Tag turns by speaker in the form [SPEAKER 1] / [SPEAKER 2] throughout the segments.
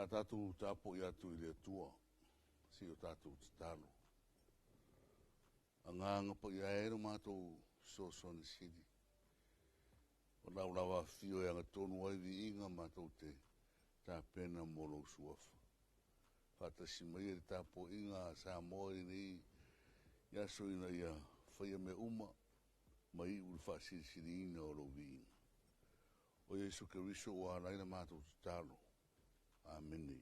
[SPEAKER 1] A tatou tapuai atu i le Atua, se i o tatou tatalo. Agaga Paia e lo matou fesoasoani sili. O lau lava afifio e agatonu ai viiga matou te tapena mo lou suafa. Faatasi mai e le tapuaiga a Samoa i lenei aso ina ia faia mea uma ma iu i le faasilisiliina o lou viiga. O Iesu Keriso ua ala ai la matou tatalo. Amene.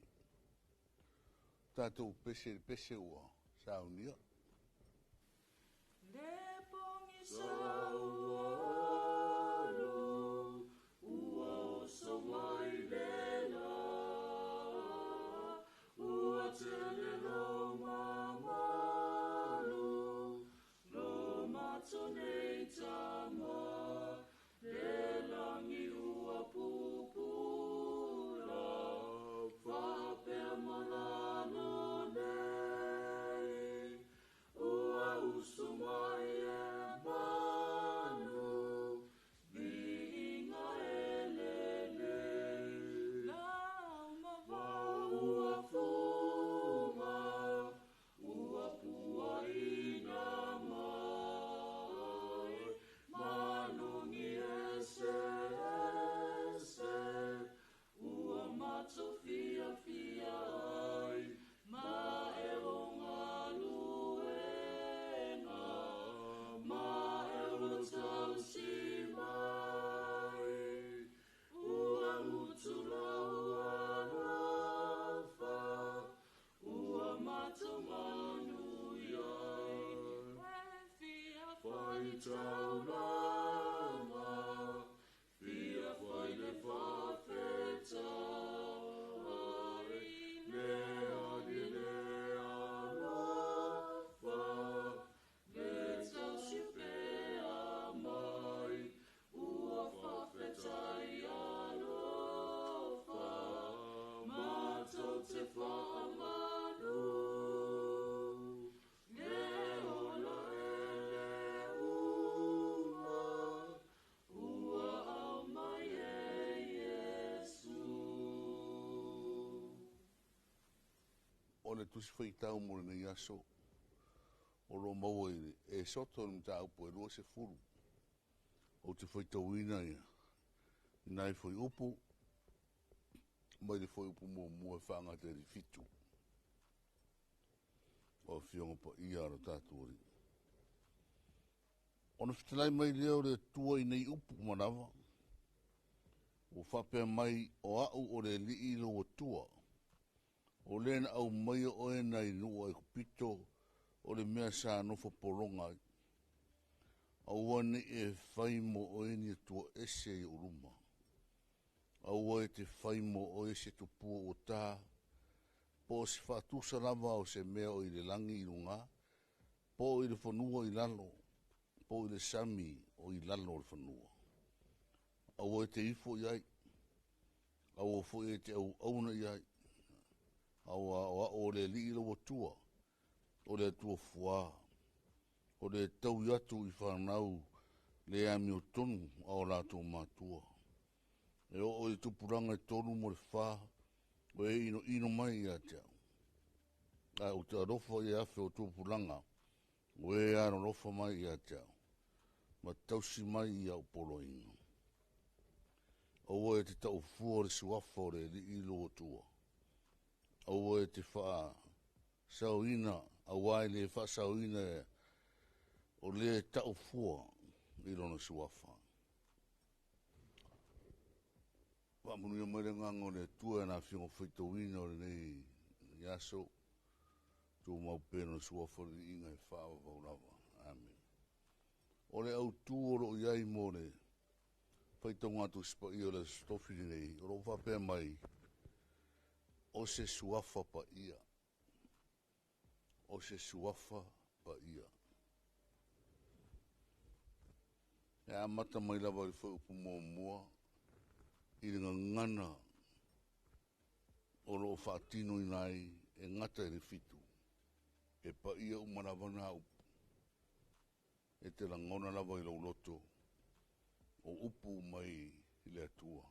[SPEAKER 1] Tatou pese i le pese ua saunia.
[SPEAKER 2] Le pogisa ua alu, ua oso mai le la, ua tele lou mamalu, lo matou nei tama, le lagi ua pupula, faapea malalo nei, ua usu mai e manu, viiga e lelei, lau ma vao ua fuga, ua puaina mai, manogi eseese, ua matou fiafia ai, ma e o galuega, ma e ua tausi mai, ua utu lou alofa, ua matou manuia ai, e fia faitau lava, fia fai le faafetai, le alii le alofa, le tausi pea mai, ua faafetai alofa, matou te faamanu. Le ola e le uma, ua aumai e Iesu.
[SPEAKER 1] O le Tusi Faitau mo lenei aso, o lo o maua i le Esoto i le mataupu e 20. Ou te faitauina ia nai fuaiupu mai le fuaiupu muamua e faagata i le 7. O Afioga Paia a lo tatou Alii. Ona fetalai mai lea o le Atua i nei upu ma lava, ua faapea mai, o au o le Alii lou Atua, o lea na aumaia oe nai nuu Aikupito o le mea sa nofo pologa ai. Aua ne i e fai mo oe ni atua ese i ou luma. Aua e te fai mo oe se tupua ua tā, po o se faatusa lava o se mea o i le lagi i luga, po o i le fanua i lalo, po o i le sami o i lalo o le fanua. Aua e te ifo i ai, aua foi e te auauna i ai. Aua o au o le Alii lou Atua, o le Atua fuā, o le taui atu i fanau le amiotonu a o latou matua. E oo i le tupulaga e 3 mo le 4, o e inoino mai ia te au. Ae ou te alofa i afe o tupulaga, o e alolofa mai ia te au, ma tausi mai i au poloaiga. Aua e te taufua le suafa o le Alii lou Atua. Aua e te faasaoina, aua e le faasaoina o le taufua i lona suafa. Faamanuia mai le agaga o le Atua e na afioga faitauina o lenei aso, tumau pea lona suafa o le liiga e faavavau lava. Amen. O le autu o lo o iai mo le faitauga Tusi Paia o le Aso Tofi lenei, o lo o faapea mai, o se suafa paia. O se suafa paia. E amata mai lava i le fuaiupu muamua i le gagana o lo o faatinoina ai e gata i le 7. E paia uma lava nā upu. E te lagona lava i lou loto o upu mai i le Atua.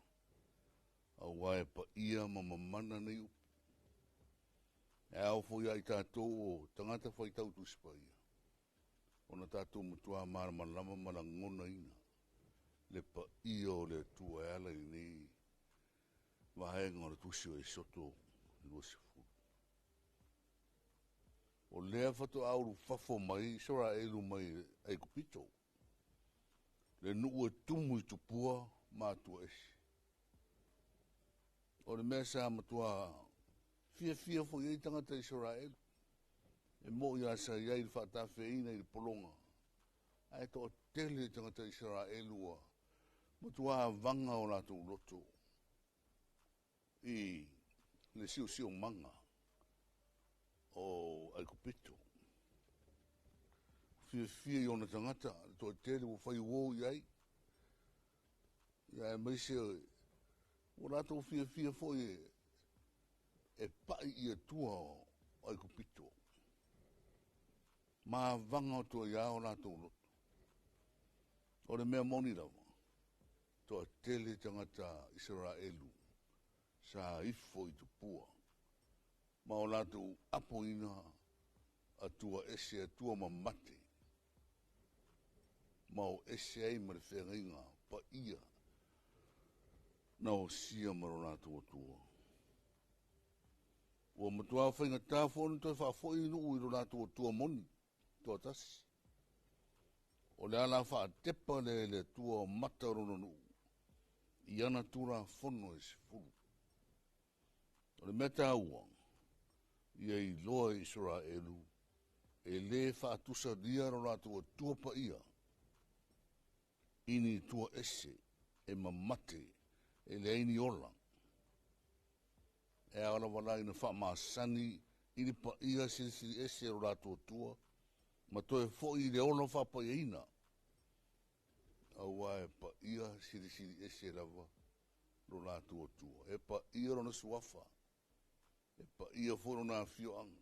[SPEAKER 1] Aua e paia ma mamana nei upu. E ao foi ia i tatou o tagata faitau Tusi Paia, ona tatou matua malamalama ma lagonaina le paia o le Atua e ala i lenei vaega o le Tusi o Esoto 20. O lea faatoa ulufafo mai Isaraelu mai Aikupito, le nuu e tumu i tupua ma atua ese. O le mea sa matua fiafia foi ai tagata Isaraelu, e mo'i lava sa i ai i le faatafeina i le pologa, ae toatele tagata Isaraelu ua matua avaga o latou loto i le siosiomaga o Aikupito. Fiafia i ona tagata, le toatele ua fai uo i ai, aemaise ua latou fiafia foi e pa'i i Atua o Aikupito. Ma avaga atu ai lava o latou loto. O le mea moni lava, toatele tagata Isaraelu sa ifo i tupua ma o latou apoina Atua ese, Atua mamate, ma o ese ai ma le feagaiga paia na osia ma lo latou Atua. Ua matua faigata foi ona toe faafoi nuu i lo latou Atua moni toatasi. O le ala faatepa lea i le Atua o mata o lona nuu i ana Tulafono e 10. O le mea taua, ia iloa e Isaraelu e lē faatusalia lo latou Atua paia i ni tua ese e mamate e leai ni ola. E ao lava la ina faamasani i le paia silisili ese o lo latou Atua ma toe fo'i i le ola faapaiaina, auā e paia silisili ese lava lo latou Atua. E paia lona suafa, e paia foi lona afioaga,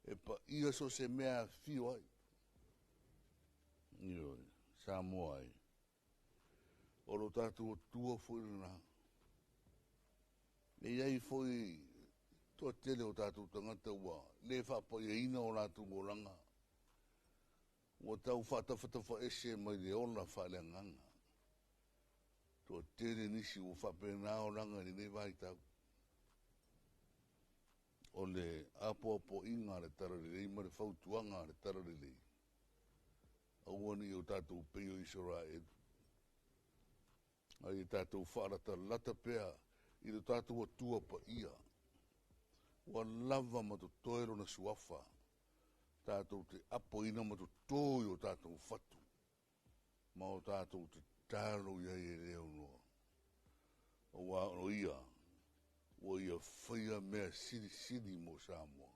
[SPEAKER 1] e paia so o se mea e afio ai. Ioe, Samoa ai, o lo tatou Atua foi lena. E i ai foi toatele o tatou tagata ua lē faapaiaina o latou olaga, ua tau faatafatafa ese mai le ola faaleagaga. Toatele nisi ua faapena olaga i lenei vaitau. O le apoapoaiga a le Talalelei ma le fautuaga a le Talalelei, aua ne i o tatou pei o Isaraelu, a ia tatou faalatalata pea i lo tatou Atua paia, ua lava ma totoe lona suafa tatou te apoina ma totō i o tatou fatu ma o tatou tatalo i ai e le aunoa, auā o ia ua ia faia mea silisili mo Samoa,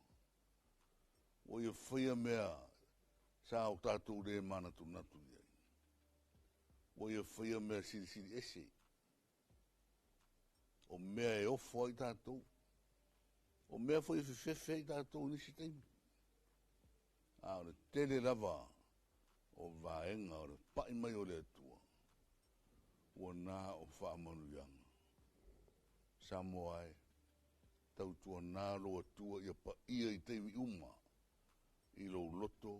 [SPEAKER 1] ua ia faia mea sa o tatou lē manatunatu i ai, ua ia faia mea silisili ese, o mea e ofo ai tatou, o mea foi e fefefe ai tatou i nisi taimi. A o le tele lava o vaega o le pa'i mai o le Atua ua na o faamanuiaga. Samoa e, tautuanā lou Atua ia paia i taimi uma i lou loto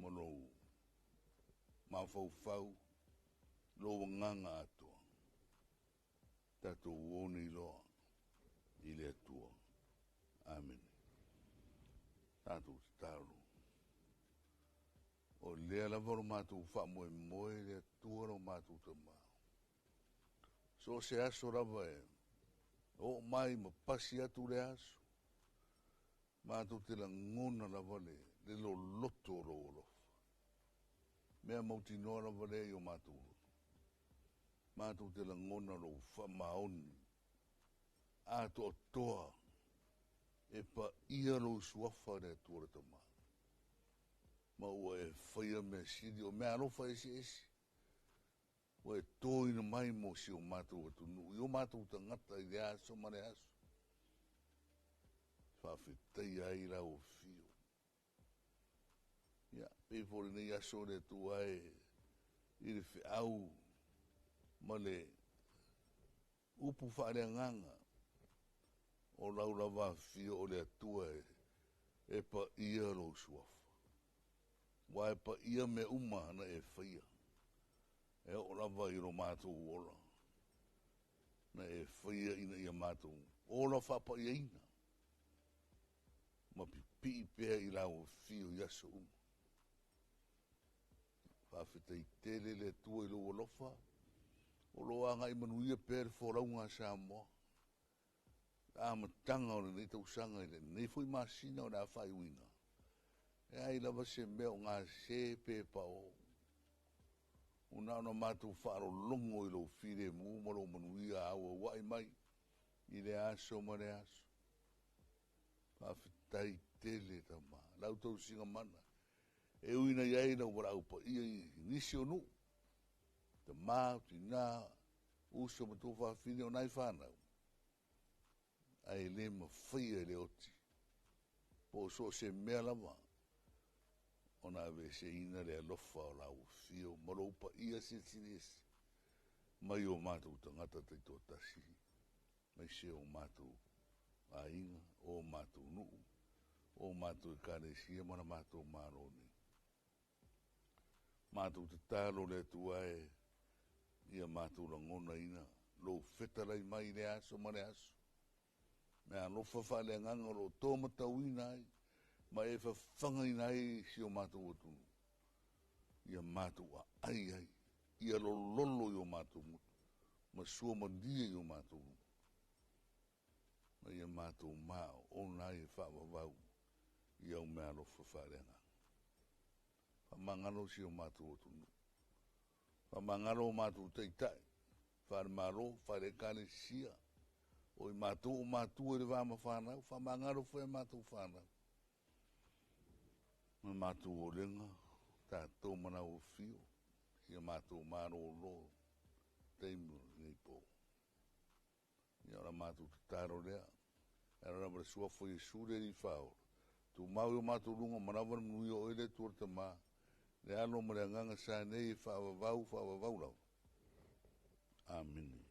[SPEAKER 1] ma lou mafaufau, lou agaga atoa. Tatou o nei loa i le Atua. Amene. Tatou tatalo. O lea lava lo matou faamoemoe le Atua lo matou Tamā. So o se aso lava e oo mai ma pasi atu le aso, matou te lagona lava le loloto o lou alofa. Mea mautinoa lava lea i o matou loto. Matou te lagona lou faamaoni atoatoa, e paia lou suafa le Atua le Tamā. Ma ua e faia mea sili o mea alofa eseese, ua e toina mai mo si o matou atunuu, i o matou tagata i le aso ma le aso. Faafetaia ai lau afio. Ia, pei foi lenei aso le Atua e i le feau ma le upu faaleagaga. O lau lava afifio o le Atua e paia lou suafa. Ua e paia mea uma na e faia. E oo lava i lo matou ola. Na e faia ina ia matou ola faapaiaina. Ma pipii pea i lau afio i aso uma. Faafetai tele le Atua i lou alofa. O lo o agai manuia pea le folauga a Samoa. Amataga o lenei tausaga i lenei foi masina o le a faaiuina. E ai lava se mea o gase pe pao. Ua na ona matou faalologo i lou filemu ma lou manuia auauai mai i le aso ma le aso. Faafetai tele tama. Lau tausiga mana. E ui ina i ai lau valaau paia i nisi o nuu. Tama, tina, uso ma tuafafine o nai fanau. Ae le mafaia e le oti. Po o so o se mea lava. Ona aveeseina le alofa o lau afio ma lou paia silisili ese mai o matou tagata taitoatasi, aemaise o matou aiga, o matou nuu, o matou ekalesia ma la matou Malo nei. Matou tatalo le Atua e ia matou lagonaina lou fetalai mai i le aso ma le aso. Mea alofa faaleagaga o lo o tō matauina ai ma e fafagaina ai si o matou atunuu. Ia matou aai ai, ia lololo i o matou gutu, ma sua malie i o matou luma. Ma ia matou maoona ai e faavavau i au mea alofa faaleagaga. Faamagalo si o matou atunuu. Faamagalo o matou taitai, faale-Malo, faale-Ekalesia, o i matou o matua i le va ma fanau, faamagalo foi a matou fanau. Ma matou olega, tatou ma lau afio, ia matou malolo taimi o lenei po. Ia o la matou tatalo lea. E ala lava le suafa o Iesu le Alii Faaola. Tumau i o matou luga ma lava le manuia o oe le Atua le Tama, le Alo ma le Agaga sa nei e faavavau, faavavau lava. Amene.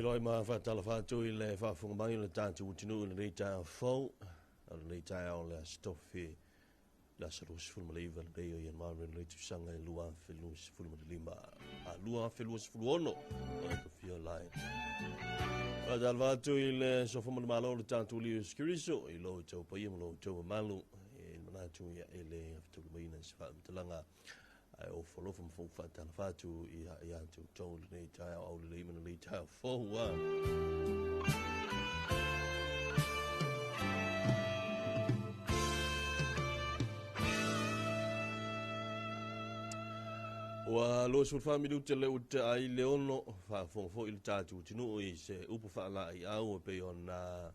[SPEAKER 2] Faafeiloai ma faatalofa atu i le faafofoga mai o le tatou atunuu i lenei taeao fou, o lenei taeao o le Aso Tofi, le aso 29 lenei o Ianuari lenei tausaga e 2025, a 2026 o le tofia lai. Faatalofa atu i le Sofo ma le Malo o le tatou Alii Iesu Keriso i lo outou paia ma lo outou mamalu, e manatu ia e le gafataulimaina i se faamatalaga ae ofo alofa ma fou faatalofa atu ia ia te outou lenei taeao aulelei ma lenei taeao fou a. Ua 24 minute le ua ai le 6, faafofoga foi le tatou atunuu i se upu faalaeiau e pei ona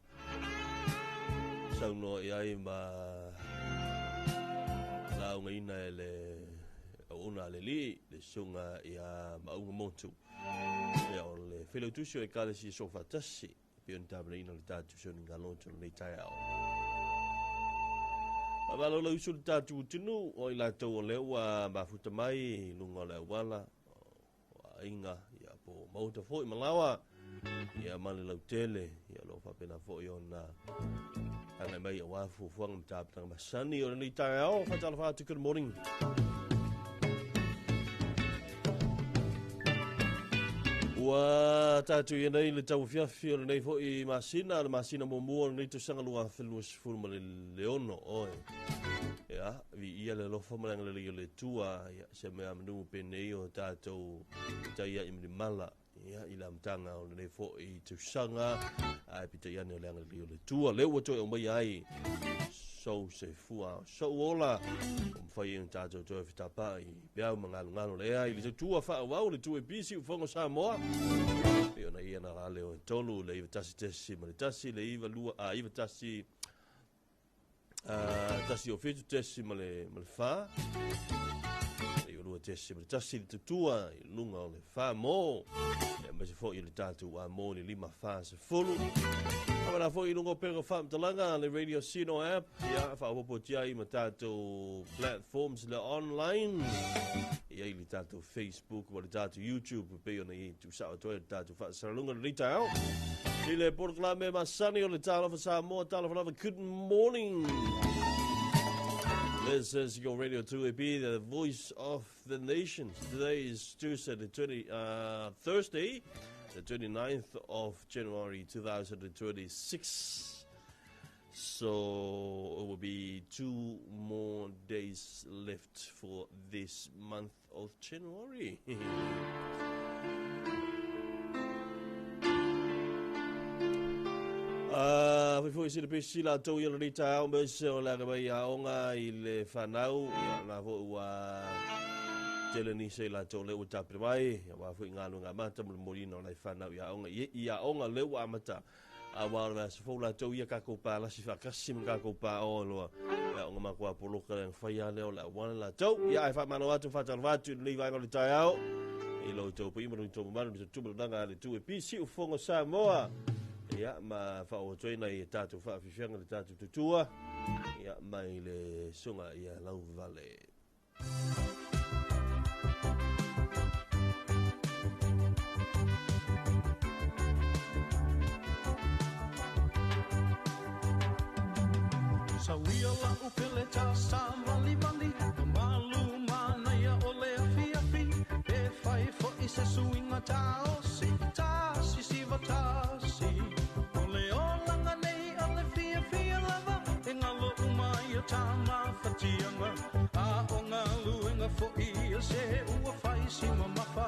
[SPEAKER 2] saunoa i ai ma laugaina e le auauna a le Alii, le susuga ia Maauga Motu. Ia, o le failautusi o Ekalesia Soofaatasi, pei ona tapenaina le tatou fesoasoani loto lenei taeao. Faamalo le usu i le tatou atunuu, o i latou o lea ua mafuta mai i luga o le auala, o aiga, ia po o maota foi ma laoa, ia ma le lautele, ia o lo o faapena foi ona agai mai aua fuafuaga ma tapenaga masani o lenei taeao. Faatalofa atu, good morning. Ua tatou i nei le tauafiafi o lenei foi masina, le masina muamua o lenei tausaga 2026 oe. Ia, viia le alofa ma le agalelei o le Atua, ia, se mea manu penei o tatou tai ai ma le mala, ia, i le amataga o lenei foi tausaga, ae peitai ane o le agalelei o le Atua lea ua toe aumaia ai sou soifua, sou ola, ua mafai ai ona tatou toe fetapaai peau ma galogalo lea i le tautua faaauau le 2AP Siufogo Samoa. Pei ona ia na la leo e tolu le 91 ma le 1 le 92 a 91 1 o 7 tesi ma le 4 le 2 tesi ma le 1 le tautua i luga o le 4 mo e aemaise foi i le tatou a mo le 5 4 10. Amana foi i luga o pega faamatalaga le Radio Sino app, ia faaopoopotia ai ma tatou platforms le online, ia i le tatou Facebook ma le tatou YouTube pei ona i tuusao atu ai le tatou faasalaluga lenei taeao. I le polokalame masani o le Talofa Samoa, Talofa Lava, good morning. This is your Radio 2AP, the voice of the nations. Today is Tuesday, the Thursday, the 29th of January 2026. So it will be 2 more days left for this month of January. Fai foi se le pesi la tau ia lenei taeao me se o le aga mai aoga i le whanau, ia na foi ua tele nisi i latou lea ua tapena mai, ia aua foi galuega amata ma le momoliina o nai whanau i aoga, i aoga lea ua amata. Aua o le aso fou latou ia kakou palasi faakasi ma kakou pāoa loa. Ia o ngā matua poloka le whai a lea o le auala latou. Ia ai whaamalo atu, whaatalofa atu i lenei vaega o le taeao. I lo outou paia ma lo outou mamalu, le tautua ma le naga a le 2AP Siufogo Samoa. Ia ma faaoatoina i tatou faafiafiaga le tatou tautua. Ia mai le susuga ia Lauvale.
[SPEAKER 3] Sauia la upele ta sa vali vali, malu manaia o le afiafi, e fai fo'i se suiga ta o si ta sisi vatasi. O le olaga nei a le fiafia lava, e galo uma ia tā mafatiaga, a o galuega fo'i ia se ua fai si mamafa.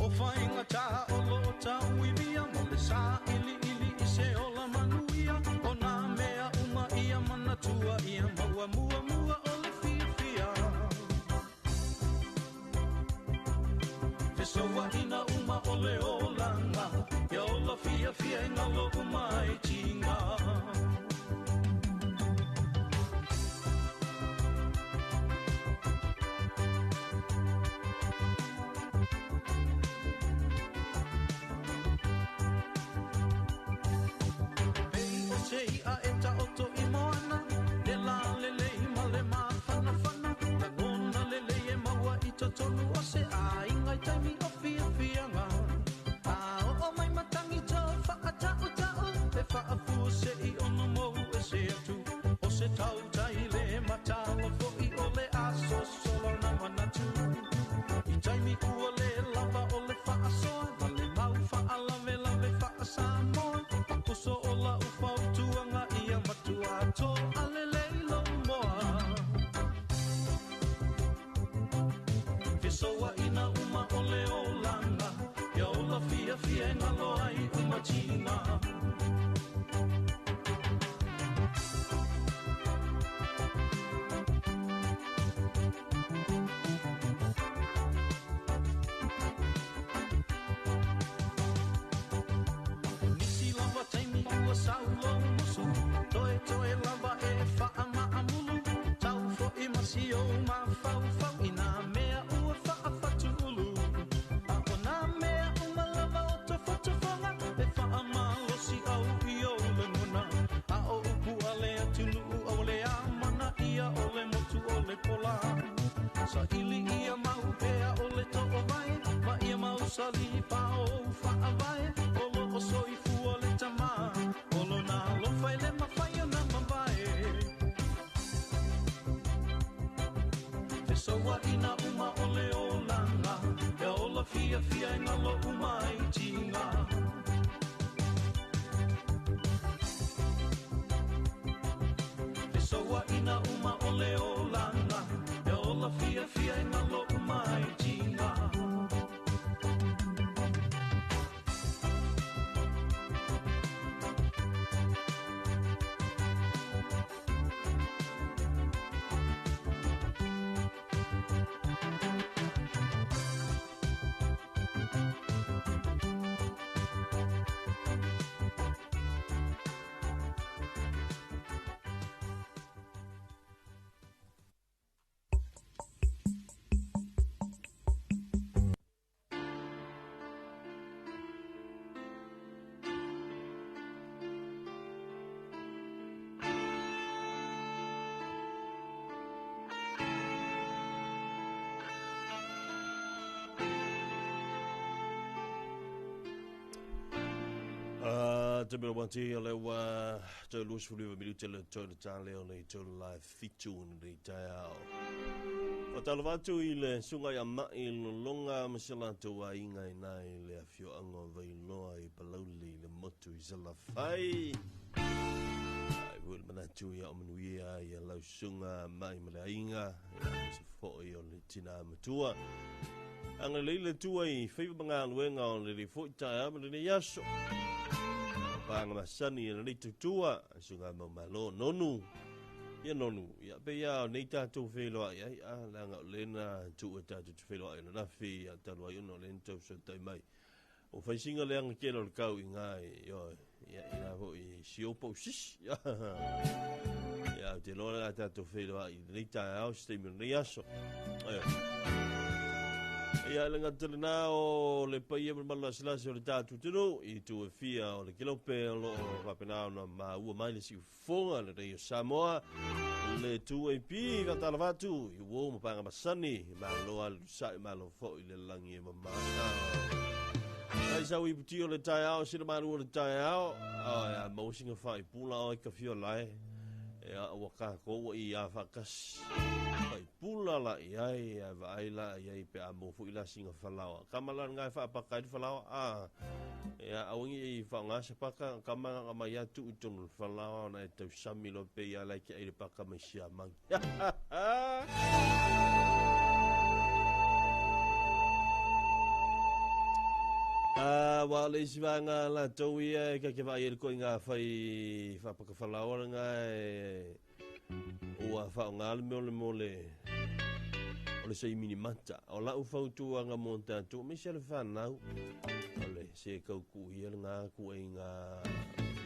[SPEAKER 3] O faiga tā o loo tauivia, ma le sa ili ili i se ola manuia, o nā mea uma ia manatua ia maua mua mua o le fiafia. Fesauaina uma o le olaga, ia ola fiafia e galo uma ai tiga. Pei o se i'a e taoto i moana, le la lelei ma le mafanafana, lagona lelei e maua i totonu o se aiga i taimi o fiafiaga. se tautai le matala fo'i o le aso solo na manatu. I taimi ua le lava o le fa'asoa ma le mau fa'alavelave fa'asamoa. Papuso o la'u fautuaga ia matua to'alelei lou moa. Fesoa'ina uma o le olaga ia ola fiafia e galo ai uma tiga. Nisi lava taimi ua sau lou musu, toe toe lava e fa'ama'amulu, tau fo'i ma si ou mafaufau i nā mea ua fa'afatu'ulu. A o nā mea uma lava o tofotofoga, e fa'amalosi au i ou lagona. A o upu a le atunu'u au le amana ia o le motu o le pola. Sa'ili ia mau pea o le to'ovae, ma ia mau salipa o ou fa'avae. O lo'o soifua le tamā, o lona alofa e le mafai ona mavae. Fesoa'ina uma o le olaga, e ola fiafia e galo uma ai tiga. Fesoa'ina uma o le olaga, e ola fiafia e galo uma ai tiga.
[SPEAKER 2] Te mea wati o le ua tau 29 minute le tau le tāle o le tau la fitu o le taeao. O talo vatu i le sunga ia mai lolonga ma se latou aiga i nai le afioaga o Vailoa i Palauli le motu i Salafai. Ai foi le manatu ia o manuia ia lau sunga mai ma le aiga, ia se fo'i o le tina matua. Anga leile tua i faiva magaluega o le foi taeao ma lenei aso. Panga masani e le tutua, sunga mau malo nonu. Ia nonu, ia pe ia nei tātou wheloa i ai, a langa o lena tua tātou te wheloa i na whii, a talu ai ono lena tau sa tai mai. O whaisinga le anga kelo le kau i ngai, io, ia i nā hoi siopo sis, ia. Ia, te loa la tātou wheloa i nei taeao, se teimi o nei aso. Ia. Ia le ngata le nā o le paia ma le maluasilasi o le tātou tunu, i tu e fia o le kilope o loo whapenā ona maua mai le siufonga le rei o Samoa, le 2AP ka talavatu, i uo mapanga masani, malo alu sai malo foi le langi e mamā. Ai sau i puti o le taeao, sila malu o le taeao, ia mausinga whai pula o i ka fio lai, ia ua kākou i a whakasi. Whai pula la i ai, ia vaai la i ai pe a mō fui la singa whalawa. Kama la ngai whaapaka i whalawa, a ia awangi i whaongasa paka, kama nga mai atu i tonu whalawa, na e tau sami lo pe ia lai ki aire paka mai sia mangi. Wa le isi vanga la tau ia e kake vai e ko ngā whai whapaka whalawa ngā e ua whaonga le mea o le mole o le sei mini mata. O lau fautuaga mo tātou, me se le whanau o le se kauku ia le ngā kua i ngā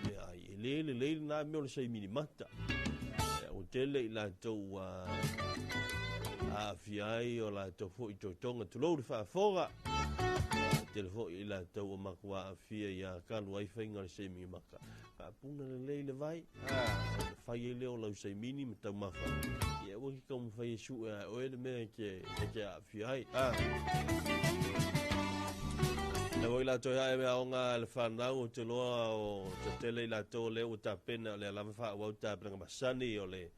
[SPEAKER 2] mea ai. E le le le nā mea o le sei mini mata. O tele i lātou aafia ai o lātou foi totonga tulou le faafoga. Tele foi i lātou o makua aafia ia kalu ai whainga le sei mini maka. Faapuna le lei le vai, le whai e leo lau sei mini ma taumafa. Ia ua ki kau mwhai e sue a oe le mea ke aafia ai. Le foi latou e ae aoga le fanau o te loa o tetele i latou lea ua tapena o lea lava faaauau tapenaga masani o le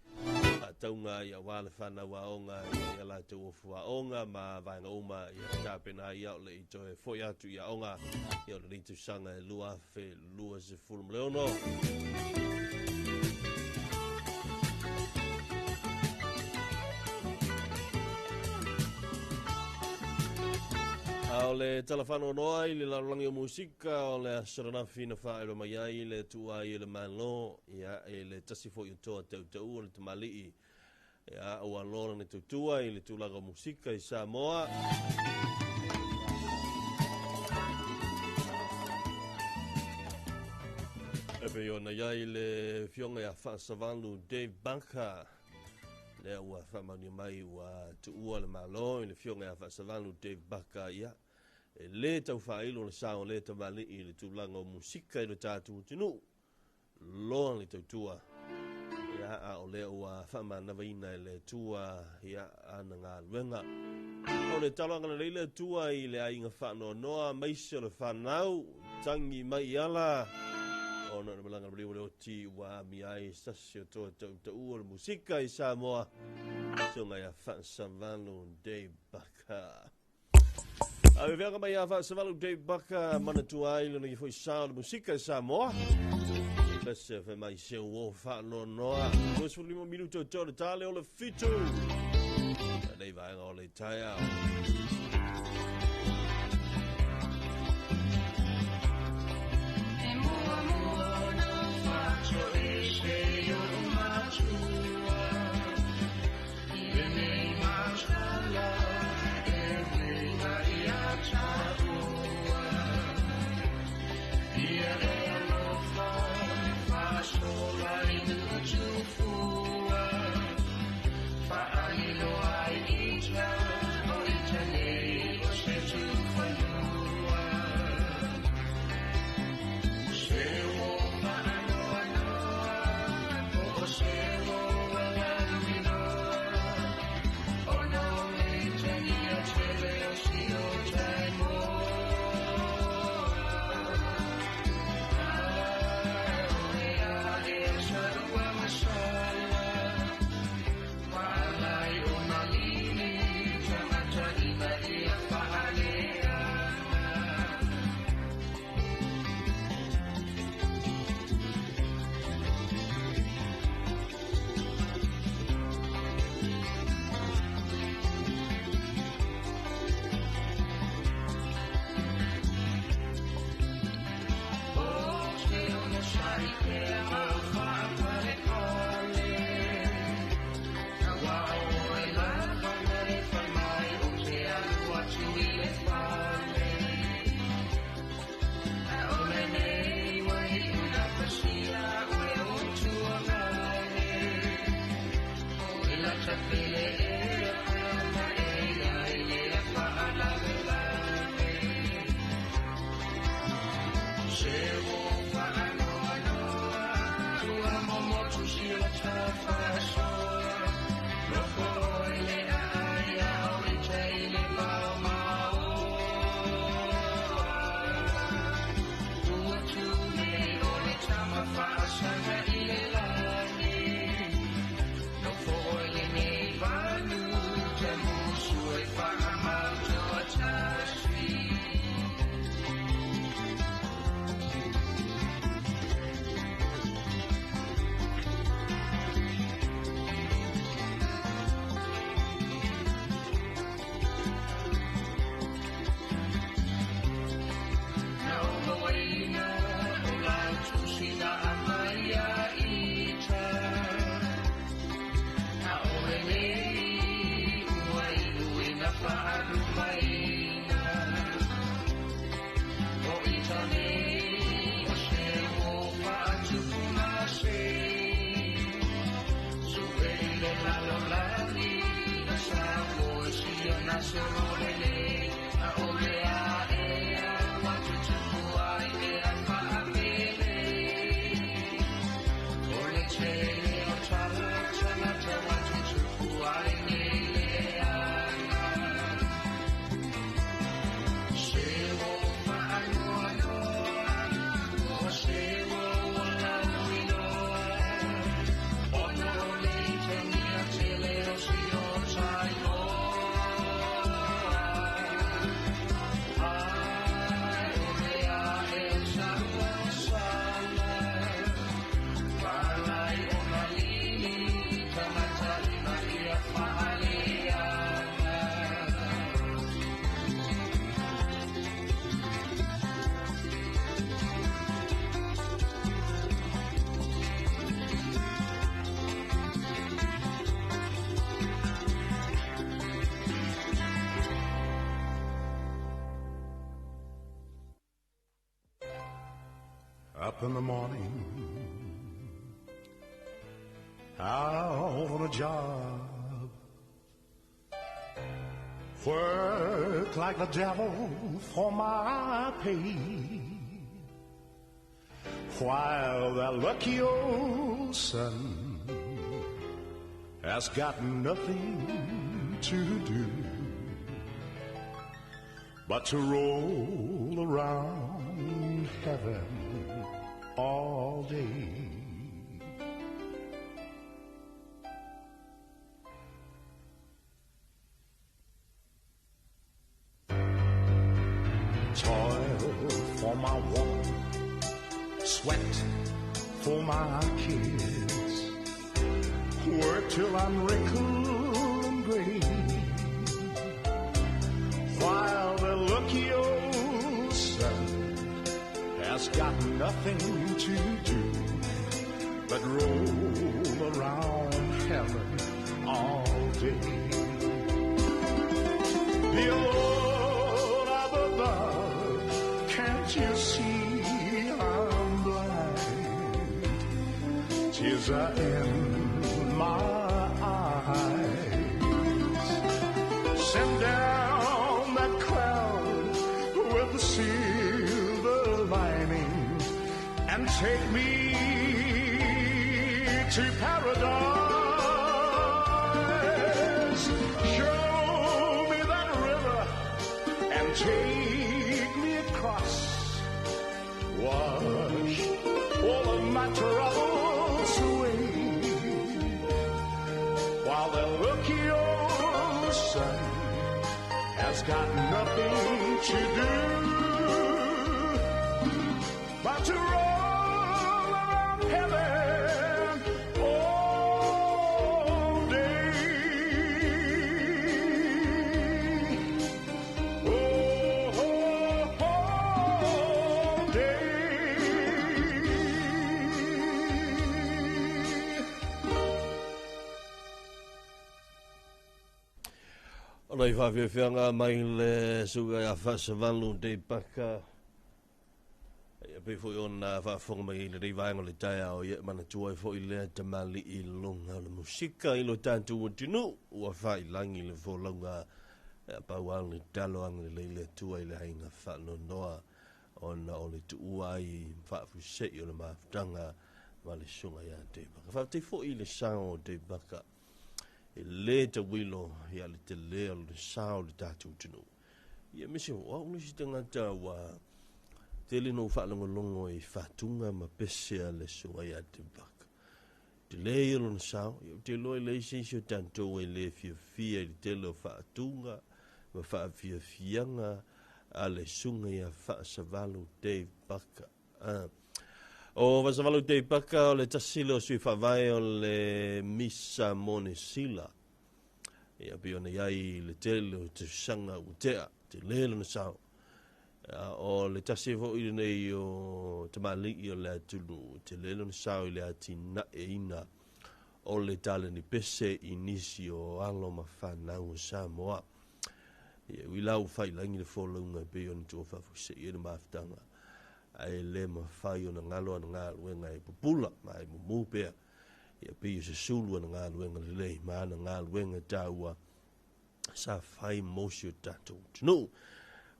[SPEAKER 2] faatauga ia aua le fanau aoga ia latou ofu aoga ma vaega uma ia tapena ai ia o le i toe foi atu i aoga ia o lenei tausaga e 2026. A o le tala faanoanoa i le lalolagi o musika o le aso ananafi na faailoa mai ai le tuua ai e le Malo ia e le tasi foi o toa tautaua le tamalii ia ua loa lana tautua i le tulaga o musika i Samoa. E pei ona i ai le fioga ia Faasavalu Dave Barker, lea ua faamaonia mai ua tuua le Malo i le fioga ia Faasavalu Dave Barker ia e lē taufaailo le sao o lē tamalii i le tulaga o musika i le tatou atunuu loa le tautua ia a o lea ua faamanavaina e le Atua ia ana galuega. O le talo agalelei le Atua i le aiga faanoanoa maise o le fanau tangi mai i ala ona o le malaga maliu o le oti ua amia ai se tasi o toa tautaua o le musika i Samoa, susuga ia Faasavalu Dave Barker. A veveaga mai ia Faasavalu Dave Barker manatua ai lona foi sa o le musika i Samoa. Pese fe mai se o faanoanoa. 25 minuto o le tale o le 7. Nei vaega o le taeao.
[SPEAKER 3] Up in the morning, out on a job, work like the devil for my pay, while that lucky old sun has got nothing to do but to roll around heaven all day. Toil for my woman, sweat for my kids, work till I'm wrinkled and gray, while the lucky old sun has got nothing to do but roll around heaven all day. Dear Lord up above, can't you see I'm blind? Tears are in my eyes. Send down that cloud with the silver lining and take me to paradise. Show me that river and take me across. Wash all of my troubles away while the lucky old sun has got nothing to do but to roll around heaven all day. Oh, oh, all day.
[SPEAKER 2] O nai whawhiawhianga mai le suga ia whasavalu te paka. Ia pe foi ona whaafonga mai i le rei vaenga o le taeao ia mana tuai foi lea tamali i luga o le musika i lo tatou atunuu ua faailangi le folauga ia pau a le talo agalelei le Atua i le aiga faanoanoa ona o le tuua ai faafuasei o le mafutaga ma le susuga ia Debaka. Faafetai foi i le sao o Debaka e lē tauilo ia le telē o le sa o le tatou atunuu. Ia aemaise o au le isi tagata ua tele na ou faalogologo i fatuga ma pese a le susuga ia Debaka. Telē ia lona sao, ia ou te iloa e leai se isi o tatou e lē fiafia i le tele o faatuga ma faafiafiaga a le susuga ia Faasavalu Dave Baka. O Faasavalu Dave Baka o le tasi lea o sui faavae o le Misa Monesila. Ia pei ona i ai le tele o tausaga ua tea, tele lona sao. O le tasi foi lenei o tamalii o le atunuu, tele lona sao i le atinaeina o le taleni pese i nisi o alo ma fanau o Samoa. Ia ui la ua failagi le folauga e pei ona tuua faafuasei ai le mafutaga, ae le mafai ona galo ana galuega e pupula ma e mumu pea. Ia pei o se sulu ana galuega lelei ma ana galuega taua sa fai mo si o tatou atunuu.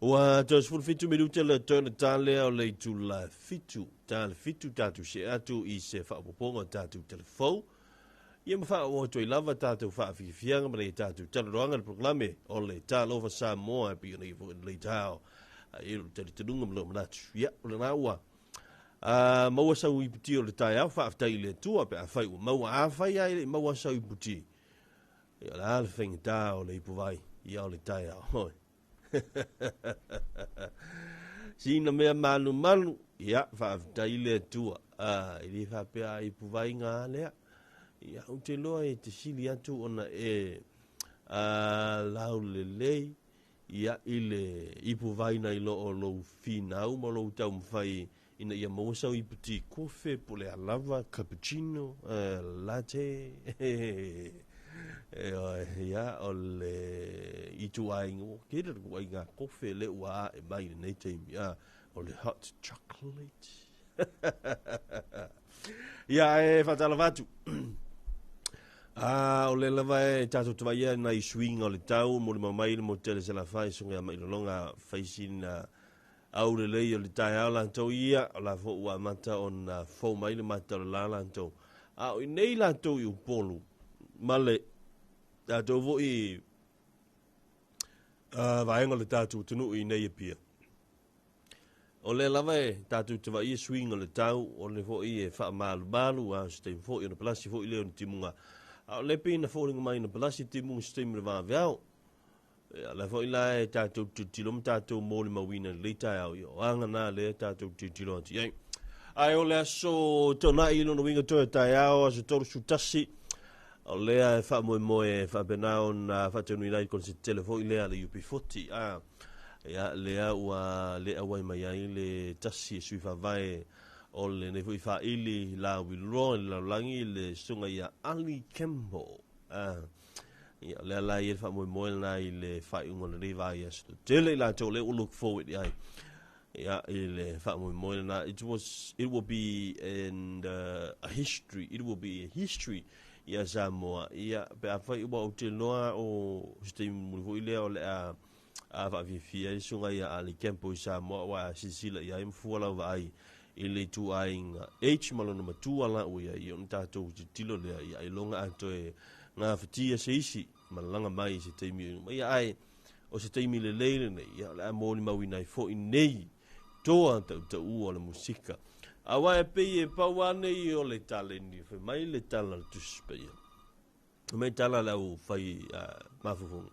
[SPEAKER 2] Ua toe 17 minute le toe ona ta lea o le itula 7, ta le 7 tatou see atu i se faaopoopoga o tatou telefou. Ia ma faaoo atu ai lava tatou faafiafiaga ma le tatou talanoaga i le polokalame o le Talofa Samoa e pei ona ia foi lenei taeao. A i lou talitonuga ma lou manatu, ia, o lena ua maua sau iputi o le taeao, faafetai i le Atua pe afai ua maua. Afai lava e le i maua sau iputi, ia o le a le faigata o le ipuvai, ia o le taeao. Sina mea malumalu, ia, faafetai i le Atua. E le faapea a ipuvai ngā lea. Ia, ou te iloa e te sili atu ona e laulelei ia i le ipuvai nai lo o lou finau ma lou taumafai ina ia maua sau iputi kofe po o le a lava, cappuccino, latte, ia, o le ituaiga, ua tele le ituaiga kofe lea ua ae mai i lenei taimi, o le hot chocolate. Ia, e whātala wātu. A, o le lava e tātou te vaia nai suiga o le tau, mo le mamai le mo tele se la whai, sunga mai lolonga whaisina au le lei o le taeao latou ia, o la foʻi ua amata ona fou mai le mata o le lā latou. A o i nei latou i Upolu, ma le tatou foʻi vaega o le tatou atunuu i nei Apia. O lea lava e tatou te vaaia suiga o le tau, o le foʻi e faamalumalu, a o se taimi foʻi ona palasi foʻi lea o ni timuga. A o lea pei na foliga mai na palasi timuga i se taimi o le vaveao. Ia, o lea foʻi la e tatou tilotilo ma tatou molimauina i lenei taeao, ia, o aga na lea tatou tilotilo atu i ai. Ae o le aso Toonai lona uiga toe taeao, aso 31, o lea e faamoemoe e faapena ona faataunuuina ai le koneseti tele foʻi lea a le UP40. A, ia, lea ua le auai mai ai le tasi e sui faavae o lenei foʻi faaili lauiloa i le lalolagi, le susuga ia Ali Campbell. A, ia, o lea la ia le faamoemoe lena i le faaiuga o lenei vaiaso. Tele i latou lea ua look forward i ai. Ia, i le faamoemoe lena. It was, it will be in a history, it will be a history ia Samoa. Ia, pe afai ua ou te iloa o se taimi mulimuli foi lea o le a a faafiafia ai le susuga ia Ali Campbell i Samoa, aua a silasila i ai ma fua lau vaai i le ituaiga age ma lona matua la ua i ai, ia ona tatou tilotilo lea, ia ailoga a toe gafatia se isi malalaga mai i se taimi o i luma. Ia, ae o se taimi lelei lenei, ia o le a molimauina ai foʻi nei toa tautaua o le musika. Aua e pei e pau lava nei o le taleni, fai mai le tala a le Tusi Paia. Fai mai tala a le au fai mafaufauga.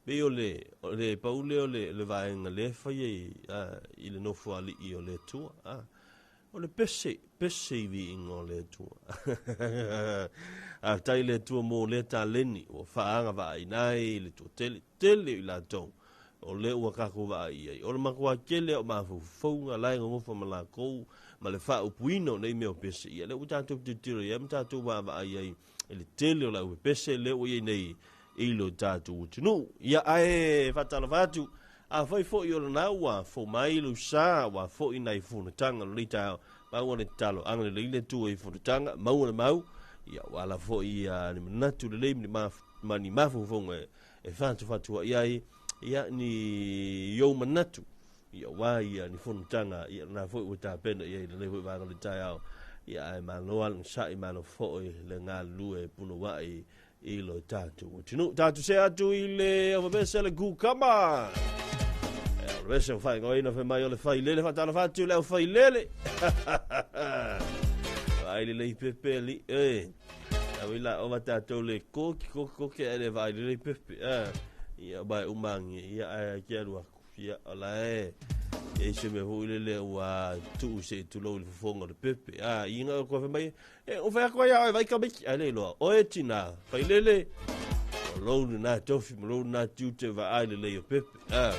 [SPEAKER 2] Pei o le, o le pau lea o le, le vaega lea e fai ai i le nofoalii o le Atua. O le pese, pese i viiga o le Atua. Faafetai le Atua mo lea taleni ua faaagavaaina ai le toatele, tele o i latou o lea ua tatou vaai i ai. O le matua tele o mafaufauga la e nonofo ma latou ma le faaupuina o nei mea o pese, ia lea ua tatou tilotilo i ai ma tatou vaavaai ai i le tele o le aupepese lea ua i ai nei i lo tatou atunuu. Ia, ae faatalofa atu, afai foi o lena ua fou mai lou sa, ua foi nai fonotaga o lenei taeao, maua le tatalo, agalelei le Atua i fonotaga, maua le mau, ia ua ala foi ia ni manatu lelei ma ni mafaufauga e fatufatu ai, ia ni ou manatu, ia aua ia ni fonotaga, ia lena foi ua tapena i ai lenei foi vaega o le taeao. Ia ae malo lava le onosai, malo foi le galulue punouai i lo tatou atunuu. Tatou see atu i le aufamese le kukama. E, o le mese o faaigoaina fai mai o le failele, faatalofa atu i le aufailele. Vaai lelei pepe ali, e. Awe la o tatou le koki koki koki ae le vaai lelei pepe. Ia mai umangi, ia ae ke alu aku. Ia, o la e e se mea foi lele ua tuu se i tulou i le fofoga o le pepe. A, i inga o koe fai mai, e, o fai atu ai a oe vai kamiki. Ai le iloa, oe tina, failele, o lou lena tofi ma lou lena tiute vaai lelei o pepe. A.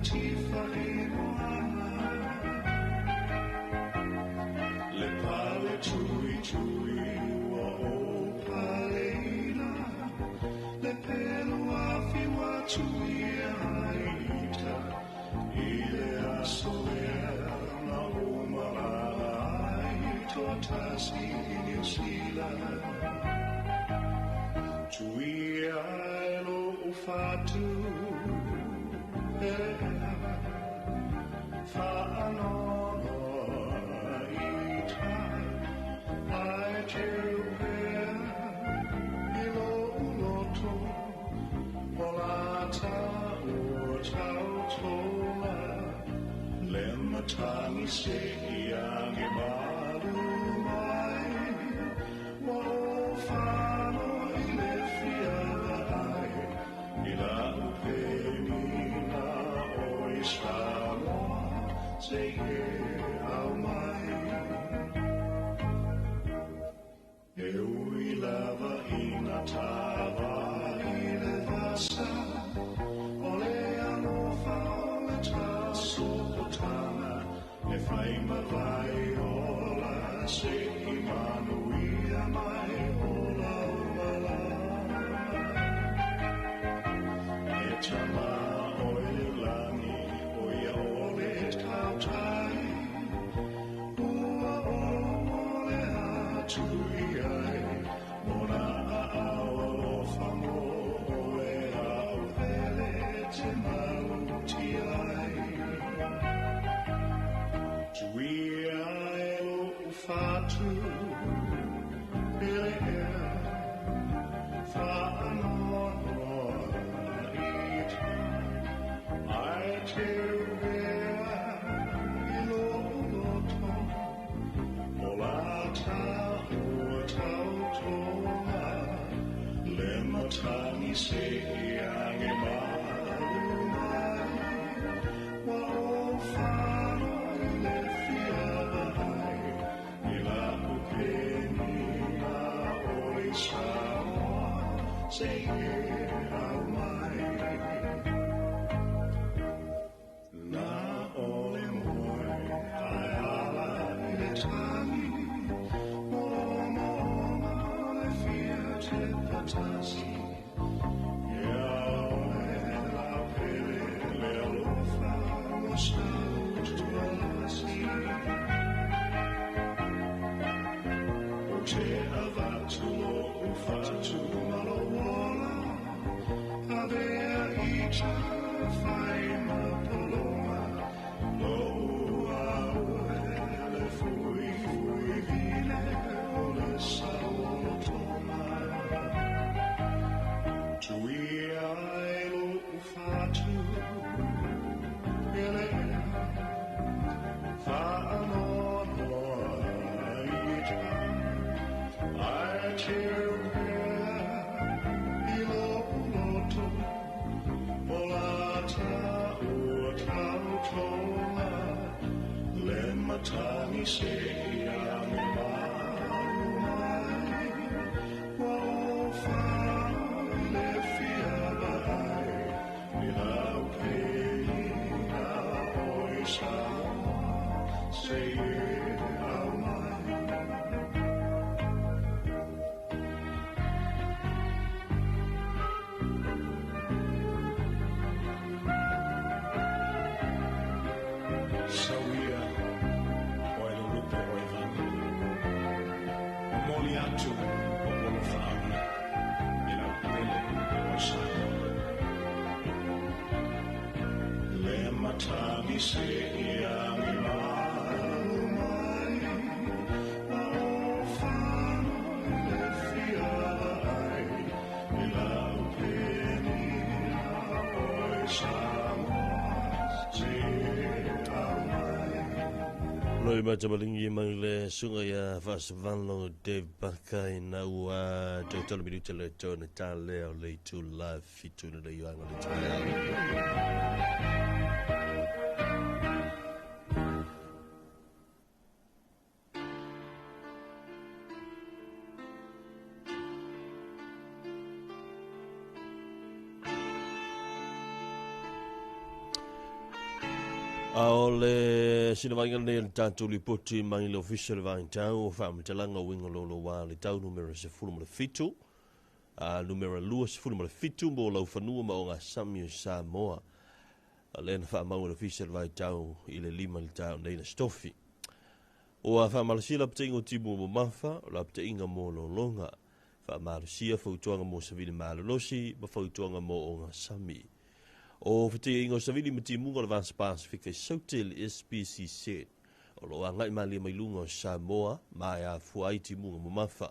[SPEAKER 3] tifa i moana. Le pale tui tui ua o paleina, le pelu afi wa tui aita, i le aso lea na o malala ai toatasi i Niu Sila. Tui ai lo o fatu ea, whaanono i tai, ai te upea i lo uloto, o la tau o tautola, le matangi se iange malu mai, wa o whano i le fiala ai, i la upenina o i Samoa, se e au mai. E ui lava ina tava i le vasa, o le alofa o le taso o tana, e whai mawai ola se i manuia mai o lau malama. E tama o le langi, o ia o le tautai, ua o le atu i ai, mona a au alofa mo oe au pele te maluti ai. Tui ai lo fatu, pele ea, whaanono i tai, ai te upea i lo uloto, o la tau o tautoga, le matangi se iange malu mai, wa o whano i le fiala ai, i la upenina o le Samoa, se e au mai. Na ole moe ai ala i le tangi, mo mo ma le fia te patasi. Ia ole la pele le alofa mo sau tualasi. O te avatu lo ufatu malo ola, avea ita whai ma poloma, lo ua ue le fui fui vile o le saolotoma. Tui ai lo ufatu, ele ea, whaanono i tai, ai te upea i lo uloto, o la tau o tautoga, le matangi se iange malu mai, wa o whano i le fiala ai, i la upenina o i Samoa, se e au mai.
[SPEAKER 4] Sauia o e le lupe o e vana. O moli atu o olo whaanga i lau pele o Samoa.
[SPEAKER 3] Le matangi se iange malu mai, wa o whano i le fiala ai, i la upenina o i Samoa, se e au mai.
[SPEAKER 2] Loi matabalingi mai le sunga ia faasavalo Dave Baka ina ua toe 3 minute le tona tale o le itu la fitu le ioanga le taeao. A o le sinavaiga lenei o le tatou lipoti mai le Ofisa o le Vaitau o Faamatalaga o Uiga Loloa le Tau Numera 17, a numera 27 mo laufanua ma ogasami o Samoa. O lea na faamau e le Ofisa o le Vaitau i le 5 i le taeao nei le Stofi. Ua faamalosia lapataiga o timu mamafa, o lapataiga mo lologa, faamalosia fautuaga mo savili malolosi ma fautuaga mo ogasami. O fetaiaiga o savili ma timuga o le Vasa Pasifika i Saute le SPCC, o lo o agai malie mai luga o Samoa ma e afua ai timuga mamafa,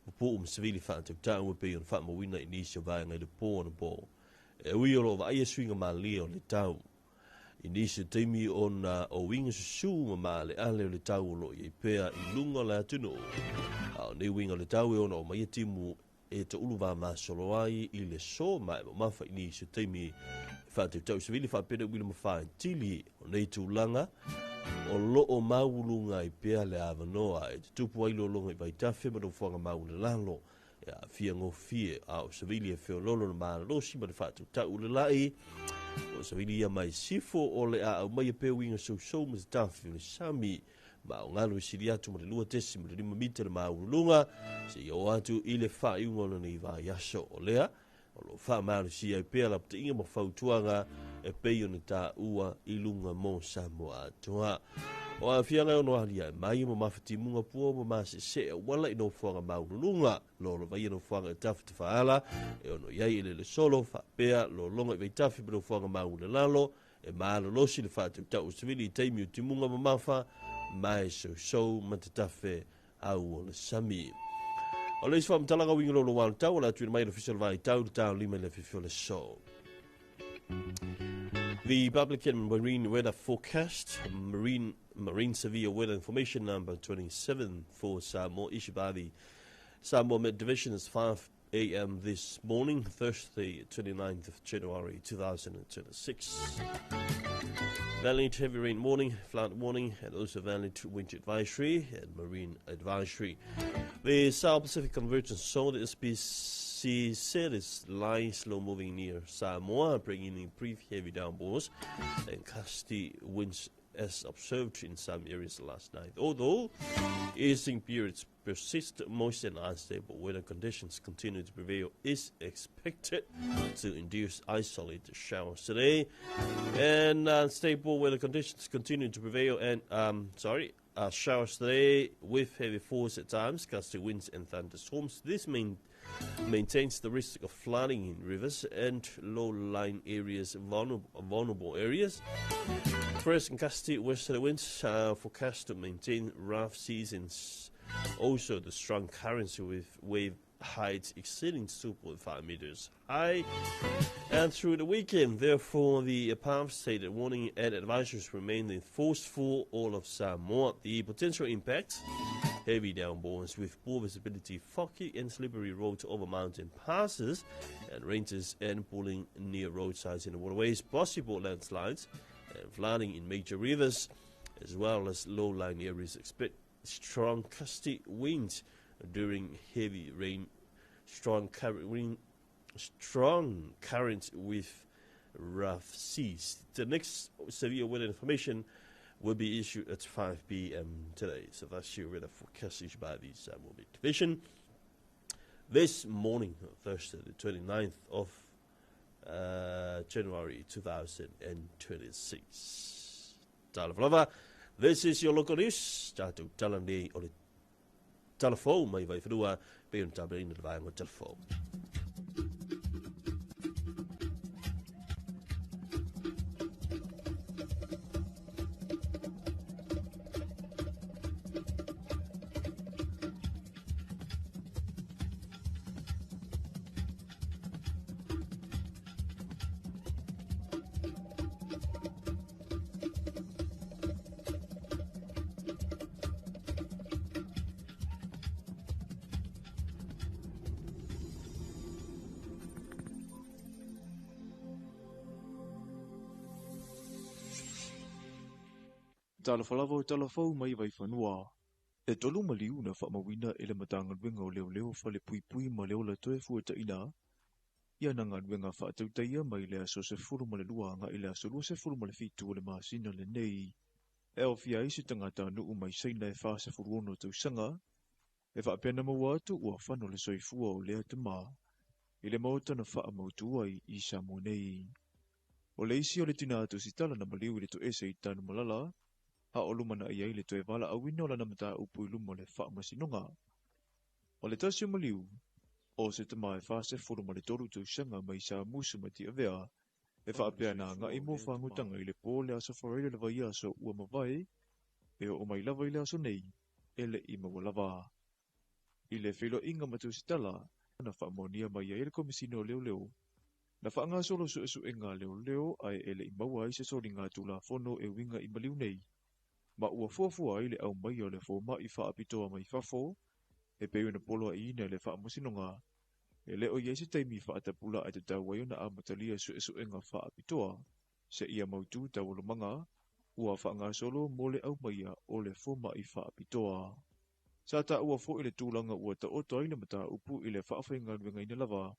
[SPEAKER 2] pupuu ma savili faatautau e pei ona faamauina i nisi o vaega i le pō anapo. E ui o lo o vaaia suiga malie o le tau i nisi o taimi ona o uiga susū ma maaleale o le tau o lo o i ai pea i luga o le atunuu. A o nei uiga o le tau e ono aumaia timu e taulu vamasolo ai i le so ma e mamafa i nisi o taimi e faatautau savili faapea uila ma faatili o nei tulaga o lo o mauuluga ai pea le avanoa e tutupu ai lologa i vaitafe ma nofoaga maulalalo e aafia gofie a o savili e feololo le malolosi ma le faatautau lelai o savili ia mai sifo o le a aumaia pea uiga sousou ma tatafi o le sami ma o galu e sili atu ma le 2.5 mita le maualuluga seia oo atu i le faaiuga o lenei vaiaso. O lea o lo o faamalosia ai pea lapataiga ma fautuaga e pei ona taua i luga mo Samoa atoa. O aafiaga e ono aliae mai ma mafatimuga pua ma masesee auala i nofoaga maualuluga lolovaia nofoaga e tafatafaala e ono i ai eleele solo faapea lologa i vaitafe ma nofoaga maualalalo e malolosi le faatautau o savili i taimi o timuga mamafa ma e sousou ma tatafe au o le sami. O le isi faamatalaga uiga loloa o le tau o le a tuuina mai e le Ofisa o le Vaitau i le taolima i le afiafi o le aso. The Public and Marine Weather Forecast, Marine Severe Weather Information number 27 for Samoa, issued by the Samoa Met Division is 5 a.m. this morning, Thursday, 29th of January 2026. Valid heavy rain warning, flood warning, and also valid wind advisory and marine advisory. The South Pacific Convergence Zone, the SPCZ, is lying slow moving near Samoa, bringing in brief heavy downpours and gusty winds as observed in some areas last night. Although easing periods persist, moist and unstable weather conditions continue to prevail, is expected to induce isolated showers today. And unstable weather conditions continue to prevail and showers today with heavy force at times, gusty winds and thunderstorms. This maintains the risk of flooding in rivers and low-lying areas, vulnerable areas. Fresh and gusty westerly winds are forecast to maintain rough seas and also the strong currents with wave heights exceeding 2.5 meters high. And through the weekend, therefore, the above stated warning and advisories remain in force for all of Samoa. The potential impact: heavy downpours with poor visibility, foggy and slippery roads over mountain passes and ranges, and pooling near roadsides and waterways, possible landslides and flooding in major rivers, as well as low-lying areas. Expect strong gusty winds during heavy rain, strong currents with rough seas. The next severe weather information will be issued at 5 p.m. today. So that's your weather forecast issued by the Samoa Met Division this morning, Thursday, the 29th of January 2026. Talofa lava. This is your local news. Tatou tala nei o le talafou mai Vaifanua, pei ona tapenaina le vaega o talafou.
[SPEAKER 5] Talofa lava o talafou mai Vaifanua. E tolu maliu na faamauina e le Matagaluega o Leoleo Falepuipui ma le Ola Toe Fuataina I ana galuega faatautaia mai le aso 12 agai le aso 27 o le masina lenei. E aofia ai se tagatanuu mai Saina e 46 tausaga, e faapea na maua atu ua fano le soifua o lea tamā i le maota na faamautu ai i Samoa nei. O le isi o le tinā tusitala na maliu i le toese i Tanumalala, a o lumanai ai le toe valaauina o lana mataupu i luma o le faamasinoga. O le tasi o maliu, o se tamā e 43 tausaga mai Samusu ma Tiavea, e
[SPEAKER 2] Fano le
[SPEAKER 5] faapea na
[SPEAKER 2] soifua
[SPEAKER 5] agai
[SPEAKER 2] o
[SPEAKER 5] mo
[SPEAKER 2] lea tamā.
[SPEAKER 5] fagutaga i le pō le aso Faraile le vaiaso ua mavae, e oo mai lava i le aso nei, e le'i maua lava. I le feiloaiga ma tusitala, na faamaonia mai ai e le Komesina o Leoleo, na faagasolo suesuega a leoleo ae e le'i maua ai se soliga tulafono e uiga i maliu nei, ma ua fuafua ai le aumaia o le foma'i faapitoa mai fafo, e pei ona poloaiina e le faamasinoga, e le o i ai se taimi faatapula'a e tatau ai ona amatalia suesuega faapitoa, seia mautū taualumaga, ua faagasolo mo le aumaia o le foma'i faapitoa. Sa taua fo'i le tulaga ua taoto ai le mataupu i le faafaigaluegaina lava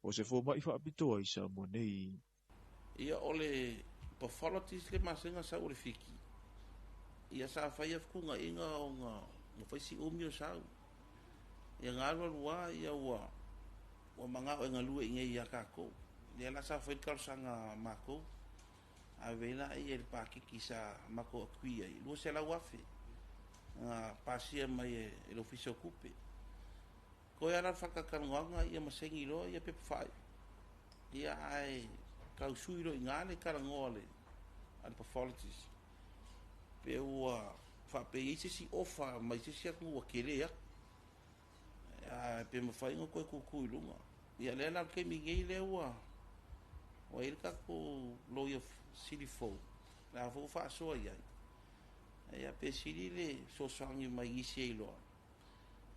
[SPEAKER 5] o se foma'i faapitoa i Samoa nei.
[SPEAKER 6] Ia o le pathologist le masega sau o le Fiti. Ia sa fai fetuunaiga ona ua fai si umi o sau. Ia na alu alu lava ia ua ua manao e galue iinei ia tatou. Lea la sa fai le talosaga a matou, ave ai laia i le pakeki sa matou agree ai, $200,000 na pasia mai e le Ofisa o Tupe. Toe lava la le faatalatalanoaga ia ma saini loa ia pepa faaiu. Ia ae tau sui loa i ina le talanoa a le a le pathologist pe ua faapea e i ai se isi ofa mai se isi atunuu ua tele atu. Ae pe mafai ona toe tutu i luga. Ia lea la o le taimi nei lea ua ua i ai le tatou loia sili fou, la foi ua faasoa i ai. Ia pe sili le fesoasoani mai nisi e iloa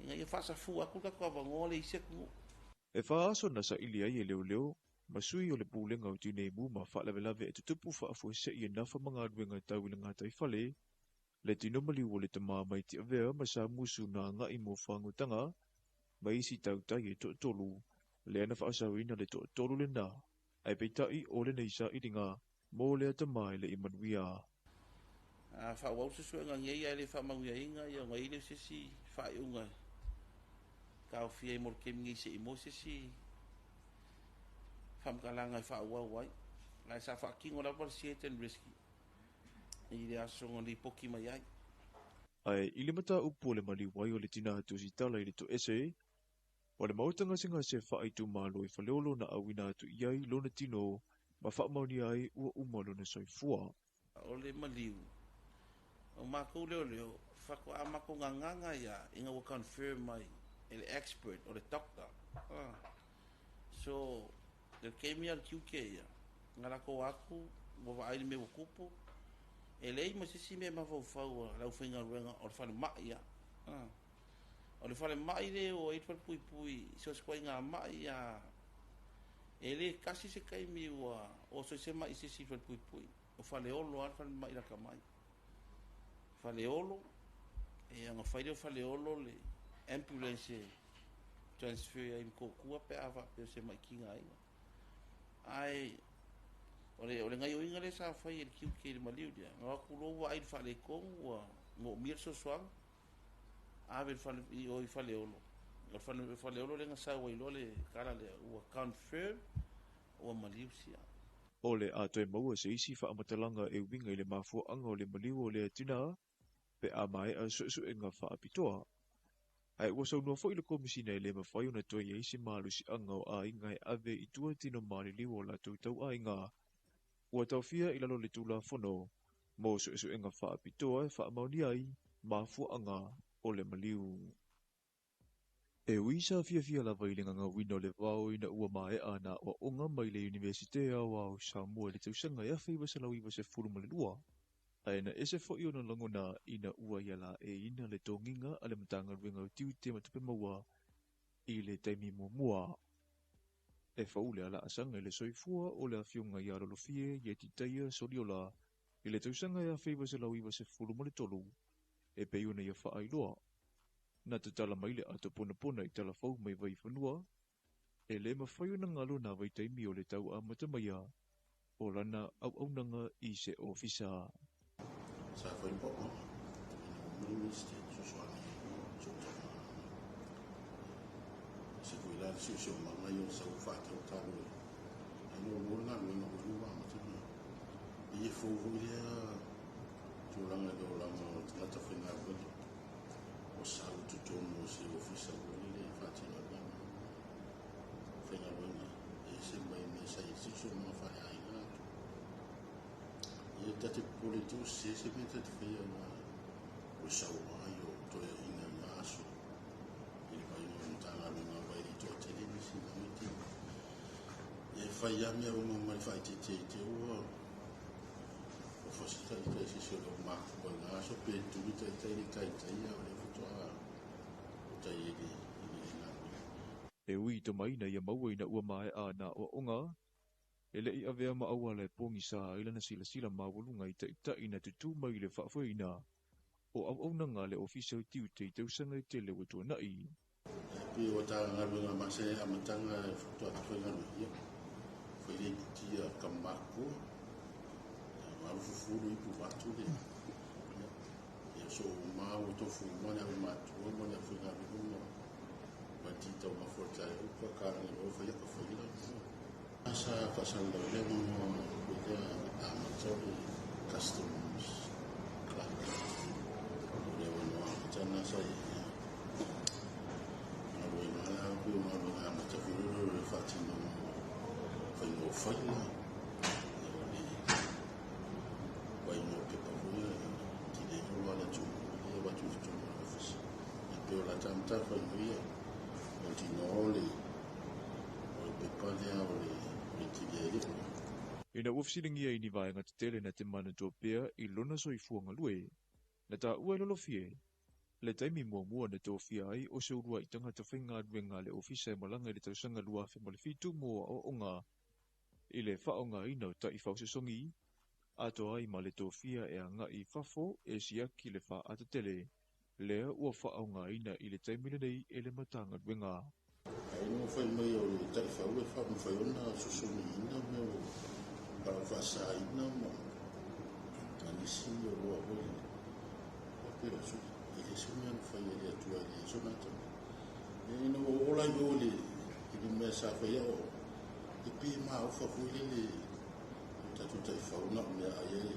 [SPEAKER 6] ina ia faasafua atu le tatou avanoa lea i isi atunuu.
[SPEAKER 5] E fa aso na saili ai e leoleo ma sui o le Pulega o Tineimu ma Faalavelave e Tutupu Faafuasei e nafa ma galuega tau i le gataifale, le tino maliu o le tamā mai Tiavea ma Samusu na agai mo fagutaga ma isi tautai e toatolu, lea na faasaoina le toatolu lenā, ae peitai o lenei sailiga mo lea tamā e le i manuia.
[SPEAKER 6] A faaauau le suesuega nei ae le faamanuiaina ia ona i ai lea o se isi faaiuga e taofia ai mo le taimi nei seia maua se isi faamatalaga e faaauau ai. Ae sa faatino lava le search and rescue i le aso na lipoti mai ai.
[SPEAKER 5] Ae i le mataupu o le maliu ai o le tinā tusitala i le toese, o le maota gasegase faaitumalo i Faleolo na auina atu i ai lona tino ma faamaonia ai ua uma lona soifua.
[SPEAKER 6] O le maliu, o matou leoleo, faatoa matou gagaga ia ina ua confirm mai e le expert o le doctor. So, le taimi lava o le tiute ia, na latou atu ua vaai le mea ua tupu, e leai ma se isi mea e mafaufau a le aufaigaluega o le falemai ia. O le falemai lea e o ai le falepuipui i so o se ituaiga mai a e le tasi se taimi ua oso ai se mai i se isi falepuipui. O Faleolo lava le falemai lata mai. Faleolo, ia ona fai lea o Faleolo le ambulance e transfer ai i Motootua pe a faapea o se mai tigaina. Ae o le, o le gaioiga lea sa fai e le tiute i le maliu lea, na o atu loa ua vaai i le faaletonu ua moomia le fesoasoani, ave i le fale, i o i Faleolo. O le fale, Faleolo lea na sau ai loa le tala lea, ua confirm ua maliu sia.
[SPEAKER 5] O le a toe maua se isi faamatalaga e uiga i le mafuaaga o le maliu o lea tinā pe a maea suesuega faapitoa. Ae ua saunoa foi le Komesina e le mafai ona toe i ai se malosiaga o aiga e ave i tua tino maliliu o latou tauaiga ua taofia i lalo o le Tulafono mo suesuega faapitoa e faamaonia ai mafuaaga o le maliu. E ui sa fiafia lava i le gagauina o le vao ina ua maea ana aoaoga mai le Iunivesite Aoao o Samoa i le tausaga e 1992, ae na ese foi ona lagona ina ua ia laeiina le togiga a le Matagaluega o Tiute ma Tupe Maua i le taimi muamua. E fou le alaasaga i le soifua o le afioga ia Lolofie Ietitaia Soliola i le tausaga e 1993, e pei ona ia faailoa. Na tatala mai le ato ponapona i Talafou mai Vaifanua, E le mafai ona galo na vaitaimi o le tauamata maia o lana auaunaga i se ofisa.
[SPEAKER 1] Sa fai po o ina o mai miste sosoani so se foi la se se manga yo sa fa ta ta lo ai no mo na no no no ma ma te ni e fo fo ia tulaga le olaga o tagata faigaluega o sau i totonu o se ofisa ua lele e faatinoina faigaluega e ese mai mea sa i siosiomaga faaleaiga atu ia tate popole te o sese se mea tate faia ua o sauaga i o toeaʻiga i na aso i le vaaiga o le Matagaluega aua e le i toatele nisi i na vaitaimi. Ia e fai lava mea uma ma le faaeteete i te ua o fasi taitai se isi o le au makua i na aso pe tuli taitai le taitai a o lea faatoa o tai i le galuega.
[SPEAKER 5] E ui i tomai ina ia maua ina ua maea ana aoaoga, e le i avea ma auala e pogisa ai lana silasila maualuga i taitai na tutū mai i le faafoeina o auaunaga a le Ofisa o Tiute i tausaga e tele ua tuanai.
[SPEAKER 1] E pei o ta galuega masani e amataga e faatoa faigaluega, ia, fai le iputi a Kamamakua, 80 ipu vaeatu le, ia, ia so uma ua tofu uma le aumatua ma le aufaigaluega ma ma le taumafa o le taeao pa kalagi loa fai aka fai la. Sa faasalalau lea manoa foi lea amata o le customs clerk o le avanoa amata lena sa i ai. Galuega la pei o galuega amata foi lea o le faatinoga o faiga o faila, o le vaaiga o pepa foi lea tele oloa a le atunuu lea e avatu i totonu o le ofisa. E pei o la ta matafaioi ia o le tinoa o le pepa lea o le TVA le oloa.
[SPEAKER 5] Ina ua fesiligia i ni vaega tetele na te manatua pea i lona soifua galue, na taua e Lolofie le taimi muamua na tofia ai o se uluai tagata faigaluega a le ofisa e malaga i le tausaga 2007 mo aoaoga i le faaaogaina o taifau sosogi, atoa ai ma le tofia e agai i fafo e siaki le faaata tele lea ua faaaogaina i le taimi lenei e le Matagaluega.
[SPEAKER 1] Ai no fai mai o le taifau e faamafai ona sosogiina mea o palau faasaina ma nisi oloa foi lele. Ia pei o sui, e le se mea na fai e le Atua i le aso na tamai. Ina ua oo la i o i le mea sa faia o e pei e maofa foi lele o tatou taifau na o mea ai e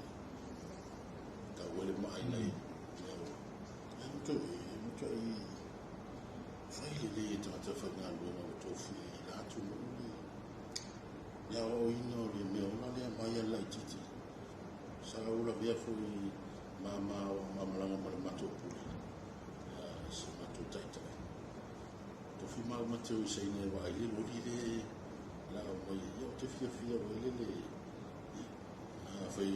[SPEAKER 1] tau ai le maai nai mea o e matuai fai lelei e tagata faigaluega ua tofia i la atunuu le aoaoina o le mea ola lea mai a le laitiiti. Sa ou lavea foi mama o mamalaga ma le matou pule se matou taitai. Tofi mau ma te o i saina e vaai le loli le la au mai ia o te fiafia o ele le a fai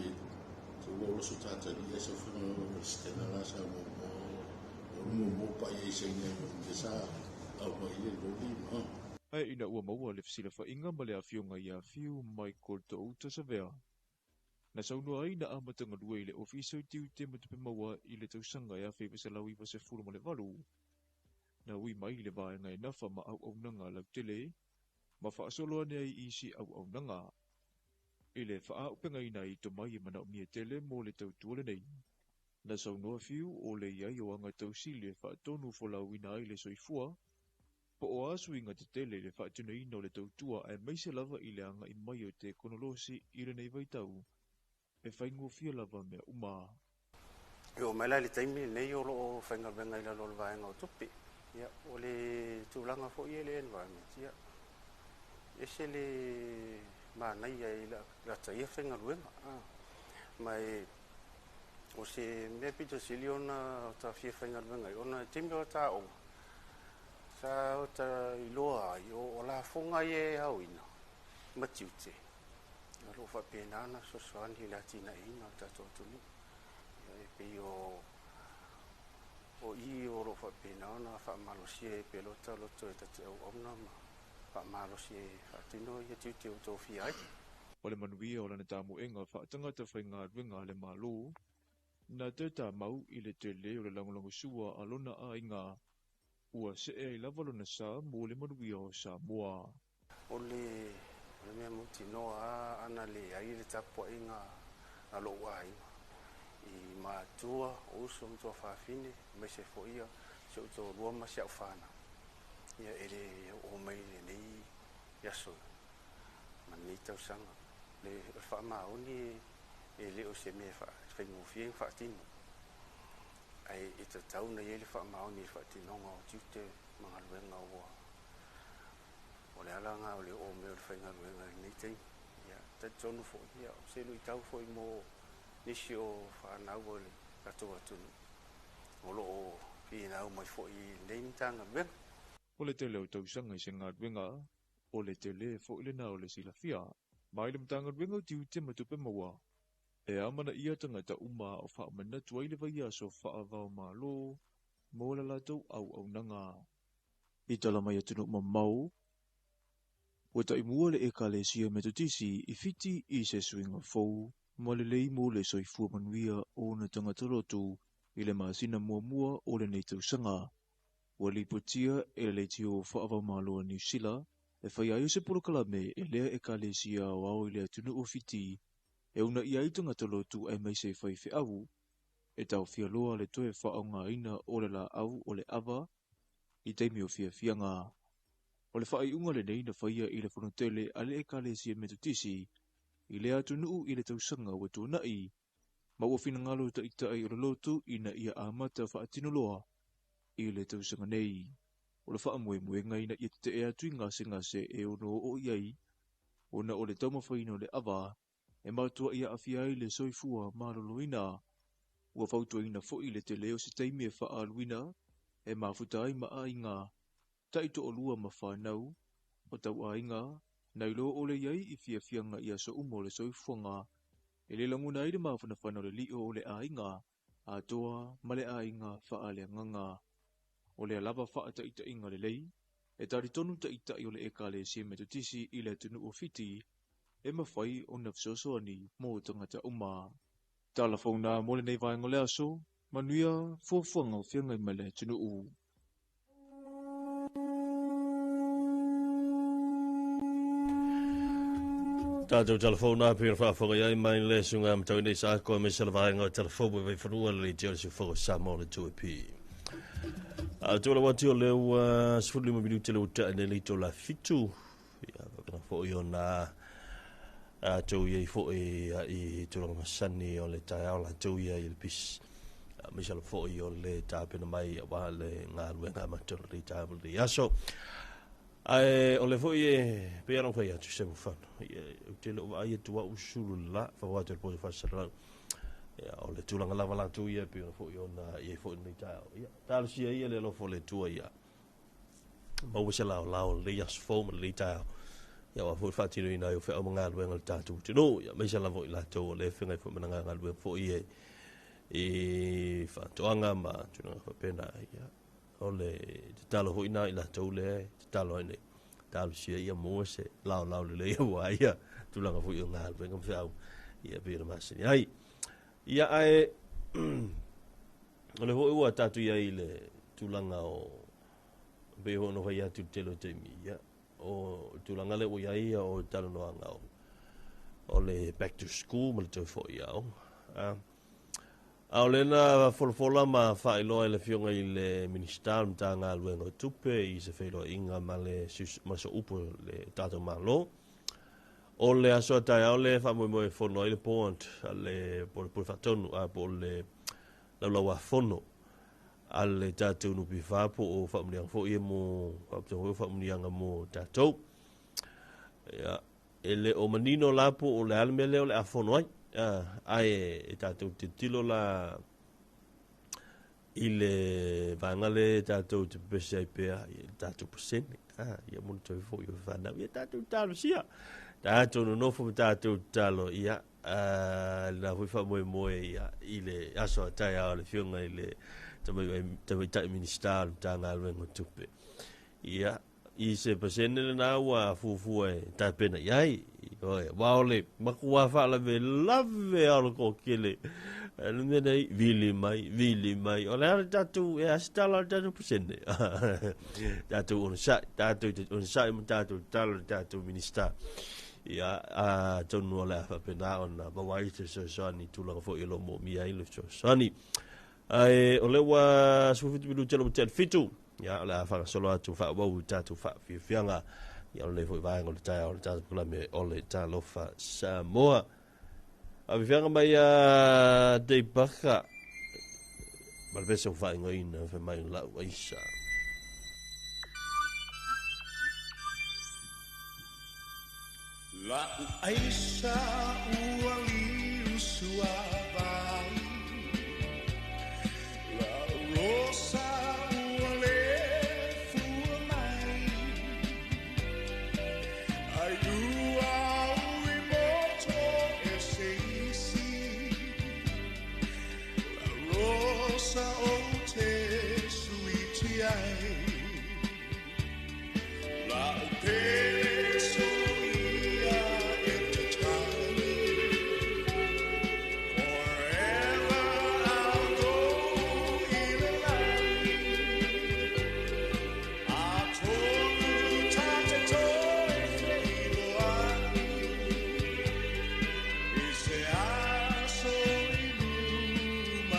[SPEAKER 1] te ua ola so tatali ia sa whanga o le stena la sa mo mo o mo mo pa ia i saina e o sa au mai le loli ma.
[SPEAKER 5] Ae ina ua maua le fesilafaiga ma le afioga ia Fiu Michael Touta Savea, na saunoa ai na amata galue i le Ofisa o Tiute ma Tupe Maua i le tausaga e 1998, na ui mai i le vaega e nafa ma auaunaga lautele ma faasolo ane ai i isi auaunaga i le faaaupegaina ai tomai e manaomia tele mo le tautua lenei. Na saunoa Fiu o le i ai o aga tausili e faatonu folauina ai le soifua, po o a suiga tetele i le faatinoina o le tautua aemaise lava i le agai mai o tekonolosi i lenei vaitau e faigofie lava mea uma.
[SPEAKER 7] E oo mai la i le taimi lenei o loo faigaluega i lalo o le vaega o tupe. Ia, o le tulaga foi ia i le environment, ia, ese le manaia i lata ia faigaluega. Ma e o se mea pito sili ona ta fia faigaluega ai, ona i taimi o ta aoga, sa o ta iloa ai o lafoga ia e aoina ma tiute, o loo faapena ona fesoasoani i le atinaeina o le tatou atunuu. Ia, e pei o i o loo faapena ona faamalosia e pelota loto e tate auauna ma faamalosi e faatino ia tiute o tofia ai.
[SPEAKER 5] O le manuia o lana tamoega faatagata faigaluega a le Malo, na toe tamau i le tele o le lagolagosua a lona aiga, ua see ai lava lona sa mo le manuia o Samoa.
[SPEAKER 7] O le mea mautinoa lava ana leai le tapuaiga a lou aiga i matua, o uso ma tuafafine, aemaise foi si ou toalua ma si au fanau, ia e le oo mai i lenei aso ma lenei tausaga. O le faamaoni e le o se mea e faigofie ona faatino, ae e tatau ona i ai le faamaoni i le faatinoga o tiute ma galuega ua o le ala lena o le oo mai o le faigaluega i lenei taimi. Ia, talitonu foi, ia, o se luitau foi mo nisi o fanau o le tatou atunuu o lo o finau mai foi i lenei Matagaluega.
[SPEAKER 5] O le tele o tausaga i se galuega, o le tele foi lena o le silafia mai le Matagaluega o Tiute ma Tupe Maua. E amanaia tagata uma o faamanatu ai le vaiaso faava-o-Malo mo le latou auaunaga. I tala mai atunuu mamao, ua taimua le Ekalesia Metotisi i Fiti i se suiga fou ma lelei mo le soifua manuia o ona tagata lotu i le masina muamua o lenei tausaga. Ua lipotia e le leitio faava-o-Malo a Niu Sila e faia ai se polokalame e lea Ekalesia aoao i le atunuu o Fiti e uunaia ai tagata lotu aemaise faifeau e taofia loa le toe faaaogaina o le laau o le ava i taimi o fiafiaga. O le faaiuga lenei na faia i le fonotele a le Ekalesia Metotisi i lea atunuu i le tausaga ua tuanai, ma ua finagalo taitai o le lotu ina ia amata faatino loa i le tausaga nei. O le faamoemoega ina ia tetee atu i gasegase e ono oo i ai ona o le taumafaiina o le ava e matuai aafia ai le soifua maloloina. Ua fautuaina foi le tele o se taimi e faaaluina e mafuta ai ma aiga taitoalua ma fanau o tauaiga nai lo o le i ai i fiafiaga i aso uma o le soifuaga e le lagona ai le mafanafana o le lio o le aiga atoa ma le aiga faaleagaga. O lea lava faataitaiga lelei e talitonu taitai o le Ekalesia Metotisi i le atunuu o Fiti e mafai ona fesoasoani mo tagata uma. Tala fou na mo lenei vaega o le aso, manuia fuafuaga o feagai ma le atunuu.
[SPEAKER 2] Tātou telefona pei ona faafofoga i ai mai le suiga matau nei sa koe me se vaega o telefoni mai fanua le leitio le siufogo Samoa le 2AP. A tu la wati o le ua 15 minute le uta nei le ito la fitu. Ia whakana foi o nā a tau ia i foi i tulaga masani o le taeao la tau ia i le pis. Aemaise lava foi o le tapena mai aua le galuega amata o lenei taeao ma lenei aso. Ae o le foi e pei ona ou fai atu se mafano, ou te le o vaai atu au sulu la whawā te po whasarau. Ia, o le tulaga lava latou ia pei ona foi ona i ai foi lenei taeao. Ia, talosia ia le alofa o le Atua ia maua se laolao o lenei aso fou ma lenei taeao. Ia aua foi le faatinoina ai o feau ma galuega a le tatou atunuu. Ia aemaise lava i latou o lea e feagai foi ma galuega foi e i faatoaga ma tulaga faapena. Ia, o le tatalo foi na i latou lea e tatalo ai nei. Talosia ia maua se laolao lelei aua ia tulaga foi o galuega ma feau ia pei ona masani ai. Ia ae o le foi ua tatou i ai i le tulaga o pei foi ona fai atu i le tele o taimi, ia, o tulaga lea ua i ai o talanoaga o le back to school ma le toe foi i aoga. A o lea na folafola ma faailoa e le Afioga i le Minisita o le Matagaluega o Tupe i se feiloaiga ma le ma Sooupu o le tatou Malo. O le aso a taeao le faamoemoe e fono ai le board a le po o le Pule Faatonu a po o le Laulauafono a le tatou NPF po o faamanuiaga foi ia mo faapitoa foi o faamanuiaga mo tatou. Ia, e le o manino la po o le a le mea lea o le a fono ai. Ae e tatou tilotilo la i le vaega lea tatou te pepese ai pea i le tatou pasene. Ia mo le toe foi o fanau. Ia tatou talosia. Tatou nonofo ma tatou tatalo. Ia, lena foi faamoemoe ia, i le aso a taeao le Afioga i le Tamaitai Minisita o le Matagaluega o Tupe. Ia, i se pasene lena ua fuafua e tapena i ai. Ioe, aua o le matua faalavelave lava o le toatele Le mea nei, vili mai, vili mai. O le a le tatou, e a se tala o le tatou pasene. Tatou onosai, tatou te onosai ma tatou tatalo i le tatou Minista. Ia, atonu o le a faapena ona maua ai se fesoasoani i tulaga foi o lo o moomia ai le fesoasoani. Ae o lea ua 17 minute ua tea i le 7, ia, o le a faagasolo atu faaauau i tatou faafiafiaga. Ia, o lenei foi vaega o le taeao o le tatou polokalame o le Talofa Samoa. Afiafiaga mai ia Deibaka ma le pese o faaigoaina fai mai lau aisa.
[SPEAKER 4] La'u aisa ua liu suavai, la'u rosa ua le fua mai, ai ua ui moto e se isi, la'u rosa o te suiti ai, la'u pele soia e te tali. Forever I'll go i le lagi, a tolu tate toe feiloai, i se aso i lumanai.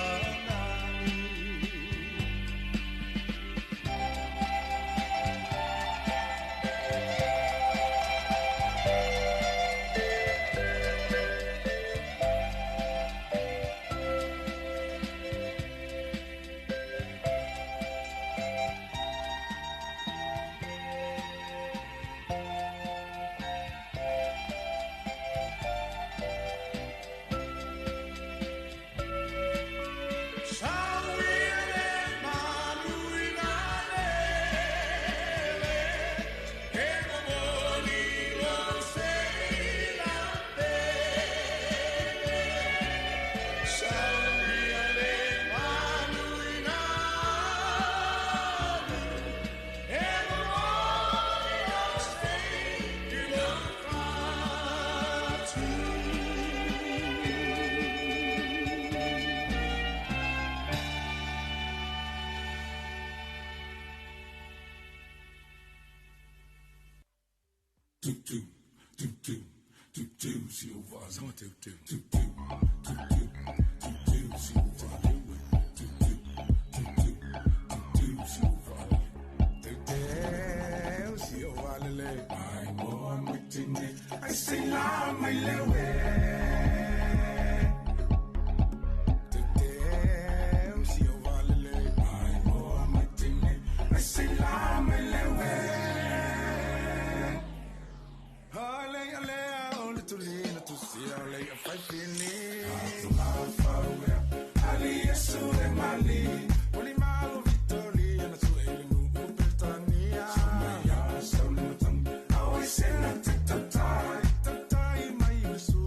[SPEAKER 4] Sauiele manuina lele, e momoli lo se la pele. Sauiele manuina lele, e momoli lo se la fatu.
[SPEAKER 8] Tu tu tu tu tu tu silva tu tu tu tu tu tu tu tu silva tu tu tu tu tu silva tu tu silva lele ai mo mitine ai sila mai lewe tu tu silva lele ai mo mitine ai sila mai lewe. Ale ale ole tulina tu si ale a fai fini. Ali Yesu e mali. Oli malo Victoria na tu ele nu Britania. Ya saulu tang. Awe sena tik tak tai tak tai mai Yesu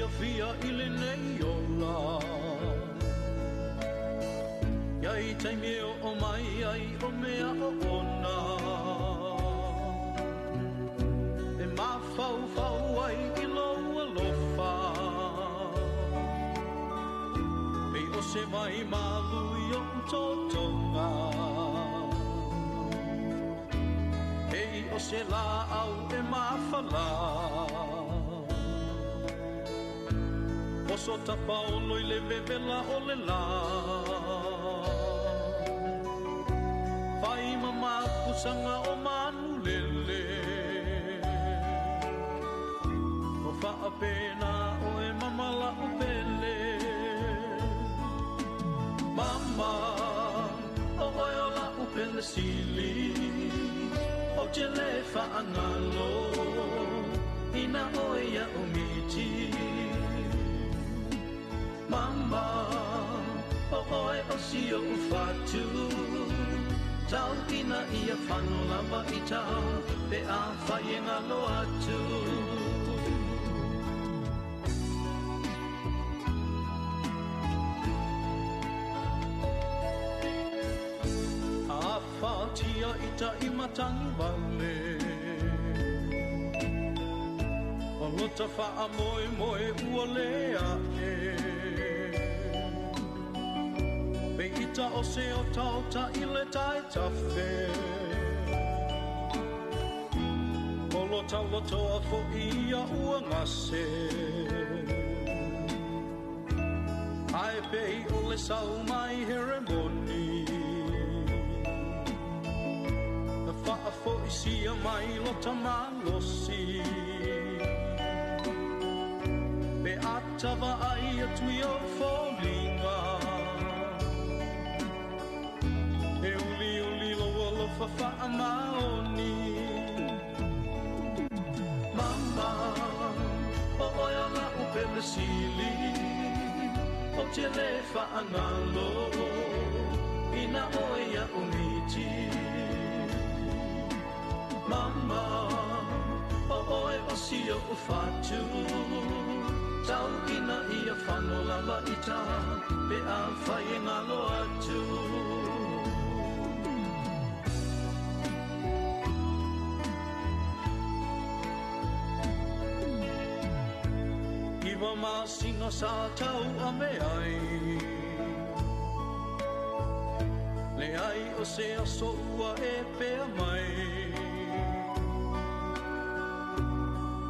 [SPEAKER 3] fiafia i lenei ola. Ia i taimi e oo mai ai o mea oona. E mafaufau ai i lou alofa. Pei o se vai malu i oʻu totoga. Pei o se laau e mafala. Oso tapaolo i le vevela o le la. Fai mamakusanga o manulele. O faapena o e mamala o pele. Mama, o oe o la upele sili. O te le whaangalo, ina oe ia o miti. Mama, o oe o si o ufatu. Tau ina ia whano lava i tau, pe a whai e ngalo atu. A whatia ita i matangi wale. O lota wha moe moe ua lea e. Pe ita o se o tauta i le tai tafe. O lota lotoa fo ia ua ngase. Ai pei o le sau mai heremoni. Na whaafo i sia mai lota malosi. Pe atava ai atui o fōlinga. E uli uli lo alofa whaamaoni. Mama, o oe o la upele sili. O te le whaangalo, ina oe ia umiti. Mama, o oe o si o ufatu. Tau ina ia whano lava ita, pe a whai e ngalo atu. Iwa masinga sa tau a me ai. Le ai o se aso ua e pea mai.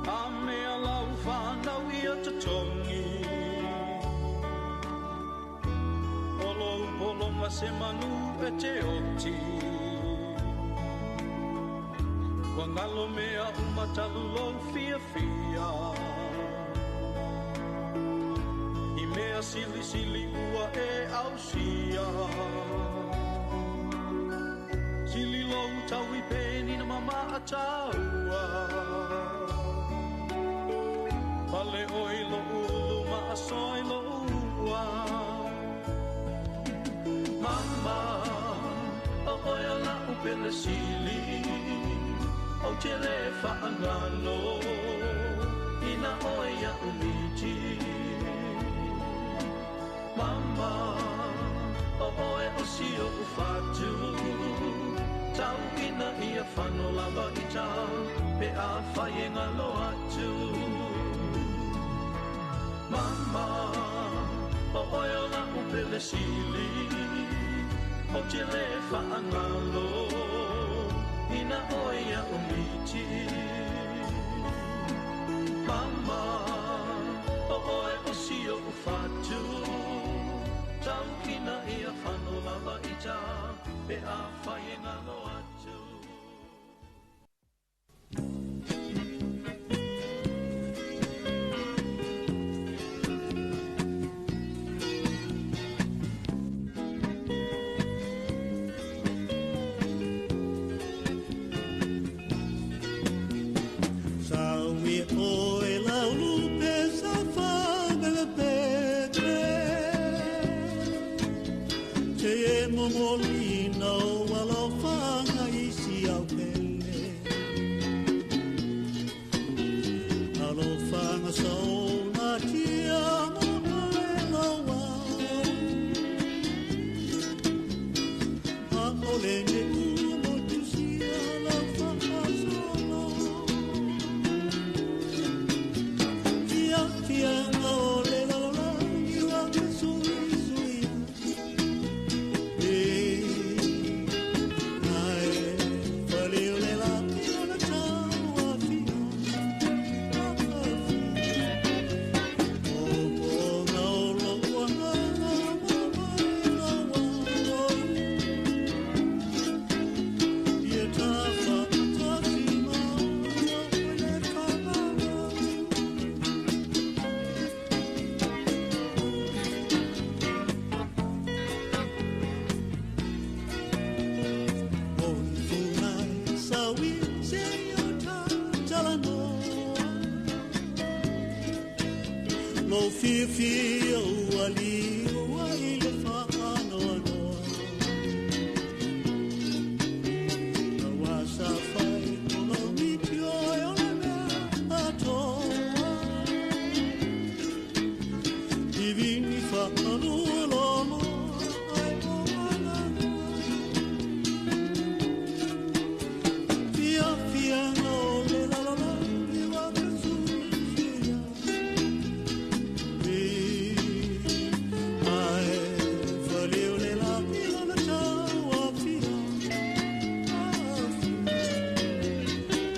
[SPEAKER 3] A mea lau whanau ia totongi. O lou polonga se manu e te oti. Kua ngalo mea umatalu lou fia fia. I mea sili sili ua e ausia. Sili lou tau i peni na mama a taua. Pale oi lo ulu ma asoi lo ua. Mama, o oe o la upele sili. O te le whaangalo, ina oe ia umiti. Mama, o oe o si o ufatu. Tau ina ia whano lava i tau, pe a whai e ngalo atu. Mama, o oe o la upele sili. O te le whaangalo, ina oe ia umiti. Mama, o oe o si o ufatu. Tau ina ia whano lava i tau, pe a whai e ngalo atu.
[SPEAKER 9] Saui oe laulu pe sa whabele petre. Te e momolina o alofanga isi au pele. Alofanga sa o na Lo fiafia ua liu ai le faanoanoa. Ua sa fai o lau mitio e o le mea atoa. Divini whaalua lono ai o malanga. Fia fia no le la la la i waka suia. Ai whaleu le la i lona tau a fia.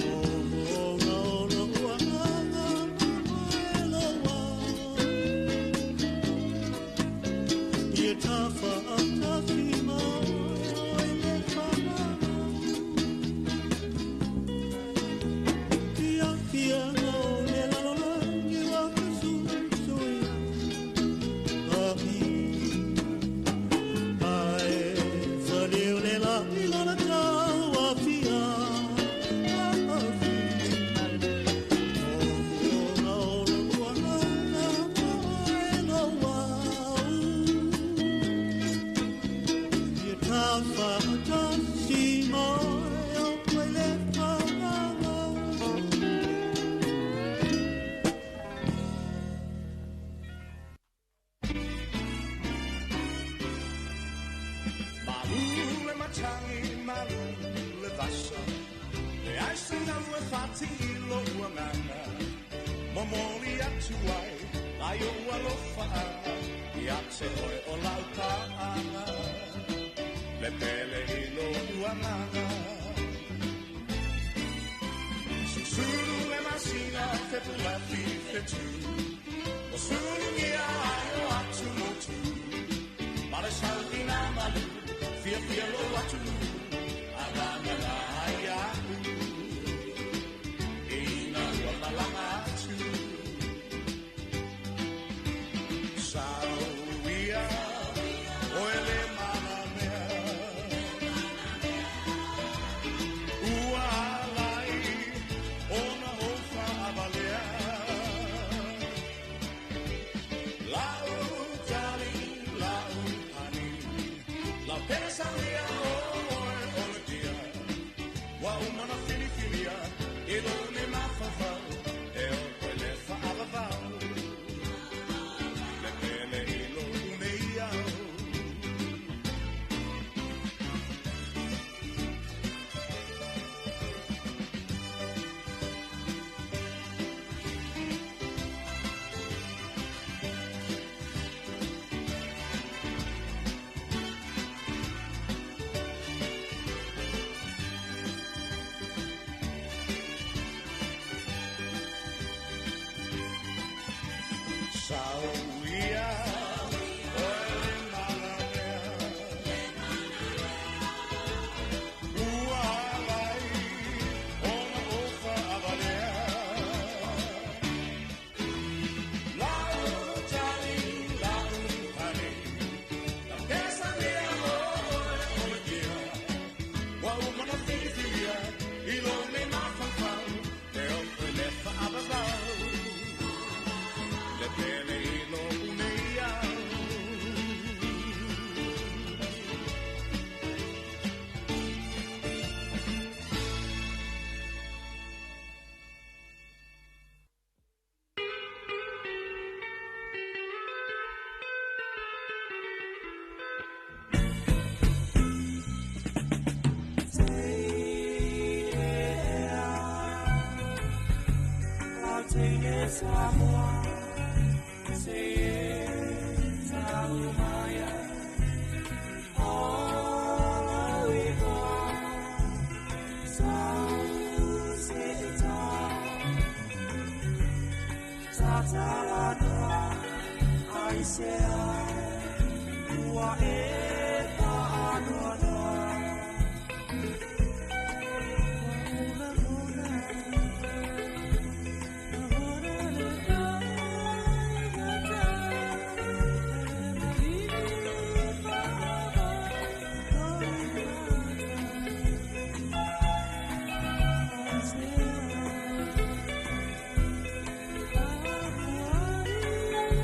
[SPEAKER 9] O monga o lo uanganga e lo wa. Ia tafa a tawhima o le whananga. Fia fia no le la la la i waka suia. Ai whaleu le la i lona tau a fia. O monga o lo uanganga e lo wa. Ia tafa a tawhima o le whananga.
[SPEAKER 4] Malu le matangi, malu le vasa. Le ai se ngau e whati i lo uanganga. Momoli atu ai, lai o alofa anga. Ia te oe o lau pa'anga. Le pele i lo uanganga. Susuru le masina, fetu lafi fetu. O sulu ngia ai o atu motu. Mare sau ina malu, fia fia lo atu. Aganga na ai aku. Ina ua malanga atu. Sau ia, oe le mana mea. Ua alai, ona ofa avalea. Lau tali, lau pani, lau pesa ia oe o le dia. Wa umana filifilia, e lo le mafafau, e o koe le whaavavau. Le pele i lo une iau. Sau ia, oe le mana mea. Ua alai, ona ofa avalea. Lau tali, lau pani, lau pesa mea oe o le dia. Wa umana filifilia, i lo le mafafau, te o koe le whaavavau. Le pele i lo une iau.
[SPEAKER 10] Yeah.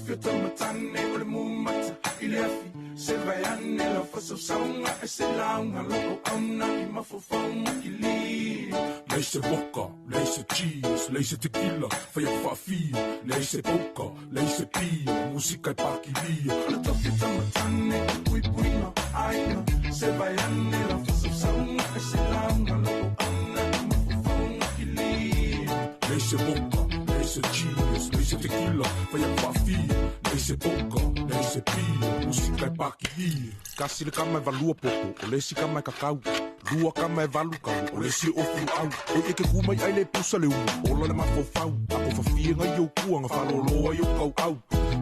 [SPEAKER 4] tofi o tamatane o le mumata i le afi se vai ane lau fasausauga e se lauga lou auauna i mafaufauga kili.
[SPEAKER 8] Leai se vodka, leai se cheese, leai se tequila, fai atu faafia, leai se poker, leai se pia, musika e pakilia.
[SPEAKER 4] O le tofi o tamatane o puipuiga aiga se vai ane lau fasausauga e se lauga lou auauna i mafaufauga kili.
[SPEAKER 8] Leai se vodka, leai se cheese, leai se tequila, fai atu faafia, leai se poker, leai se pia, musika e pakilia. Kasi le kama e valua poto, o le isi kama e kakau. Lua kama e valu kau, o le isi e ofi luau. Oi e ke ku mai ai le pusa le umu, ola le mafaufau. Ako fafia ngai au kua, nga whaloloa i au kau au.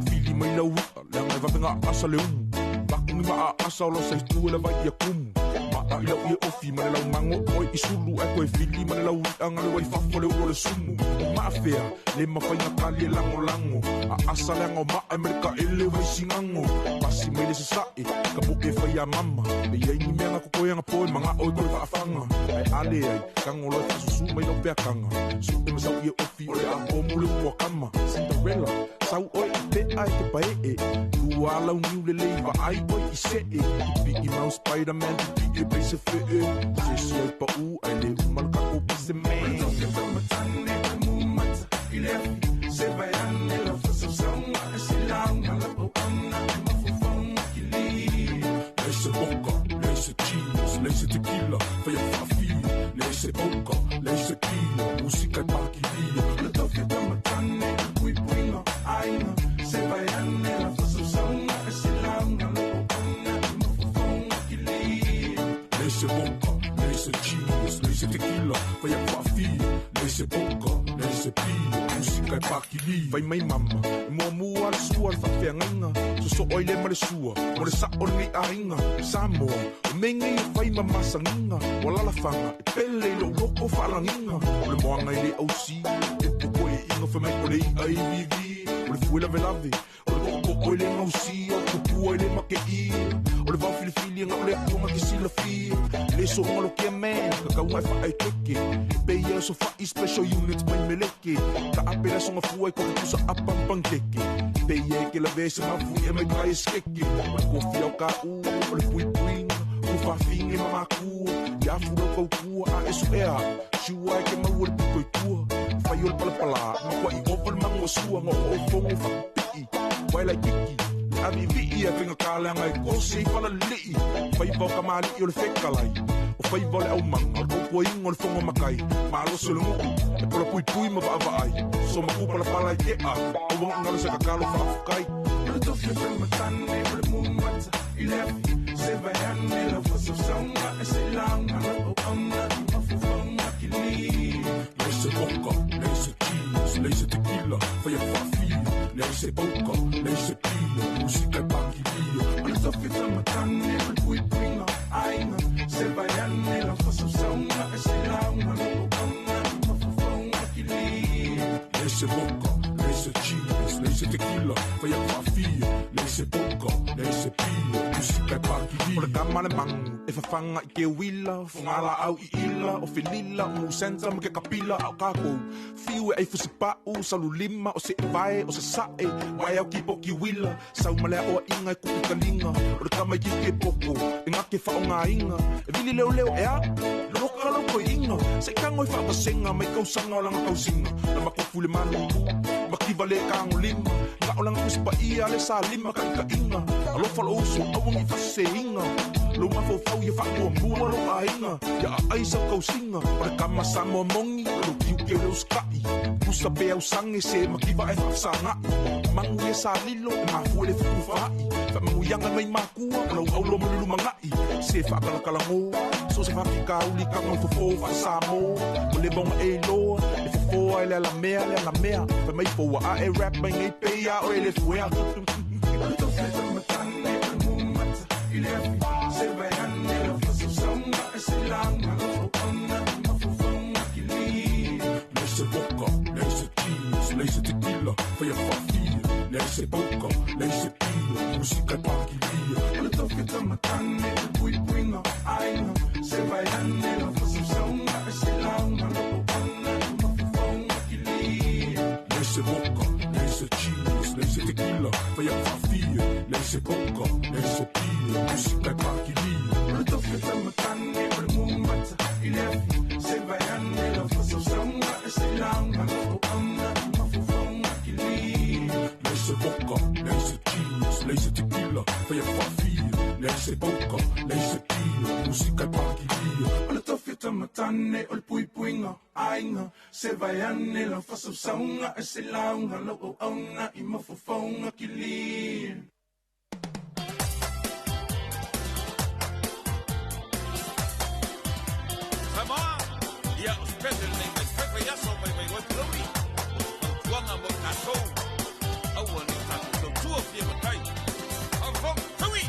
[SPEAKER 8] Fili mai lau ia, leanga e vavenga asa le umu. Baku ni maa asa o lau sa itu e le vai ia kumu. Maa i lau ia ofi ma le lau mango oi i sulu. Ai koe fili ma le lau ia nga le wai fafo le ulo le sumu. O maafea, le mawhainga kali e lango lango. A asa leanga o maa e mereka ele wai singango. Pasi mai le sasae, ka mo e whai a mama. Me iai ni mea nga kokoe nga poe, manga oi koe faafanga. Ai ale ai, kango loe fasusu mai lau peakanga. Su e masau ia ofi o le a omu le ua kama. Cinderella, sau oi i te ai te pae e. Lua lau niu le lei va ai oi i se e. Pipi i mau Spider-Man, pipi e pei se fe e. Se si ai pa u, ai le umal kako pise man.
[SPEAKER 4] O le tofi o tamatane o le mumata i le afi se vai ane lau fasausauga e se lauga lau auauna i mafaufauga kili.
[SPEAKER 8] Leai se vodka, leai se cheese, leai se tequila, fai atu faafia, leai se poker, leai se pia, musika e pakilia.
[SPEAKER 4] O le tofi o tamatane o le puipuiga aiga se vai ane lau fasausauga e se lauga lau auauna i mafaufauga kili.
[SPEAKER 8] Leai se vodka, leai se cheese, leai se tequila, fai atu faafia, leai se poker, leai se pia, musika e pakilia.
[SPEAKER 10] Fai mai mama, e muamua le sua le faafeagaiga, sosoo ai le ma le sua, mo le sao lenei aiga. Samoa, o mea nei e fai ma masagiga, ua lalafaga e pele i lou loko faalagiga. O le moaga i le ausi, upu koe iga fai mai o le i'a i vivi. O le fue lavelave, o le to'oto'o i le gausia, o le tupua i le makei. O le vao filifili nga o le atuga ke silafia. Le soonga lo kia man, kakauga e faaekeke. Pe ia so fa'i special unit mai meleke. Ka ape la songa fua i koke pusa apa pankeke. Pe ia e ke la vese mafu e mai kai skeke. O le kofi au ka u, o le puipuiga, o faafiga e mamakua. Ia afu lau kaukua a e suea, siua e ke maua le pito i tua. Fai o le palapala, makua'i ova le mago sua, nga o ofogo faapipii. Wailai kiki, le aviivii e faiga kaleaga e kose i falalilii. Faiva o kamali'i o le fekalai, o faiva o le aumaga, o le tautuaina o le fogo makai. Malosi o le nuu, e polapuipui ma vaavaai. So maku palapala i ea, aua galo se kakalo faafukai.
[SPEAKER 4] O le tofi o tamatane o le mumata i le afi se vai ane lau fasausauga e se lauga lau auauna i mafaufauga kili.
[SPEAKER 8] Leai se vodka, leai se cheese, leai se tequila, fai atu faafia, leai se poker, leai se pia, musika e pakilia.
[SPEAKER 4] O le tofi o tamatane o le puipuiga aiga se vai ane lau fasausauga e se lauga lau auauna i mafaufauga kili.
[SPEAKER 8] Leai se vodka, leai se cheese, leai se tequila, fai atu faafia, leai se poker, leai se pia, musika e pakilia.
[SPEAKER 10] O le kama le mangu, e fafaga i ke uila, fogala au i ila, o felila, o musenta ma ke kapila, a o kākou. Fiu e ai fusipa'u, salu lima, o se'evae, o sasa'e, wae au kipo ki uila, sau ma le aʻoaʻiga e kuʻu kaliga, o le kama i kiki e poko, e gake faʻogāiga, e vili leoleo e a, loloka lau koeʻiga, se i kago e faavasega mai kausaga o laga tausiga, na makofu le malulu, makiva le kagolima, ga'o laga tusipaia le salima kaʻikaʻiga, alofa lou uso aua nei faseseina, lou mafaufau ia faamuamua lou aiga, ia aai sau tausiga, o le kama Samoa moni, o lou tiute o le usikaʻi, pusa pe ausage se makiva e faafesagaʻi, magu ia salilo e mafua i le fetufaai, faamanuiaga mai makua o lau aulo ma le lumagaʻi, se faakalakalagō, so se faafikauli kago i fofō faasamō, o le maoga e iloa, e fofoa e le alamea le alamea, fai mai foua a e rap mai nei pei a oe le fuea.
[SPEAKER 4] O le tofi o tamatane o le mumata i le afi se vai ane lau fasausauga e se lauga lau auauna i mafaufauga kili.
[SPEAKER 8] Leai se vodka, leai se cheese, leai se tequila, fai atu faafia, leai se poker, leai se pia, musika e pakilia.
[SPEAKER 4] O le tofi o tamatane o le puipuiga aiga se vai ane lau fasausauga e se lauga lau auauna i mafaufauga kili.
[SPEAKER 8] Leai se vodka, leai se cheese, leai se tequila, fai au faafia, leai se poka, leai se pia, musika e pakilia. O le tofi tamatane o le mumata i le afi, se vai ane lau fasausauga e se lauga lau auauna i mafaufauga kilia. Leai se vodka, leai se gin, leai se tequila, fai au faafia, leai se poka, leai se pia, musika e pakilia. O le tofi tamatane o le puipuiga aiga, se vai ane lau fasausauga e se lauga lau auauna i mafaufauga kilia.
[SPEAKER 11] Samoa, ia o special nei mai fai aso mai mai oi pulauri. O se fautuaga mo tatou. Aua ne i tatou tautua fia matai. Faafofoga, taui!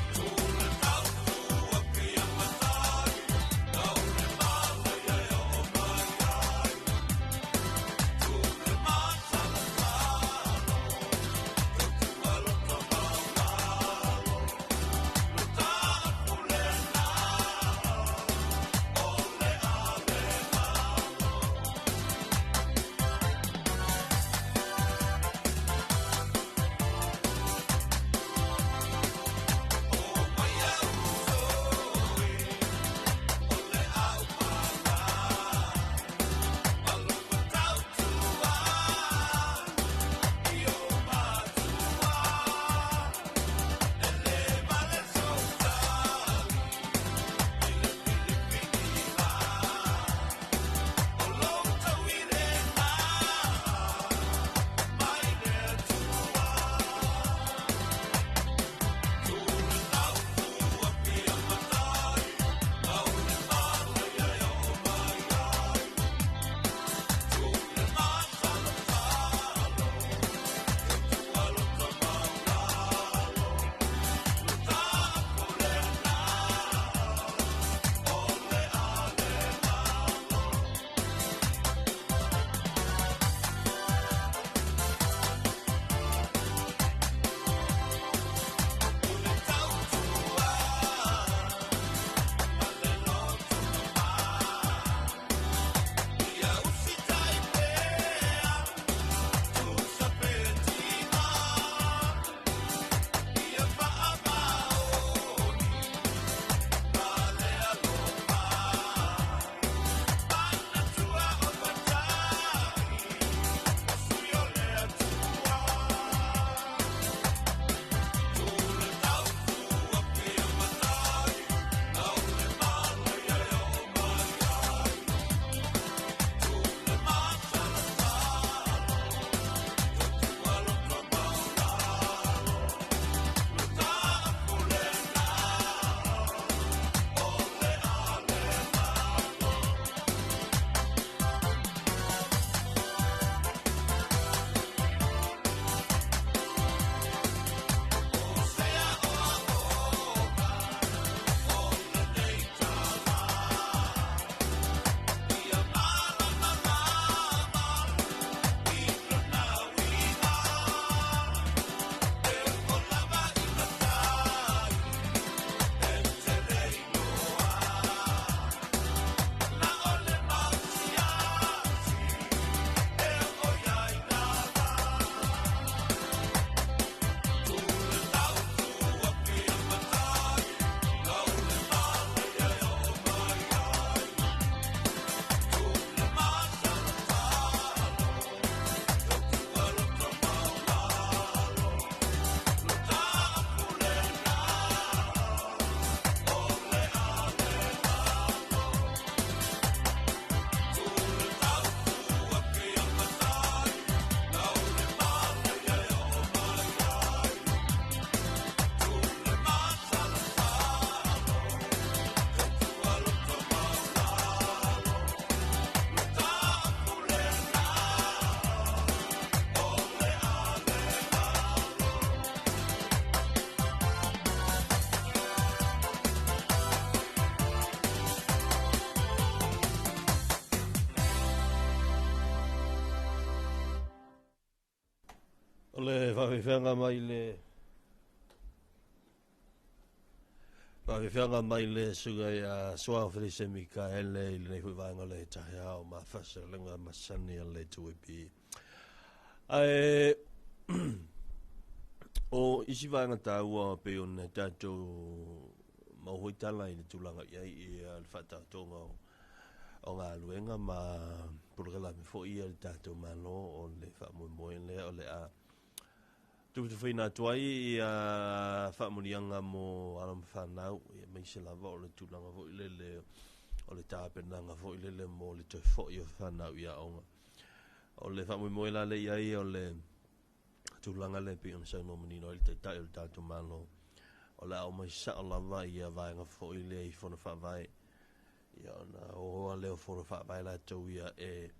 [SPEAKER 2] O le faafeafeaga mai le faafeafeaga mai le susuga ia Soa Felise Mikaele i lenei foi vaega o le taeao ma faasalalauga masani a le 2AP. Ae O isi vaega taua pei ona tatou maua foi tala i le tulaga i ai ia le faataotoga o galuega ma polokalame foi ia le tatou Malo o le faamoemoe lea o le a tufatufaina atu ai ia faamuniaga mo alo ma fanau ia maise lava o le tulaga foi lele o le tapenaga foi lele mo le toe foi o fanau i aoga. O le faamoemoe la le i ai o le tulaga lea pei ona saunoa manino ai le Taitai o le tatou Malo, o le a aumai sao lava ia vaega foi lea i fono faavae, ia ona oa lea o fono faavae latou ia e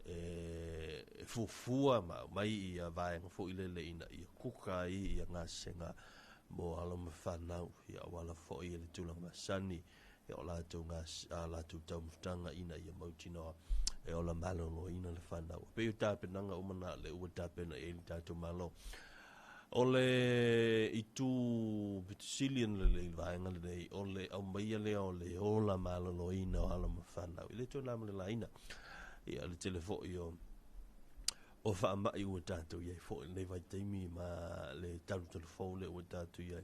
[SPEAKER 2] e fuafua ma aumai ia vaega foi lele ina ia kuka ai ia gasega mo alo ma fanau, ia auala foi i le tulaga masani ia o latou gas, a latou taumafataga ina ia mautinoa e ola maloloina le fanau. E pei o tapenaga uma na le ua tapena i ai le tatou Malo. O le itu pitisili ona lelei i le vaega lenei, o le aumaia lea o le ola maloloina o alo ma fanau. E le toe na ma le laina. Ia le tele foi o faamai ua tatou i ai foi i lenei vaitaimi ma le talutalu fou lea ua tatou i ai.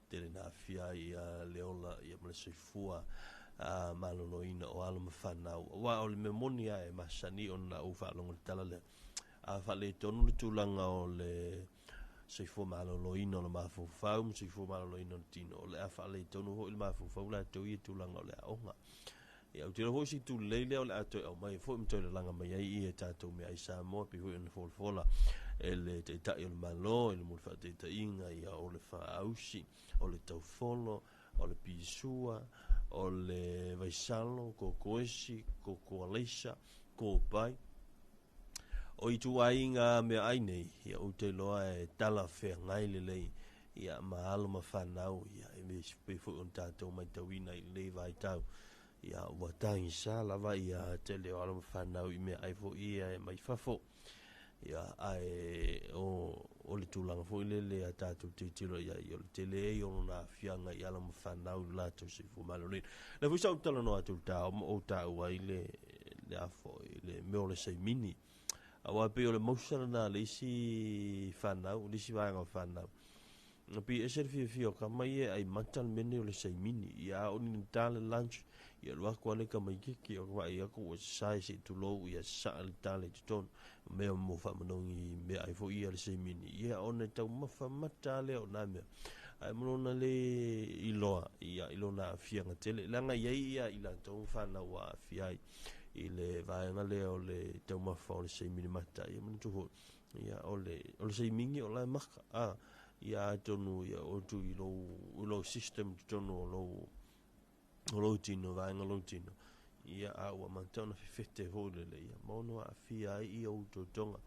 [SPEAKER 2] Tele na aafia ai ia le ola ia ma le soifua maloloina o alo ma fanau. Aua o le mea moni lava e masani ona ou faalogo i le tala lea, a faaletonu le tulaga o le soifua maloloina o le mafaufau ma soifua maloloina o le tino, o le a faaletonu foi le mafaufau latou ia i tulaga o le aoga. Ia, ou te iloa foi o se itu lelei lea o le a toe aumai foi ma toe lalaga mai ai ia tatou meaai Samoa, pei foi ona folafola e le Taitai o le Malo i le muli faataitaiga ia o le faausi, o le taufolo, o le pisua, o le vaisalo, kokoesi, kokoaleisa, kopai. O ituaiga meaai nei, ia ou te iloa e talafeagai lelei ia ma alo ma fanau, ia e pei foi ona tatou matauina i lenei vaitau, ia ua tagisa lava ia tele o alo ma fanau i meaai foi ia e mai fafo. Ia ae o le tulaga foi lele a tatou tilotilo i ai, o le tele ai o lona aafiaga i alo ma fanau i lo latou soifua maloloina. O lea foi sa ou talanoa atu i le taao ma ou taua ai le le a foi le mea o le saimini. Aua pei o le mausa lena a le isi fanau, le isi vaega o fanau. Na pei e ese le fiafia o tama ia e ai mata le mea nei o le saimini. Ia a oo ina ta le lunch, ia alu atu lava le tamaitiiti o vaai atu ua sasae se i tulou, ia sasaa le tale i totonu. O mea mo faamanogi meaai foi ia le saimini. Ia ona e taumafa mata lava lea o na mea. Ae mo lona le iloa ia i lona aafiaga tele, leaga e i ai ia i latou ma fanau ua aafia ai i le vaega lea o le taumafa o le saimini mata. Ia manatua foi, ia o le o le saimini o la e maka, a ia atonu ia o atu i lou i lou system i totonu o lou o lou tino, vaega o lou tino, ia a ua amata ona fefete foi lele, ia ma ono aafia ai ia ou totoga.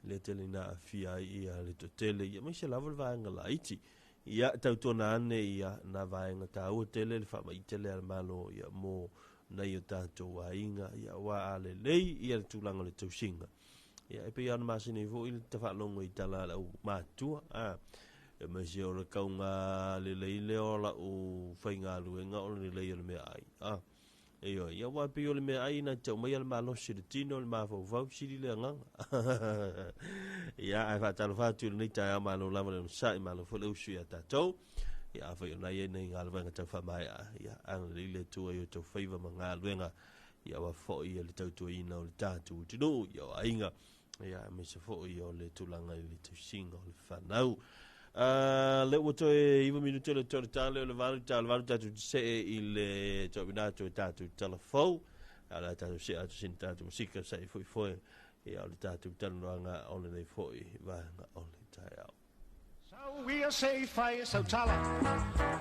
[SPEAKER 2] Le tele ina aafia ai ia le toatele, ia maise lava le vaega laiti. Ia tautuana ane ia na vaega taua tele le faamaite lea a le Malo ia mo nai o tatou aiga, ia aua a lelei ia le tulaga o le tausiga. Ia e pei lava ona masani ai foi le tafaalogo i tala a le au matua, a e aemaise o le kauga lelei lea o lau faigaluega o le lelei o le meaai, a. Ioe, ia aua e pei o le meaai na te aumaia le malosi i le tino, le mafaufau, sili le agaga. Ia, ae faatalofa atu i lenei taeao, malo lava le onosai, malo foi le usu ia tatou. Ia, afai o na i ai nei galuega tau faamaea, ia, agalelei le Atua i o outou faiva ma galuega, ia aua foi le tautuaina o le tatou atunuu, ia o aiga, ia aemaise foi o le tulaga i le tausiga o le fanau. Lea ua toe 9 minute le toe tale o le 8 tale 8 tatou te see i le toavina atu e tatou tala fou. A o le a tatou see atu sina tatou musika sa i foi foi ia o le tatou talanoaga o lenei foi vaega o le taeao.
[SPEAKER 4] Sau ia se i fai sau tala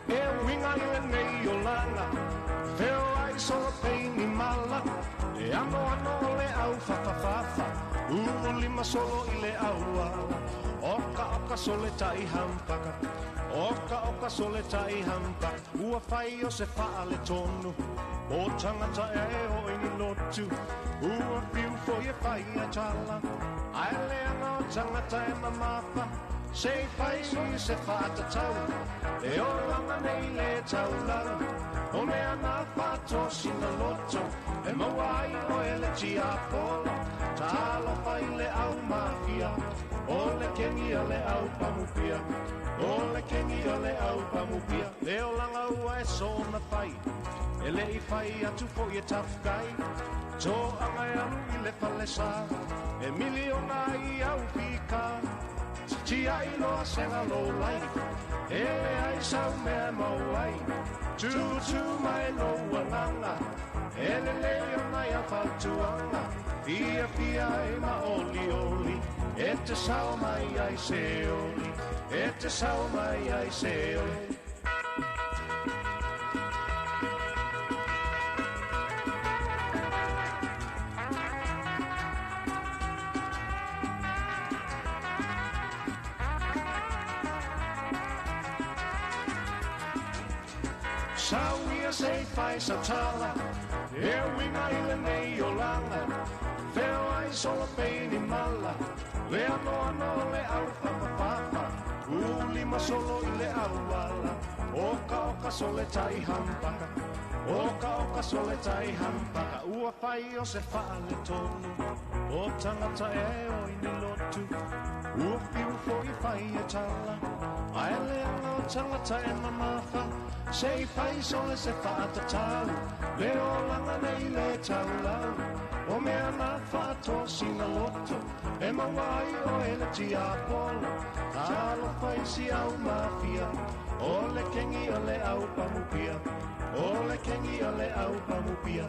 [SPEAKER 4] E uiga i lenei olaga Feoai solo pei ni mala E anoano o le au fafafafa Ulu lima solo i le auala Oka oka sole tai hampaka Oka oka sole tai hampaka Ua fai o se faaletonu O tagata ea e oo i ni lotu Ua fiu foi e fai ai tala Ae leaga o tagata e mamafa Se i fai se faatatau E olaga nei le taulau O mea na faatosina loto. E maua ai oe le tiapolo. Talofa i le au mafia, o le kengi o le au pamupia. O le kengi o le au pamupia. Le olaga ua e sona fai, e le i fai atu foi e tough guy. Toaga e alu i le falesa, e miliona i au pika. Tia iloa sega low life, e le ai sau mea mau ai. Tutu mai lou agaga, e lelei ona ia fautuaga. Fia fia e ma oli oli, e te sao mai ai se oli, e te sao mai ai se oli. Sau ia se fai sa tala, e uiga i lenei olaga. Feo ai sola peini mala, le anoano o le au fafafafa. Ulima solo i le auala, oka oka sole tai hampaka. Oka oka sole tai hampaka. Ua fai o se faaletonu, o tagata e o i ni lotu. Ua fiu foi fai e tala, ae leaga o tagata e mamafa. Se i fai sole se faatatau, le olaga nei le taulau. O mea na faatosina loto, e maua ai oe le tiapolo. Talofa i si au mafia, o le kengi o le au pamupia. O le kengi o le au pamupia.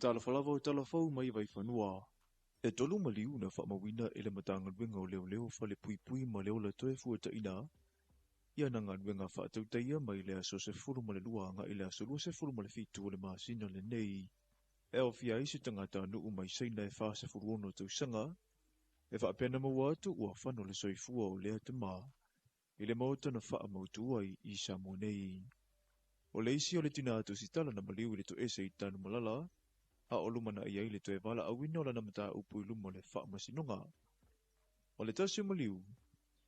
[SPEAKER 5] Talofa lava o talafou mai Vaifanua. E tolu maliu na faamauina e le Matagaluega o Leoleo Falepuipui ma le Ola Toefuataiga ia na galuega faatautaia mai le aso 12 agai le aso 27 o le masina lenei. E aofia ai se tagatanuu mai Saina e 46 tausaga, e faapea na maua atu ua fano le soifua o lea tamā i le maota na faamautu ai i Samoa nei. O le isi o le tinā tusitala na maliu i le toese i Tanumalala, a o lumanai ai le toe valaauina o lana mataupu i luma o le faamasinoga. O le tasi o maliu,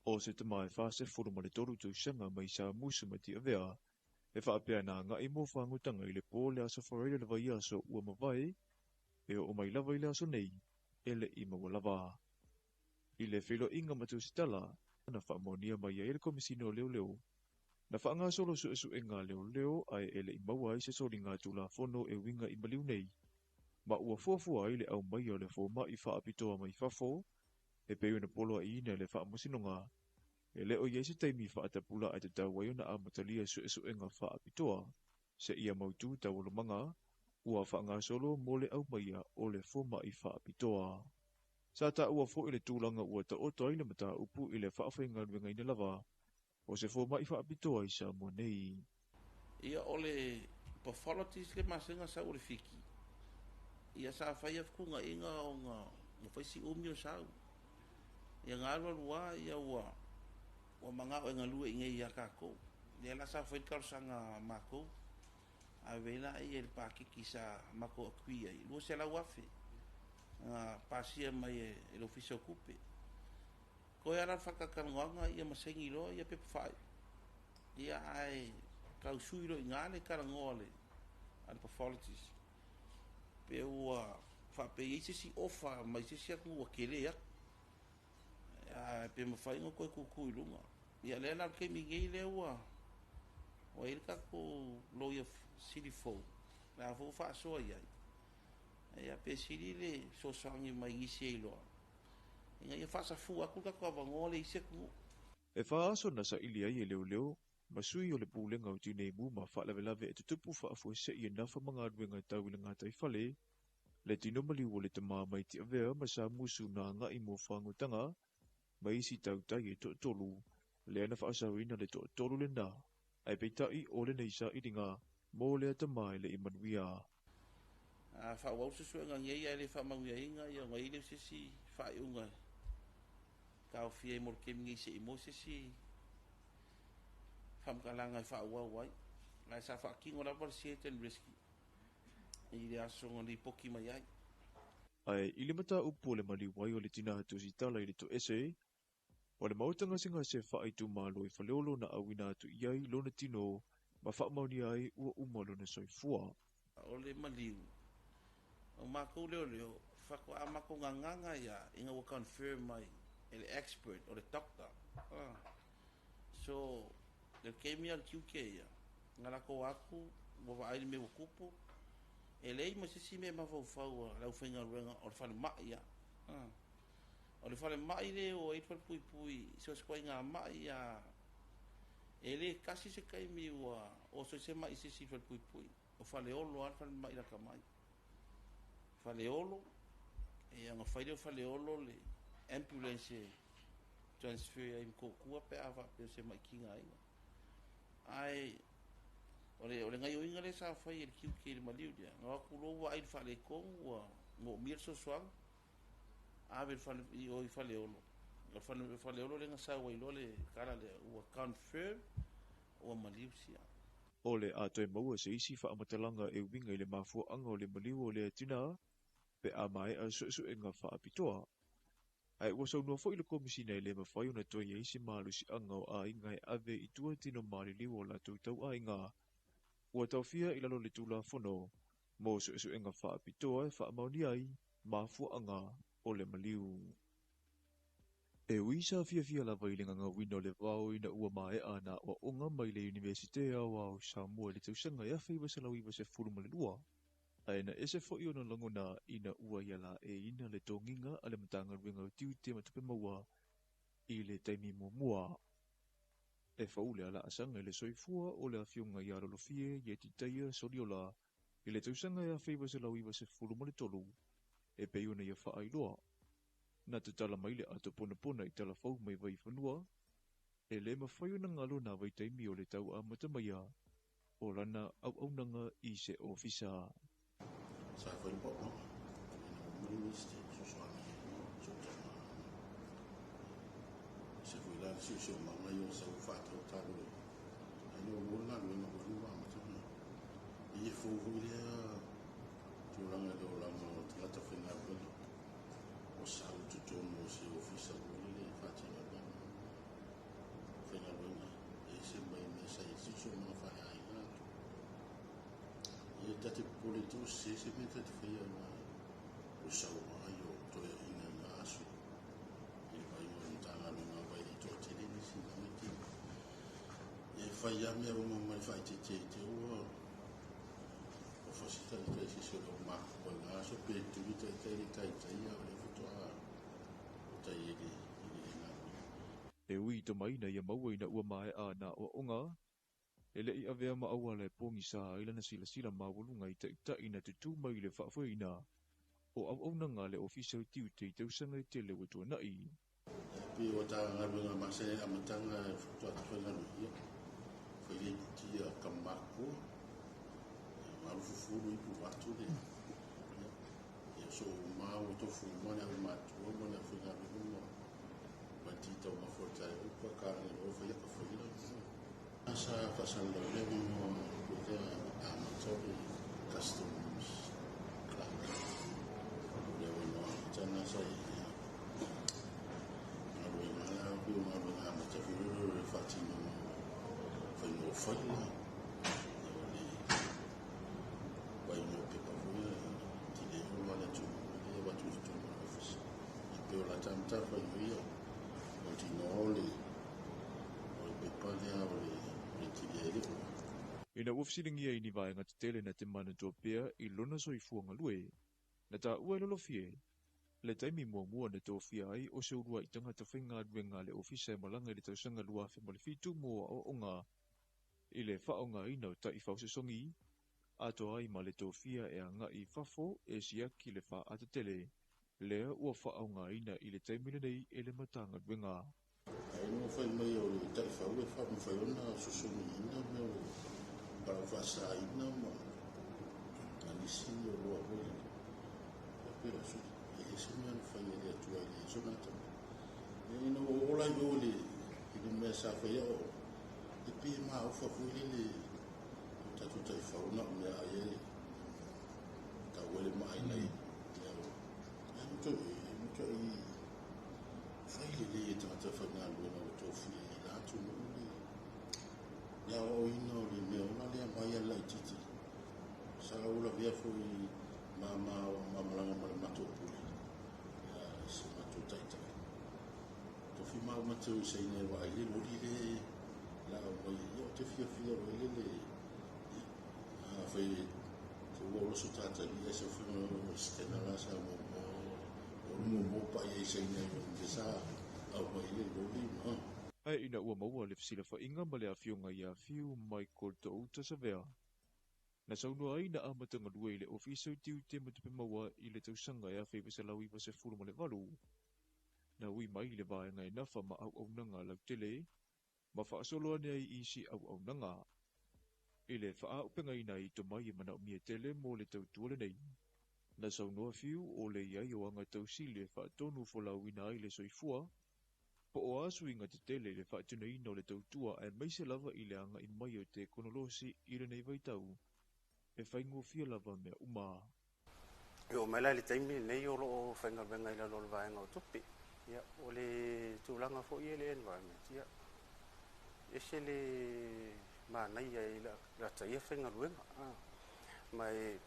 [SPEAKER 5] o se tamā e 43 tausaga mai Samusu ma Tiavea, e faapea na agai mo fagutaga i le po le aso Faraile le vaiaso ua mavae, e oo mai lava i le aso nei, e le'i maua lava. I le feiloaiga ma tusitala, na faamaonia mai ai e le Komesina o Leoleo, na faagasolo suesuega a leoleo ae e le'i maua ai se soliga tulafono e uiga i maliu nei, ma ua fuafua ai le aumaia o le foma'i faapitoa mai fafo, e pei ona poloaiina e le faamasinoga, e le o i ai se taimi faatapulaa e tatau ai ona amatalia suesuega faapitoa, seia mautū taualumaga, ua faagasolo mo le aumaia o le foma'i faapitoa. Sa taua foi le tulaga ua taoto ai le mataupu i le faafaigaluegaina lava o se foma'i faapitoa i Samoa nei.
[SPEAKER 6] Ia o le pathologies le masega sau o le fiki. Ia sa fai fetuunaiga ona ua fai si umi o sau. Ia na alu alu lava ia ua ua manao e galue iinei ia tatou. Lea la sa fai le talosaga a matou ave ai laia i le pakiki sa matou agree ai, $200,000 na pasia mai e le Ofisa o Tupe. Toe lava la le faatalatalanoaga ia ma saini loa ia pepa faaiu. Ia ae tau sui loa i ina le talanoa a le a le pathologist pe ua faapea e i ai se isi ofa mai se isi atunuu ua tele atu. Ae pe mafai ona toe tutu i luga. Ia lea la o le taimi nei lea ua ua i ai le tatou loia sili fou, o le a foi ua faasoa i ai. Ia pe sili le fesoasoani mai nisi e iloa ina ia faasafua atu le tatou avanoa lea i isi atunuu.
[SPEAKER 5] E fa aso na saili ai e leoleo ma sui o le Pulega o Tineimu ma Faalavelave e Tutupu Faafuasei e nafa ma galuega tau i le gataifale, le tino maliu o le tamā mai Tiavea ma Samusu na agai mo fagutaga ma isi tautai e toatolu, lea na faasaoina le toatolu lena, ae peitai o lenei sailiga mo lea tamā e le i manuia.
[SPEAKER 6] A faaauau le suesuega nei ae le faamanuiaina ia ona i ai lea o se isi faaiuga e taofia ai mo le taimi nei se i maua se isi faamatalaga e faaauau ai. Ae sa faatino lava le Search and Rescue i le aso na lipoti mai ai.
[SPEAKER 5] Ae i le mataupu o le maliu ai o le tinā tusitala i le toese, o le maota gasegase faaitumalo i Faleolo na auina atu i ai lona tino ma faamaonia ai ua uma lona soifua.
[SPEAKER 6] O le maliu o matou leoleo, faatoa matou gagaga ia ina ua confirm mai e le expert o le doctor. So, le taimi lava o le tiute ia, na latou atu ua vaai le mea ua tupu, e leai ma se isi mea e mafaufau a le aufaigaluega o le falemai ia. O le falemai lea e o ai le falepuipui i so o se ituaiga mai lava, e le tasi se taimi ua oso ai se mai i se isi falepuipui. O Faleolo lava le falemai lata mai. Faleolo, ia ona fai lea o Faleolo le ambulance e transfer ai i Motootua pe a faapea o se mai tigaina. Ae o le, o le gaioiga lea sa fai e le tiute i le maliu lea, na o atu loa ua vaai i le faaletonu ua moomia le fesoasoani, ave i le fale, i o i Faleolo. O le fale, Faleolo lea na sau ai loa le tala lea, ua confirm ua maliu sia.
[SPEAKER 5] O le a toe maua se isi faamatalaga e uiga i le mafuaaga o le maliu o lea tinā pe a maea suesuega faapitoa. Ae ua saunoa foi le Komesina e le mafai ona toe i ai se malosiaga o aiga e ave i tua tino maliliu o latou tauaiga ua taofia i lalo o le Tulafono mo suesuega faapitoa e faamaonia ai mafuaaga o le maliu. E ui sa fiafia lava i le gagauina o le vao ina ua maea ana aoaoga mai le Iunivesite Aoao o Samoa i le tausaga e 1992, ae na ese foi ona lagona ina ua ia laeiina le togiga a le Matagaluega o Tiute ma Tupe Maua i le taimi muamua. E fou le alaasaga i le soifua o le afioga ia Lolofie Ietitaia Soliola I le tausaga e 1993, e pei ona ia faailoa, na tatala mai le ato ponapona i talafou mai Vaifanua, e le mafai ona galo nā vaitaimi o le tau amata maia o lana auaunaga i se ofisa.
[SPEAKER 1] Sa fai le paopaoga, ina ua mai nisi te fesoasoani sootaga. Se foi la le siosiomaga ia o sau faatautalo e ai le ua le galuega foi le ua amata ona. E fou foi lea tulaga i le olaga o tagata faigaluega o sau i totonu o se ofisa foi lele e faatino ai mea faigaluega e ese mai mea sa i ai le siosiomaga faaleaiga atu. Ia ta te popole i te o se se mea ta te faia aua o sauaga i o toeaiina i na aso i le vaaiga o le Matagaluega aua e le i toatele nisi i na vaitaimi. E fai lava mea uma ma le faaeteete i te ua o fasi taitai se isi o le au mafua i na aso pe tui taitai le taitai a o lea faatoa o tai i le galuega.
[SPEAKER 5] E ui i tomai ina ia maua ina ua maea nā aoaoga, e le'i avea ma auala e pogisa ai lana silasila maualuga i ta'ita'i na tutū mai i le faafoeina o auaunaga a le Ofisa o Tiute i tausaga e tele ua tuana'i.
[SPEAKER 1] E pei o ta galuega masani i amataga e faatoa tafaigaluega, ia, fai le iputi a Kamakoa, ia, 80 ipu atu le, ia, ia so uma ua tofu uma le au matua ma le aufaigaluega ma ma le ti taumafa o le taeao pa kage loa fai aka fai la. Sa faasalalau lea avanoa foi lea amata o le customs clerk. O le avanoa amata lena sa i ai galuega la pei o galuega amata foi lea o le faatinoga o faiga o faila, o le vaaiga o pepa foi lea tele olo a le atunuu lea e avatu i totonu o le ofisa. E pei o la ta matafaioi ia o le tinoa o le pepa lea o le tele ai le olo.
[SPEAKER 5] Ina ua fesiligia i ni vaega tetele na te manatua pea i lona soifua galue, na taua e Lolofie le taimi muamua na tofia ai o se ulua'i tagata faigaluega a le Ofisa e malaga i le tausaga 2007 mo aoaoga i le faaaogaina o taʻifau sosogi, atoa ai ma le tofia e agaʻi i fafo e siaki le faaata tele lea ua faaaogaina i le taimi lenei e le Matagaluega.
[SPEAKER 1] Ae ina ua fai mai o le taifau e faamafai ona sosogiina mea o palau faasaina ma nisi oloa foi lele. Faapea la sui, e le se mea na fai e le Atua i le aso gata mai. Ina ua oo la i o i le mea sa fai au, e pei e maofa foi lele o tatou taifau na o mea ai e tau ai le maai nai mea o. Ae matuai fai lelei e tagata faigaluega ua tofia i la atunuu le aoaoina o le mea ola lea mai a le laitiiti. Sa ou lavea foi mama ma malaga ma le matou pule, se matou taitai. Tofi mau ma te o i Saina e vaai le loli le la au mai, ia o te fiafia o ele le, ia, a fai te ua ola so tātali e sa whenga o stena la sa mo mo o le mo mo pa i Saina i o sa au mai le loli ma.
[SPEAKER 5] Ae ina ua maua le fesilafaiga ma le afioga ia Fiu Michael Touta Savea, na saunoa ai na amata galue i le Ofisa o Tiute ma Tupe Maua i le tausaga e 1998, na ui mai i le vaega e nafa ma auaunaga lautele ma faasolo ane ai i isi auaunaga i le faaaupegaina ai i tomai e manaomia tele mo le tautua lenei. Na saunoa Fiu o le i ai o aga tausili e faatonu folauina ai le soifua, po o a suiga tetele i le faatinoina o le tautua aemaise lava i le agaʻi mai o tekonolosi i lenei vaitau e faigofie lava mea uma.
[SPEAKER 7] E oo mai la i le taimi lenei o loo faigaluega i lalo o le vaega o tupe. Ia, o le tulaga foi ia i le environment, ia, ese le manaia i lata ia faigaluega. Ma e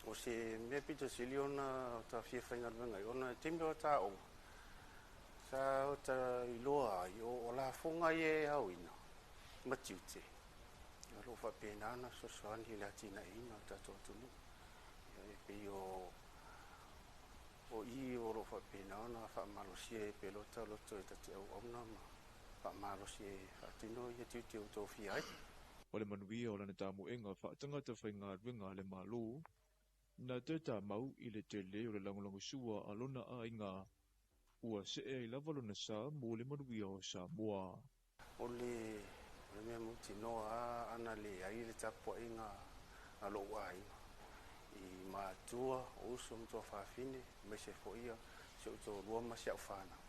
[SPEAKER 7] o se mea pito sili ona ta fia faigaluega ai, ona i taimi o ta aoga, sa ota iloa ai o lafoga ia e aoina ma tiute, o loo faapena ona fesoasoani i le atinaeina o le tatou atunuu. Ia, e pei o i o loo faapena ona faamalosia e pelota loto e tate auauna ma faamalosi e faatino ia tiute ua tofia ai.
[SPEAKER 5] O le manuia o lana tamoega faatagata faigaluega a le Malo, na toe tamau i le tele o le lagolagosua a lona aiga, ua see ai lava lona sa mo le manuia o Samoa.
[SPEAKER 7] O le mea mautinoa a ana leai le tapuaiga a lou aiga i matua o uso ma tuafafine aemaise foi ia si ou toalua ma si au fanau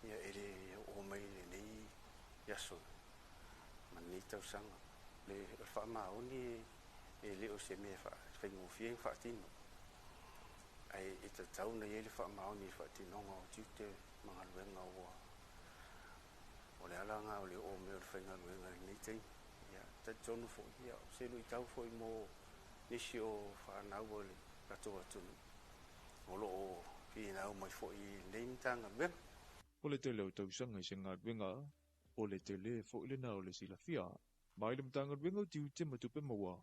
[SPEAKER 7] ia e le oo mai lenei aso ma lenei tausaga. Le faamaoni e le o se mea faigofie ona faatino, ae e tatau ona i ai le faamaoni i le faatinoga o tiute ma galuega ua o le ala lena o le oo mai o le faigaluega i lenei taimi. Ia talitonu foi ia o se luitau foi mo nisi o fanau o le tatou atunuu o loo finau mai foi i lenei Matagaluega.
[SPEAKER 5] O le tele o tausaga i se galuega, o le tele foi lena o le silafia, mai le Matagaluega o Tiute ma Tupe Maua,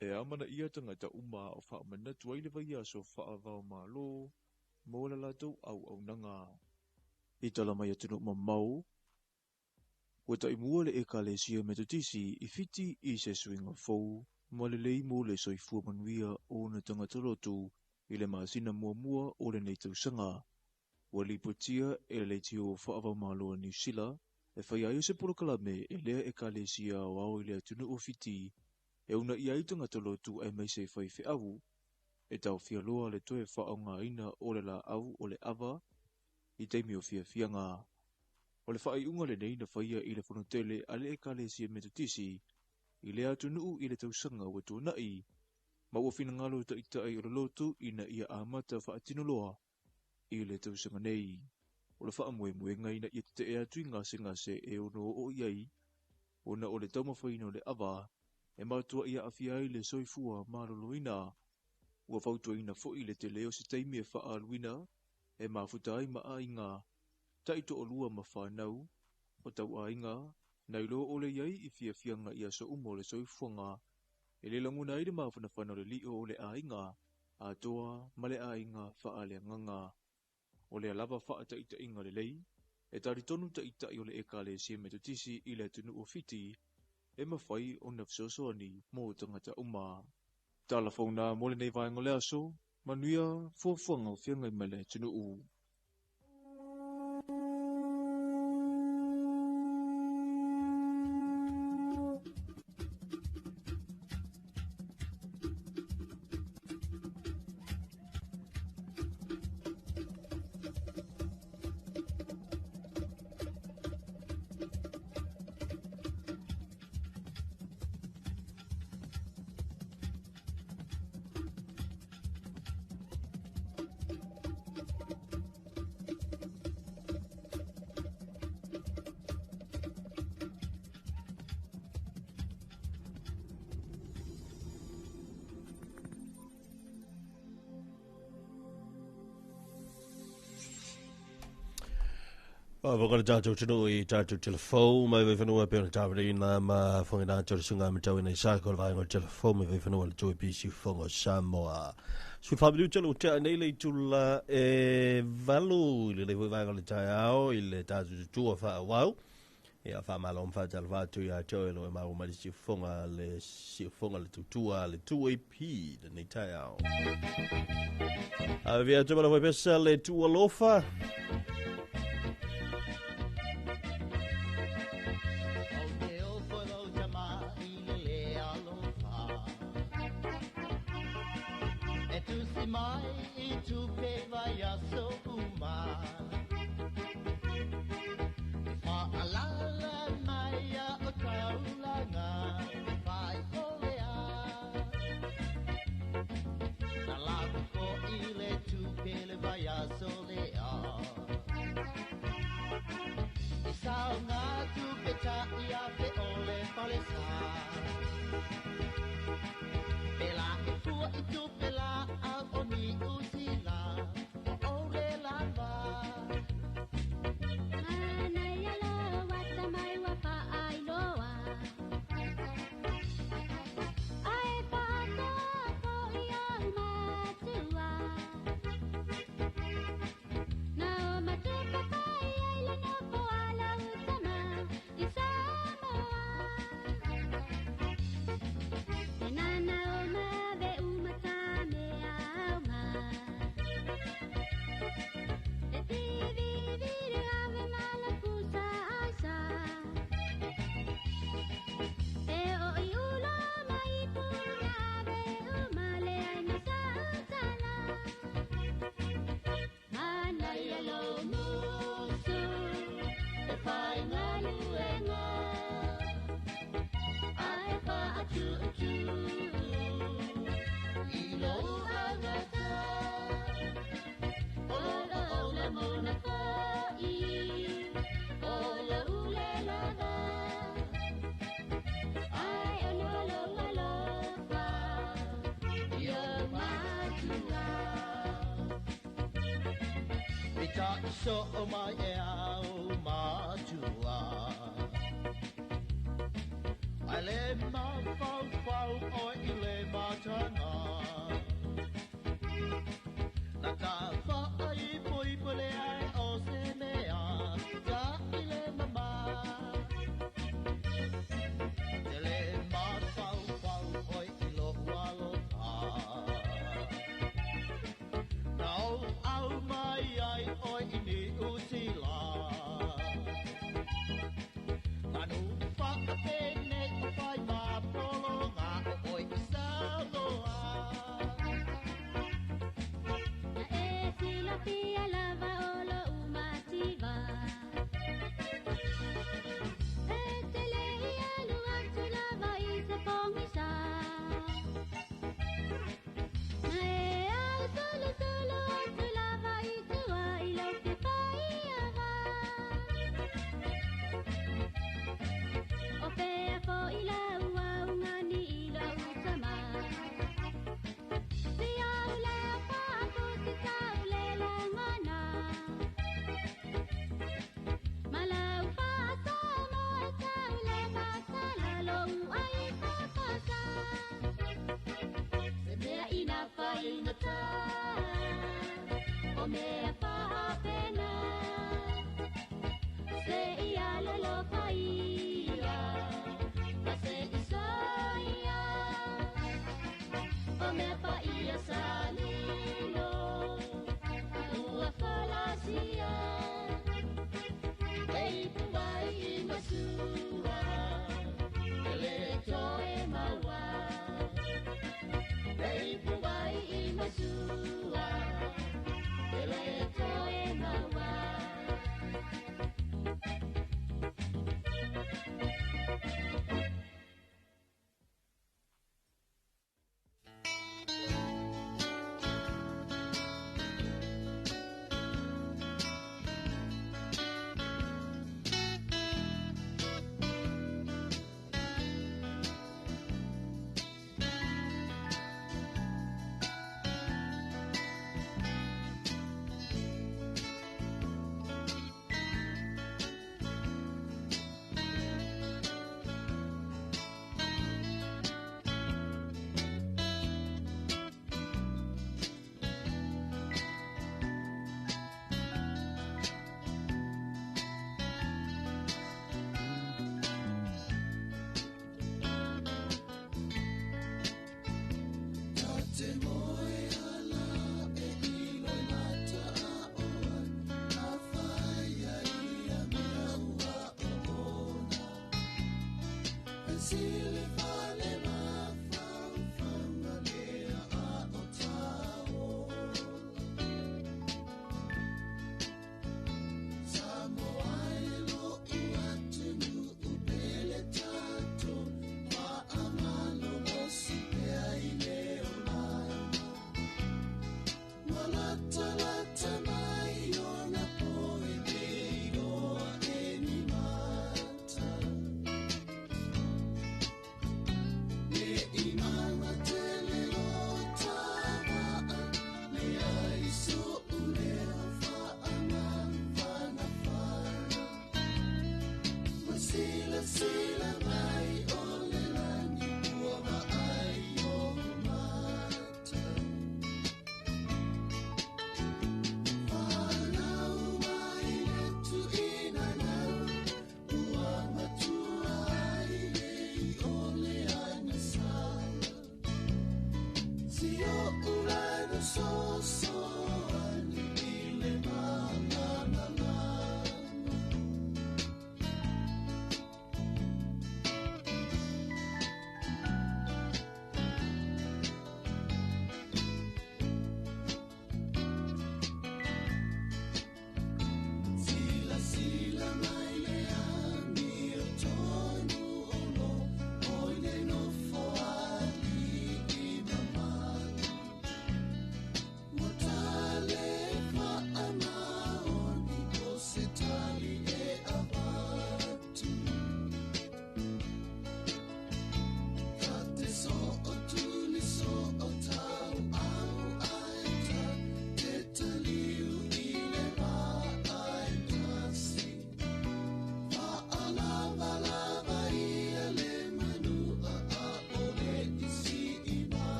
[SPEAKER 5] e amanaia tagata uma o faamanatu ai le vaiaso faavaomalo mo le latou auaunaga. I tala mai atunuu mamao, ua taimua le Ekalesia Metotisi i Fiti i se suiga fou ma lelei mo le soifua manuia o ona tagata lotu i le masina muamua o lenei tausaga. Ua lipotia e le leitio faavaomalo a Niu Sila e fai ai o se polokalame e lea Ekalesia aoao i le atunuu o Fiti e uunaia ai tagata lotu aemaise faifeau, e taofia loa le toe faaaogaina o le laau o le ava i taimi o fiafiaga. O le faaiuga lenei na faia i le fonotele a le Ekalesia Metotisi i le atunuu i le tausaga ua tuanai, ma ua finagalo taitai o le lotu ina ia amata faatino loa i le tausaga nei. O le faamoemoega ina ia tetee atu i gasegase e ono oo i ai, ona o le taumafaiina o le ava e matua ia aafia ai le soifua maloloina. Ua fautuaina foi le tele o se taimi e faaaluina e mafuta ai ma aiga taitoalua ma fanau o tauaiga nai lo o le iai i fiafiaga i aso uma o le soifuaga e le lagona ai le mafanafana o le lio o le aiga atoa ma le aiga faaleagaga. O lea lava faataitaiga lelei e talitonu taitai o le Ekalesia Metotisi i le atunuu o Fiti e mafai ona fesoasoani mo tagata uma. Tala fauna mo lenei vaega o le aso, manuia fuafuaga o feagai ma le atunuu.
[SPEAKER 2] Faafofoga le tatou atunuu i tatou telefou mai vaifanua pe o le taavaleina ma fofoga atu le susuga matauina i Sako le vaega o le telefou mai vaifanua le 2AP Siufofoga o Samoa. 14 minute o tea nei le itula e 8 i lenei foi vaega o le taeao i le tatou tutua faaauau. Ia faamalo ma faatalofa atu ia te oe lo e maua mai le siufofoga le tutua le 2AP lenei taeao. Ave atu ma la pesa le tualofa.
[SPEAKER 12] Mai i tupe vai aso uma E whaalala mai a o taulanga E whai ole a Na laku ko i le tupe le vai aso le a I sao ngā tupe ta i a fe ole pale sa Pela e fua i tupe la au o ni usila o ole lava. ta so o mai e au matua. Ai le mafau fau o i le matanga. Na ta fa ai poi pole ai o se mea ta i le mama. Te le mafau fau o i lo alofa. Na o au mai ai o i ni utila. Manu whakapene o whai mā polo ngā o oi i Samoa.
[SPEAKER 13] Na e silafia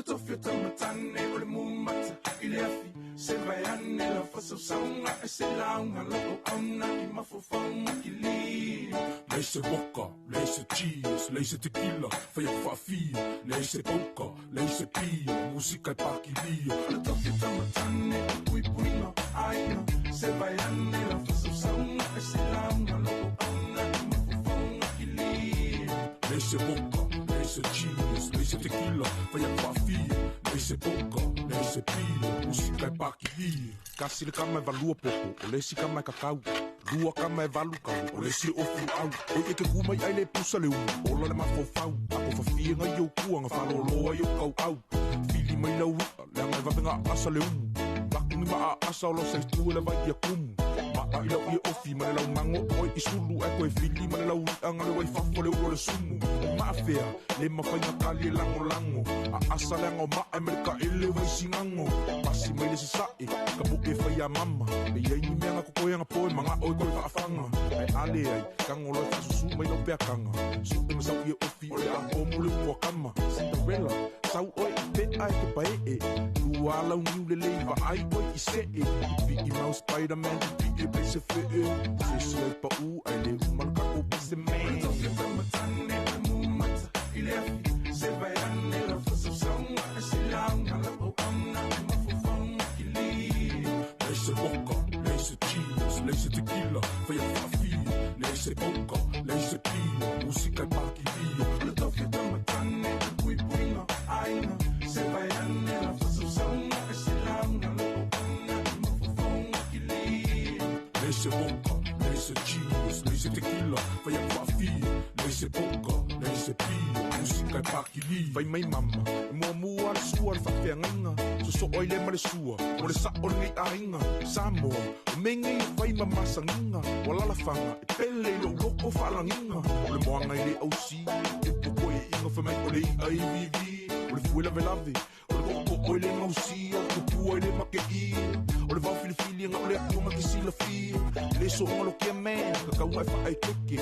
[SPEAKER 10] tofi o taumatane o le mumata i le afi se vai ane la fasausauga e se lauga lou auauna i mafaufauga kili. Leai se vodka, leai se cheese, leai se tequila, fai atu faafia, leai se poka, leai se pia, musika e pakilia. O le tofi o taumatane o puipuiga aiga se vai ane la fasausauga e se lauga lou auauna i mafaufauga kili. Leai se vodka, leai se cheese, leai se tequila, fai atu faafia, leai se poka, leai se pia, musika e pakilia. Kasi le kama e valua popo, o le isi kama e kakau. Lua kama e valu kau, o le isi ofi au. Oi e ke kumai ai le pusa le umu, ola le mafaufau. Ako fafia ngai au kua, nga whaloloa i au kau au. Fili mai lau ia, leanga e vavenga asa le umu. Laku ni maa asa o lo sa itu e le vai ia kumu. Maa i lau ia ofi ma le lau mango oi i sulu. E koe fili ma le lau ia nga le wai fafo le ulo le sumu. O maa fea, le mawhainga kali e lango lango. A asa leanga o maa e me le ka ele wai singango. Pasi mai le sasae, ka mo e whai a mama. Me iai ni mea nga kokoe nga poe manga oi koe faafanga. Ai ale ai, kango loe faasusu mai lau peakanga. Su e masau ia ofi o le a omo le mua kama. Cinderella, sau oi i te ai te pae e. Lua lau niu le lei va ai oi i se e. Pipi i mau Spider-Man, pipi e pese fe e. Se se ai pa u, ai le umal ka o pese man.
[SPEAKER 4] O le tofi o taumatane o le mumata i le afi se vai ane la fasausauga e se lauga lau auauna i mafaufauga kili.
[SPEAKER 10] Leai se vodka, leai se cheese, leai se tequila, fai atu faafia, leai se poka, leai se pia, musika e pakilia.
[SPEAKER 4] O le tofi o taumatane o le puipuiga aiga se vai ane la fasausauga e se lauga lau auauna i mafaufauga kili.
[SPEAKER 10] Leai se vodka, leai se cheese, leai se tequila, fai atu faafia, leai se poka, leai se pia, musika e pakilia. Fai mai mama, e muamua le sua le faafeagaiga, sosoo ai le ma le sua, mo le sao lenei aiga. Samoa, o mea nei e fai ma masagiga, ua lalafaga e pele i lou loko faalagiga. O le moaga i le ausi, e popo e iga fai mai o le i'a i vivi. O le fue lavelave, o le ko'oko'o i le gausia, o tupua i le makeia. O le vao filifili nga o le atua ke silafia. Le so'oga lo kia man, kakauga e fa'aekeke.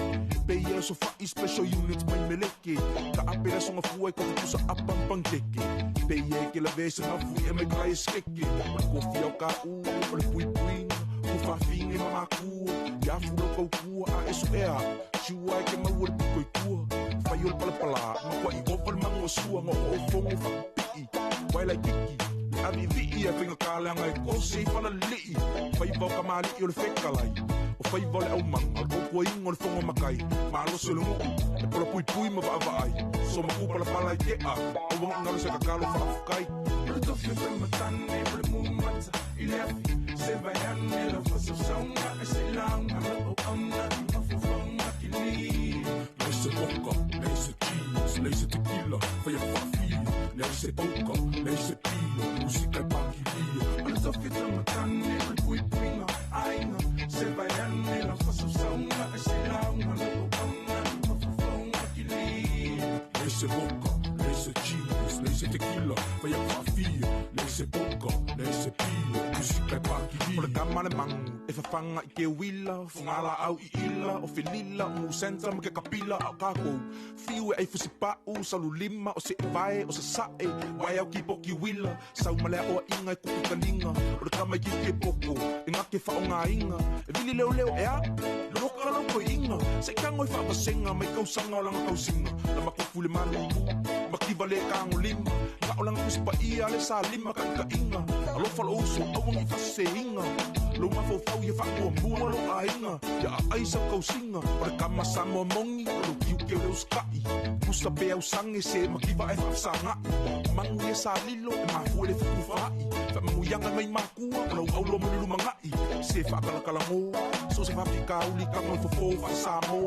[SPEAKER 10] Pe ia so fa'i special unit mai meleke. Ka ape le soga fua e kofukusa apampangkeke. Pe ia e ke lavē se mafui e mai kai e skeke. O le kofia o ka'u, o le puipuiga, o faafiga i mamakua. Ia afu lau kaukua a e su'ea, siua e ke maua le piko i tua. Fai o le palapalā, makua'i ova le mago o sua, gaogaofogo faapi'i. Wailai kiki, le aviivii e faigakaleaga e kose i falalili'i. Faiva o kamali'i o le fekalai, o faiva o le aumaga, o le poukuaiga o le fogo makai. Malosi o le nu'u, e polapuipui ma vaavaai. Somaku palapala i te'a, auaga se kakalo faafukai.
[SPEAKER 4] O le tofi o taumatane o le mumata i le afi se vai ane la fasausauga e se lauga lau auauna i mafaufauga kili.
[SPEAKER 10] Leai se vodka, leai se cheese, leai se tequila, fai atu faafia, leai se poka, leai se pia, musika e pakilia.
[SPEAKER 4] O le tofi o taumatane o le puipuiga aiga se vai ane la fasausauga e se lauga lau auauna i mafaufauga kili.
[SPEAKER 10] Leai se vodka, leai se cheese, leai se tequila, fai atu faafia, leai se poka, leai se pia, musika e pakilia. O le kama le mangu, e fafaga i ke uila, fugalaau i ila, o felila, o musenta ma ke kapila a o kākou. Fiu e ai fusipa'u, salulima, o se'evae, o sasa'e, wae au kipoki uila, sau ma le aʻoaʻiga e kuʻu kaliga. O le kama i kiki e poko, e gake faʻogāiga, e vili leoleo e a, loloka lau koeʻiga. Seʻi tago e faavasega mai kausaga o laga tausiga, la makofu le malulu, makiva le kagolima, ga'o laga tusipaʻia le salima kaʻikaʻiga. Alofa lou uso, auagi i faseseīga, lou mafaufau ia faamuamua lou aiga, ia aʻai sau kausiga. O le kama Samoa mogi, o lou tiute o le usikaʻi, pusa pe ausage se makiva ae faafesagaʻi. Magu ia salilo e mafua i le fukufaaʻi, faamanuiaga mai makua o lau aulo mo le lumagaʻi. Se faakalakalagō, so se faafikauli kago e fofō faasamō.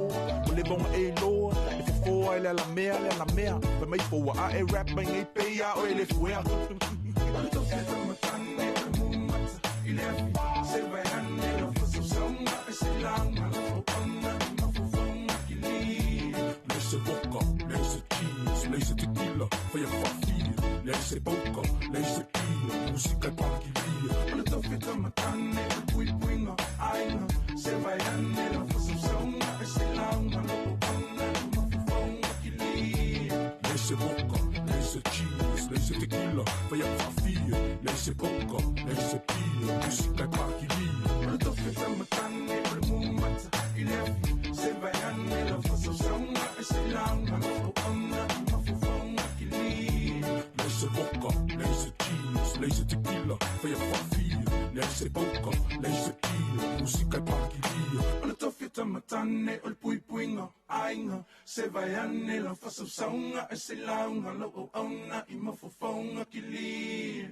[SPEAKER 10] O le vaoga e iloa, e fofō ai le alamea le alamea. Fai mai foua aʻe rap mai nei pe ia oe le fuea.
[SPEAKER 4] O le tofi o taumatane o le mumata i le afi se vai ane la fasausauga e se lauga lau auauna i mafaufauga kili.
[SPEAKER 10] Leai se vodka, leai se cheese, leai se tequila, fai atu faafia, leai se poka, leai se pia, musika e pakilia.
[SPEAKER 4] O le tofi o taumatane o le puipuiga aiga se vai ane la fasausauga e se lauga lau auauna i mafaufauga kili.
[SPEAKER 10] Leai se vodka, leai se cheese,
[SPEAKER 8] jeans, leai se tequila, fai a'u fa'afia, leai se poka, leai se pia, musika e pakilia. O le tofi taumatane o le mumata i le afi, se vai ane lau fa'asausauga e se'i lauga lau auauna i mafofauga kilia. Leai se vodka, leai se jeans, leai se tequila, fai a'u fa'afia, leai se poka, leai se pia, musika e pakilia. O le tofi taumatane o le puipuiga aiga, se vai ane lau fa'asausauga e se'i lauga lau auauna i mafofauga kilia.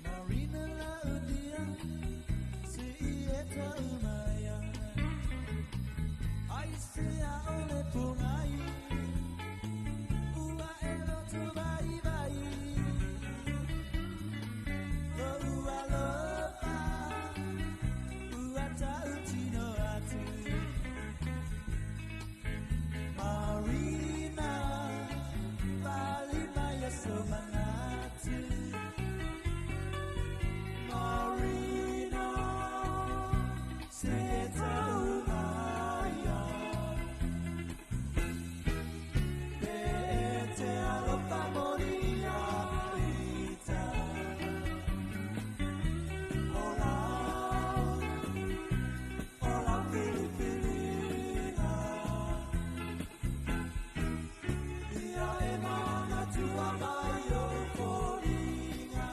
[SPEAKER 9] Marina Laudia, si eta umaya. Ai se a ole pungai, ua elo tu vai vai. Lo ua lopa, ua tautino atu. Marina, pali maya somanatu. Marina, se taumaya. Pe te alofa moria ita. Ola, ola filifilina. Ia e mana tua mai o foliga.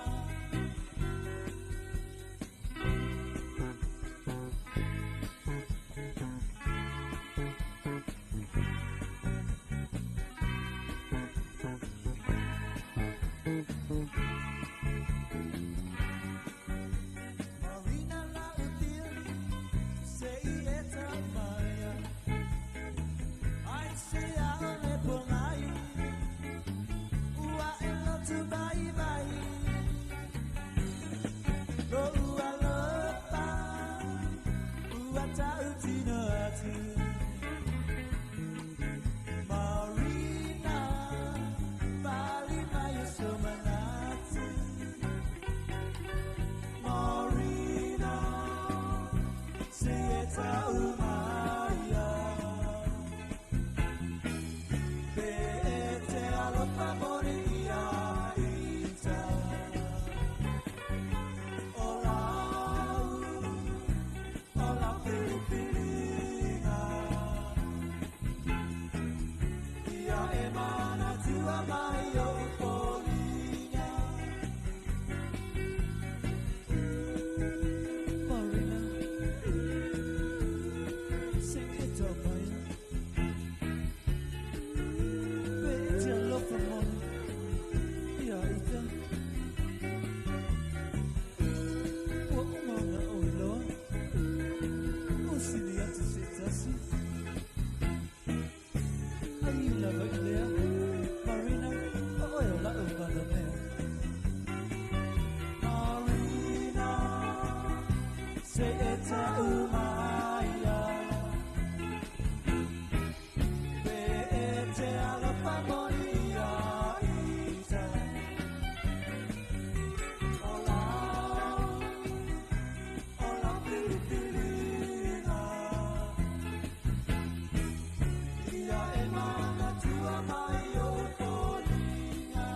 [SPEAKER 9] Marina Laudia, se eta maya. Ai se a ole pongai, ua elo tu vai vai. Lo ua lopa, ua tautino atu. Marina, pali maya somanatu. Marina, se eta umaya. Pe te alofa moria ita. Ola, ola filifilina. Ia e mana tua mai o foliga. Marina, se eta maya. Pe te alofa moria ita. Ua uma ona o iloa, o sili atu se tasi. Ai lava i lea, Marina, o oe o la'u malamea. Marina, se e ta'umaia. Pe e te alofa moria ita. Ola, ola filifilina. Ia e mana tua mai o foliga.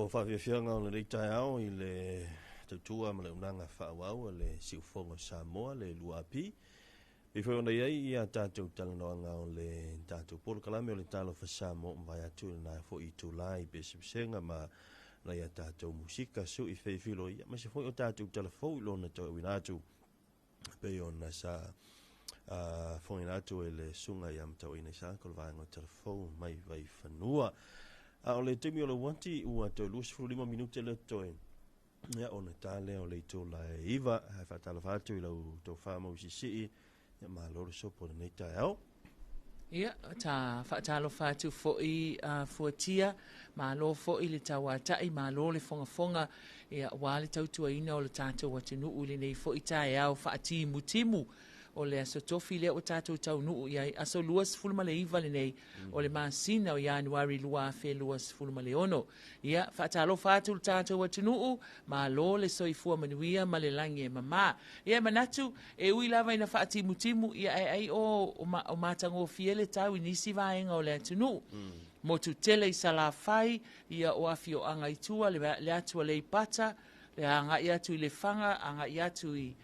[SPEAKER 2] O faafiafiaga o lenei taeao i le tautua ma le auaunaga faaauau a le Siufogo o Samoa, le 2AP. Pei foi ona i ai ia tatou talanoaga o le tatou polokalame o le Talofa Samoa ua mavae atu i lena foi itula i pesepesega ma nai a tatou musika sui feifilo ia, aemaise foi o tatou talafou i lona tauauina atu pei ona sa fofogaina atu e le susuga ia Matauaina Isaka o le vaega o Talafou mai Vaifanua. A o le taimi o le uati ua toe 25 minute lea totoe ia ona ta lea o le itula e 9. Ae faatalofa atu i lau tofa Mausisii, ia malo le sopo i lenei taeao.
[SPEAKER 13] Ia, ta faatalofa atu foi Fuatia, malo foi le tauatai, malo le fogafoga, ia, aua le tautuaina o le tatou atunuu i lenei foi taeao faatimutimu o le Aso Tofi lea ua tatou taunuu i ai, aso 29 lenei o le masina o Ianuari 2026. Ia, faatalofa atu le tatou atunuu, malo le soifua manuia ma le lagi e mama. Ia, e manatu, e ui lava ina faatimutimu, ia ae ai o, o matagofie le tau i nisi vaega o le atunuu. Motu tele i Salafai, ia o afioaga i tua, le, le atu a Leipata, le agai atu i Lefaga, agai atu i,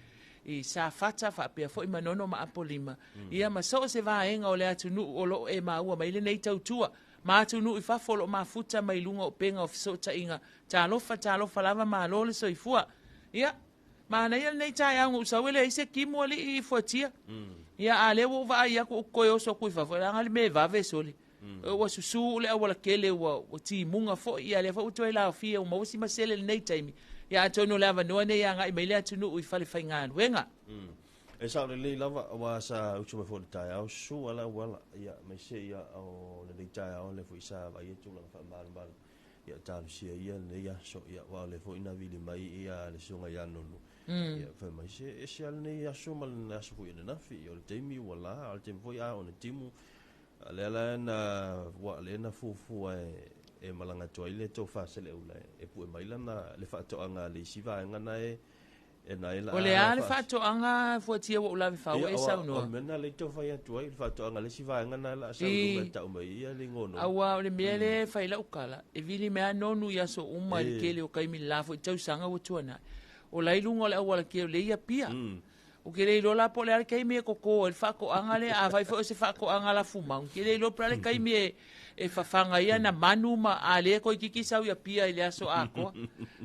[SPEAKER 13] i Safata, faapea foi Manono ma Apolima. Ia, ma so o se vaega o le atunuu o lo o e maua mai lenei tautua. Ma atunuu i fafo o lo o mafuta mai luga o upega o fesootaiga. Talofa, talofa lava, malo le soifua. Ia, manaia lenei taeao na ou sau e leai se timu alii i Fuatia. Ia, a lea ua ou vaai atu ou toe oso atu i fafo, leaga le mea e vave sole. Ua susu le auala tele, ua timuga foi, ia lea foi ua toe laofia, ua maua si masele i lenei taimi. Ia, atonu o le avanoa lenei e agai mai le atunuu i fale faigaluega.
[SPEAKER 2] E sao lelei lava, aua sa usu mai foi i le taeao, susu lava le auala, ia, aemaise ia o lenei taeao lea foi sa vaaia tulaga faamalumalu, ia talosia ia lenei aso, ia, aua o lea foi na vili mai ia le susuga ia Nonu, ia, fai mai, se ese lava lenei aso ma le aso foi ananafi, ia, o le taimi ua la, a o le taimi foi a oo ina timu, a lea la na, ua, lea na fuafua e malaga atu ai le tofa Saleaula e pue mai lana, le faatoaga a le isi vaega na e, E na e
[SPEAKER 13] O le a le faatoaga fuatia ua ou lave fau e saunoa?
[SPEAKER 2] O le mea lena lea e tau fai atu ai, le faatoaga le isi vaega lena o le a sau i luma e tau mai ai le igoa o Nonu.
[SPEAKER 13] Aua o le mea lea e fai lau tala, e vili mai lava Nonu i aso uma i le tele o taimi i le la foi tausaga ua tuanai. O la i luga o le auala tele o lea i Apia. Ou te le iloa la po o le a le taimi e toto ai le faatoaga lea, afai foi o se faatoaga lafumau, ou te le iloa po o le a le taimi e e fafaga ai ana manu ma a lea toeitiiti sau i Apia i le aso atoa.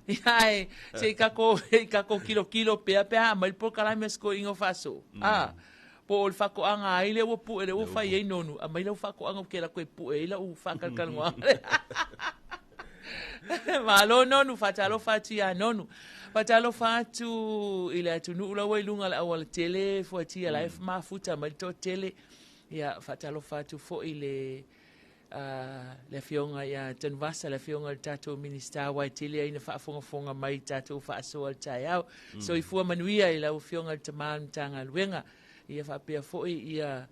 [SPEAKER 13] Ia ae se i tatou se i tatou tilotilo pea pe a aumai le polokalame a si toeaina o Faasoo. A, po o le faatoaga a ai lea ua pue lea ua fai ai Nonu, aumai lau faatoaga ou te alu atu e pue ai lau faatalatalanoaga lea. Malo Nonu, faatalofa atu ia Nonu. Faatalofa atu i le atunuu la ua i luga o le aualatele, fuatia la e mafuta mai le toatele. Ia, faatalofa atu foi i le le Afioga ia Tanuvasa, le Afioga i le tatou Minisita, aua e tele ai ina faafogafoga mai i tatou faasoa i le taeao. Soifua manuia i lau Afioga i le Tama o le Matagaluega, ia faapea foi ia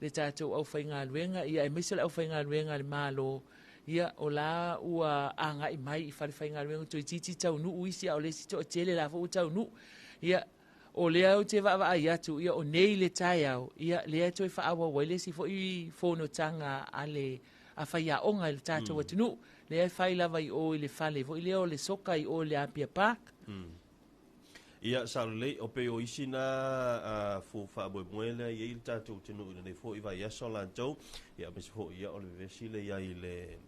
[SPEAKER 13] le tatou aufaigaluega, ia aemaise o le aufaigaluega a le Malo, ia o la ua agai mai i falefaigaluega, toeitiiti taunuu isi, a o le isi toatele la foi ua taunuu. Ia, O lea ou te vaavaai atu, ia o nei le taeao, ia lea e toe faaauau ai le isi foi fonotaga a le a faiaoga i le tatou atunuu. Lea e fai lava i o i le fale foi lea o le soka i o i le Apia Park.
[SPEAKER 2] Ia, sao lelei, o pei o isi na fua faamoemoe lea i ai le tatou atunuu i lenei foi vaiaso latou, ia aemaise foi ia o le vevesi lea i ai i le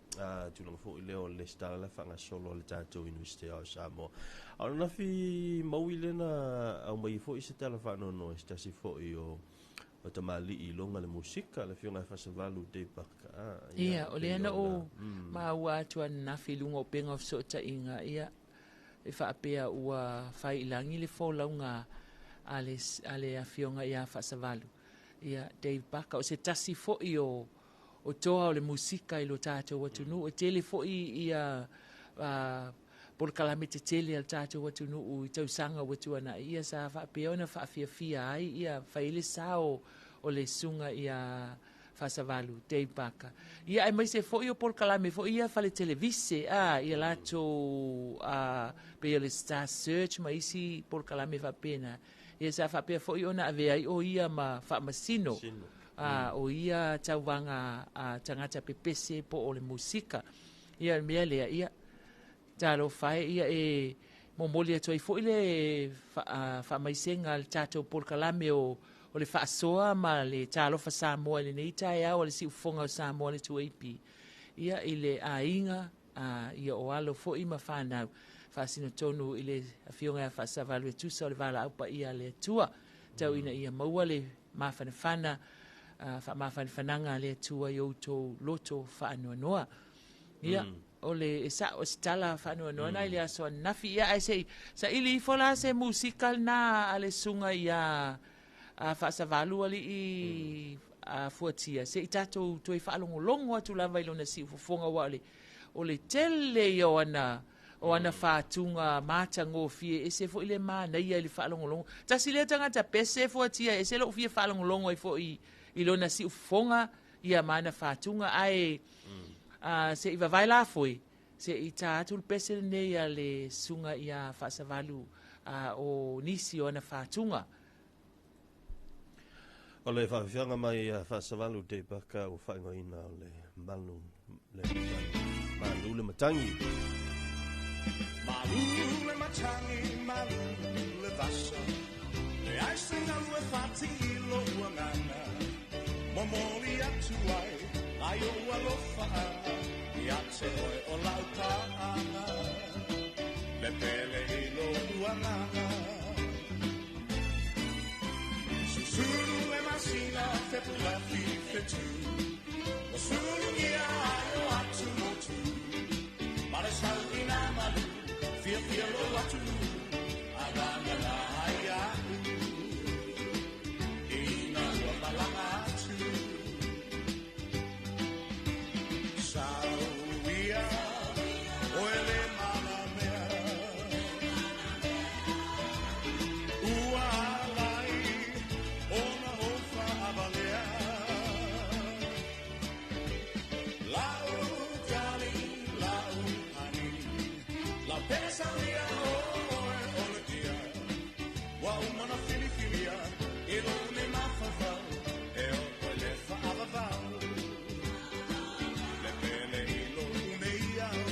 [SPEAKER 2] tulaga foi lea o le lesitala lea faagasolo a le tatou Iunivesite o Samoa. A o ananafi Maui lea na aumai ai foi se tala faanoanoa i se tasi foi o tamalii i luga le musika, le Afioga ia Faasavalu Dave Buck.
[SPEAKER 13] Ia, o lea na ou maua atu ananafi i luga o upega o fesootaiga, ia, e faapea ua fai i lagi le folauga a le, a le Afioga ia Faasavalu, ia, Dave Buck. O se tasi foi o o toa o le musika i lo tatou atunuu. E tele foi ia polokalame tetele a le tatou atunuu i tausaga ua tuanai, ia sa faapea ona faafiafia ai ia fai ai le sao o le susuga ia Faasavalu Dave Barker. Ia aemaise foi o polokalame foi ia fale televise a ia latou pei o le Star Search ma isi polokalame faapena. Ia sa faapea foi ona avea ai o ia ma faamasino o ia tauvaga a tagata pepese po o le musika. Ia o le mea lea, ia, Talofa e, ia e momoli atu ai foi le faamaisega a le tatou polokalame o o le faasoa ma le Talofa Samoa i lenei taeao a le siufofoga o Samoa le 2AP. Ia i le aiga, ia o alo foi ma fanau, faasino tonu i le afioga ia Faasavalu e tusa o le valaau paia a le Atua, tau ina ia maua le mafanafana, faamafanafanaga a le Atua i outou loto faanoanoa. Ia, o le e sa'o se tala faanoanoa na i le aso ananafi. Ia, ae se i saili ifo la se musika lena a le susuga ia Faasavalu alii Fuatia, se i tatou toe faalogologo atu lava i lona siufofoga, aua o le o le tele ia o ana o ana fatuga matagofie, ese foi le manaia i le faalogologo. Tasi lea tagata pese Fuatia, ese lou fia faalogologo ai foi i lona siufofoga ia ma ana fatuga, ae se i vavae la foi, se i tā atu le pese lenei a le susuga ia Faasavalu o nisi o ana fatuga.
[SPEAKER 2] O le faafiafiaga mai ia Faasavalu te Baka ua faaigoaina o le malu le matagi. Malu le matagi.
[SPEAKER 4] Malu le matagi, malu le vasa, le ai se galu e fati i lou agaga, momoli atu ai ai ou alofaaga, ia te oe o lau paaga, le pele i lou agaga. Susulu le masina fepulafi fetu, o sulugia ai o atu motu, ma le sau ina malu, fiafia lou atunuu, agaga la ai a'u, ina ua malaga atu. Sau ia, oe le malamea, ua alai ona ou faavalea. Lau tali, lau pani, lau pesa ia oe o le dia, ua uma ona filifilia i lou le mafaufau, e oe le faavavau, le pele i lou nei au.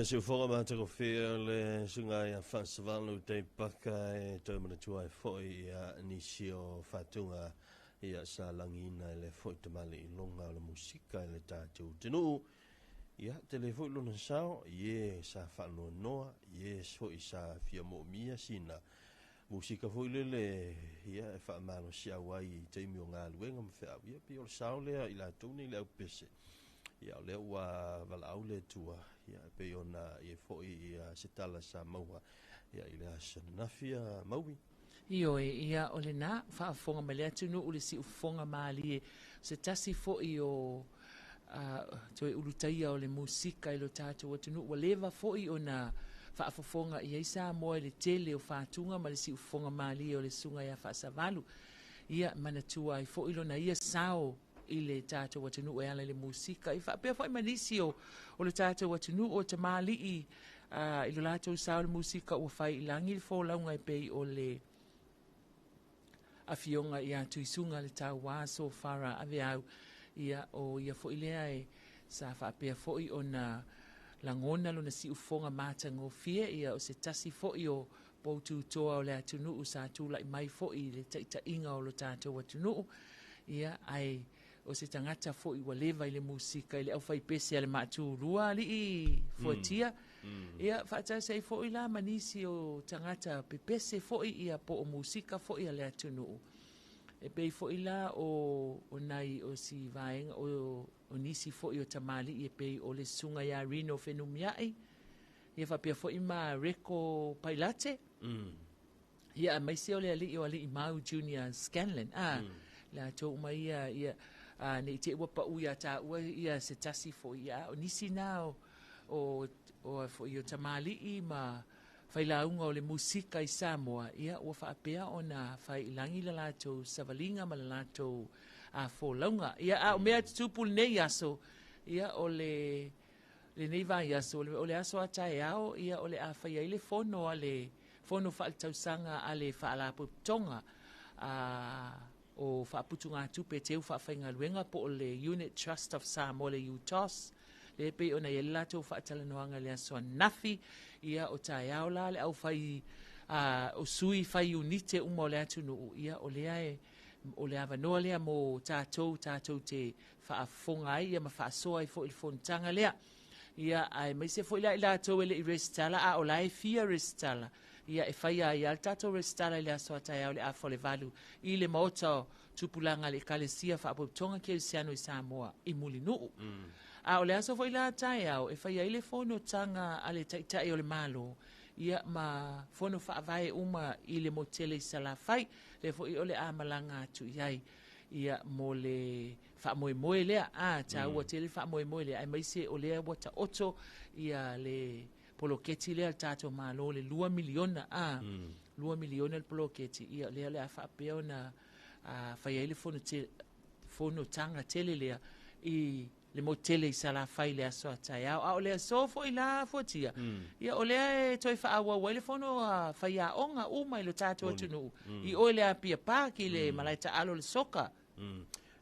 [SPEAKER 2] Siufoga matakofia le suga ia faasavalu teipaka e toe manatua ai fo'i ia nisi o fatuga ia sa lagiina i le fo'i tamali'iloga o le musika i le tatou atunuu. Ia tele fo'i lona sao ie sa faanoanoa ie fo'i sa fia mo'omia sina musika fo'i lele ia e faamalosiau ai i taimi o galuega ma feau ia pei o le sao lea i latou nei le aupese. Ia o lea ua valaau le Atua ia e pei ona ia fo'i ia se tala sa maua ia i le aso ananafi ia maui.
[SPEAKER 13] Ioe, ia o lenā faafofoga mai le atunuu le siufofoga malie se tasi fo'i o toe ulutaia o le musika i lo tatou atunuu ua leva fo'i ona faafofoga i ai Samoa i le tele o fatuga ma le siufofoga malie o le susuga ia Faasavalu. Ia manatua ai fo'i lona ia sao i le tatou atunuu e ala i le musika. I faapea fo'i ma nisi o le tatou atunuu o tamali'i i lo latou sao i le musika ua fai i lagi le folauga e pei o le afioga ia Tuisuga le Tauā Sofara Aveau. Ia o ia fo'i lea e sa faapea fo'i ona lagona lona siufofoga matagofie ia o se tasi fo'i o poututoa o le atunuu sa tula'i mai fo'i i le taʻitaʻiga o lo tatou atunuu. Ia ae o se tagata fo'i ua leva i le musika i le aufaipese a le maatulua ali'i fuatia. Ia faatasi ai fo'i la ma nisi o tagata pepese fo'i ia po o musika fo'i a le atunuu. E pei fo'i la o nai o si vaega o nisi fo'i o tamali'i e pei o le susuga ia Rino Fenumia'i. Ia faapea fo'i ma Reko Pailate. Ia aemaise o le ali'i o Ali'i Mau Junior Scanlon. Latou uma ia ia nei te ua pa'u iā tāua ia se tasi fo'i ia o nisi na o fo'i o tamali'i ma failauga o le musika i Samoa ia ua faapea ona faiilagi le latou savaliga ma le latou folauga. Ia a o mea tutupu lenei aso ia o le lenei vaiaso o le aso a taeao ia o le a fai ai le fono a le fono faaletausaga a le faalapotopotoga o faaputugatupe teu faafaigaluega po o le Unit Trust of Samoa le UTOS le pei ona i ai le latou faatalanoaga i le aso ananafi. Ia o taeao la le aufai a o sui fai iunite uma o le atunuu, ia o lea e o le avanoa lea mo tatou tatou te faafofoga ai ia ma faasoa ai foi i le fonotaga lea. Ia aemaise foi la i latou e le i resitala a o la e fia resitala, ia e faia ai lava le tatou resitala i le aso a taeao i le afa o le 8 i le Maota o Tupulaga a le Ekalesia Faapotopotoga Kerisiano i Samoa i Mulinuu. A o le aso foi la taeao e faia ai le fonotaga a le Taitai o le Malo ia ma fono faavae uma i le motele i Salafai, lea foi o le a malaga atu i ai ia mo le faamoemoe lea. A taua tele le faamoemoe lea, aemaise o lea ua taoto ia le poloketi lea a le tatou Malo, le $2 miliona, a $2 miliona le poloketi, ia lea o le a faapea ona fai ai le fonotaga tele lea i le motele i Salafai i le aso a taeao. A o le aso foi la fuatia, ia o lea e toe faaauau ai le fono a faiaoga uma i lo tatou atunuu, i o i le Apia Park i le malae taalo le soka.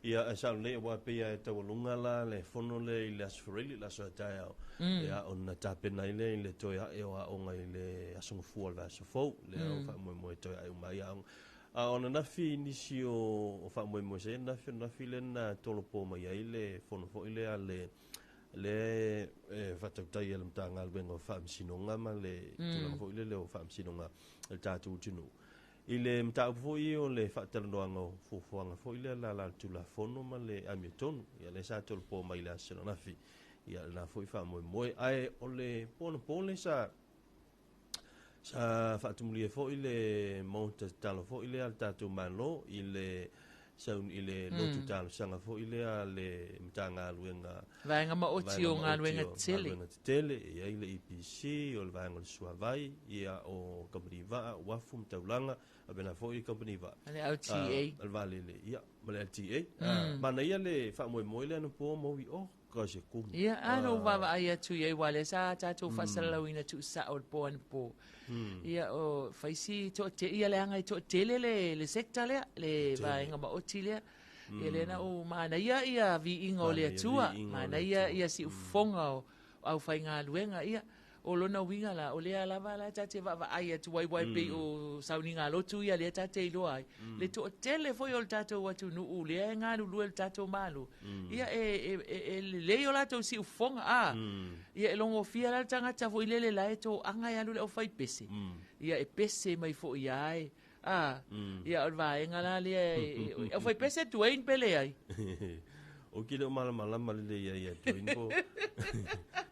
[SPEAKER 2] Ia, e sao lelei, aua pei lava e taualuga la le fono lea i le Aso Faraile, le aso a taeao, ia, ona tapena ai lea i le toe ae o aoga i le Aso Gafua o le vaiaso fou, lea o faamoemoe e toe ae uma ai aoga. A o ananafi nisi o faamoemoe sa i ai ananafi, o ananafi lea na tolopo mai ai le fono foi lea a le lea e faatautai e le Matagaluega o Faamasinoga ma le tulaga foi lele o Faamasinoga a le tatou atunuu. I le mataupu foi o le faatalanoaga o fuafuaga foi lea la la le Tulafono ma le amiotonu, ia lea sa tolopo mai i le aso ananafi, ia lena foi faamoemoe. Ae o le po anapo lea sa Sa faatumulia foi le maota tatalo foi lea a le tatou Malo i le i le lotu talosaga foi lea a le Matagaluega
[SPEAKER 13] Vaega Maoti o Galuega Tetele.
[SPEAKER 2] Galuega Tetele, e i ai le EPC, o le Vaega o le Suavai, ia o Kamupani Vaa, Uafu ma Taulaga, faapena foi le Kamupani Vaa.
[SPEAKER 13] Le LTA.
[SPEAKER 2] Le Vaalele, ia, ma le LTA. Manaia le faamoemoe lea anapo maui, oh, ka se kumu.
[SPEAKER 13] Ia, a na ou vaavaai atu i ai, aua o lea sa tatou faasalalauina tuusao i le po anapo. Ia, o fai si toatele, ia leaga e toatele le, le sector lea, le vaega maoti lea. Ia lea na ou manaia ia viiga o le Atua, manaia ia siufofoga o aufaigaluega, ia. O lona uiga la, o lea lava la ta te vaavaai atu ai, aua e pei o sauniga lotu ia lea ta te iloa ai, le toatele foi o le tatou atunuu lea e galulue i le tatou Malo, ia e, e, e, e lelei o latou siufofoga, a. Ia e logofia la le tagata foi lele la e toaga e alu i le aufaipese, ia e pese mai foi ia e, a. Ia o le vaega la lea e, e, e aufaipese Dwayne pe leai.
[SPEAKER 2] Ou te le o malamalama lelei ai ia Dwayne po.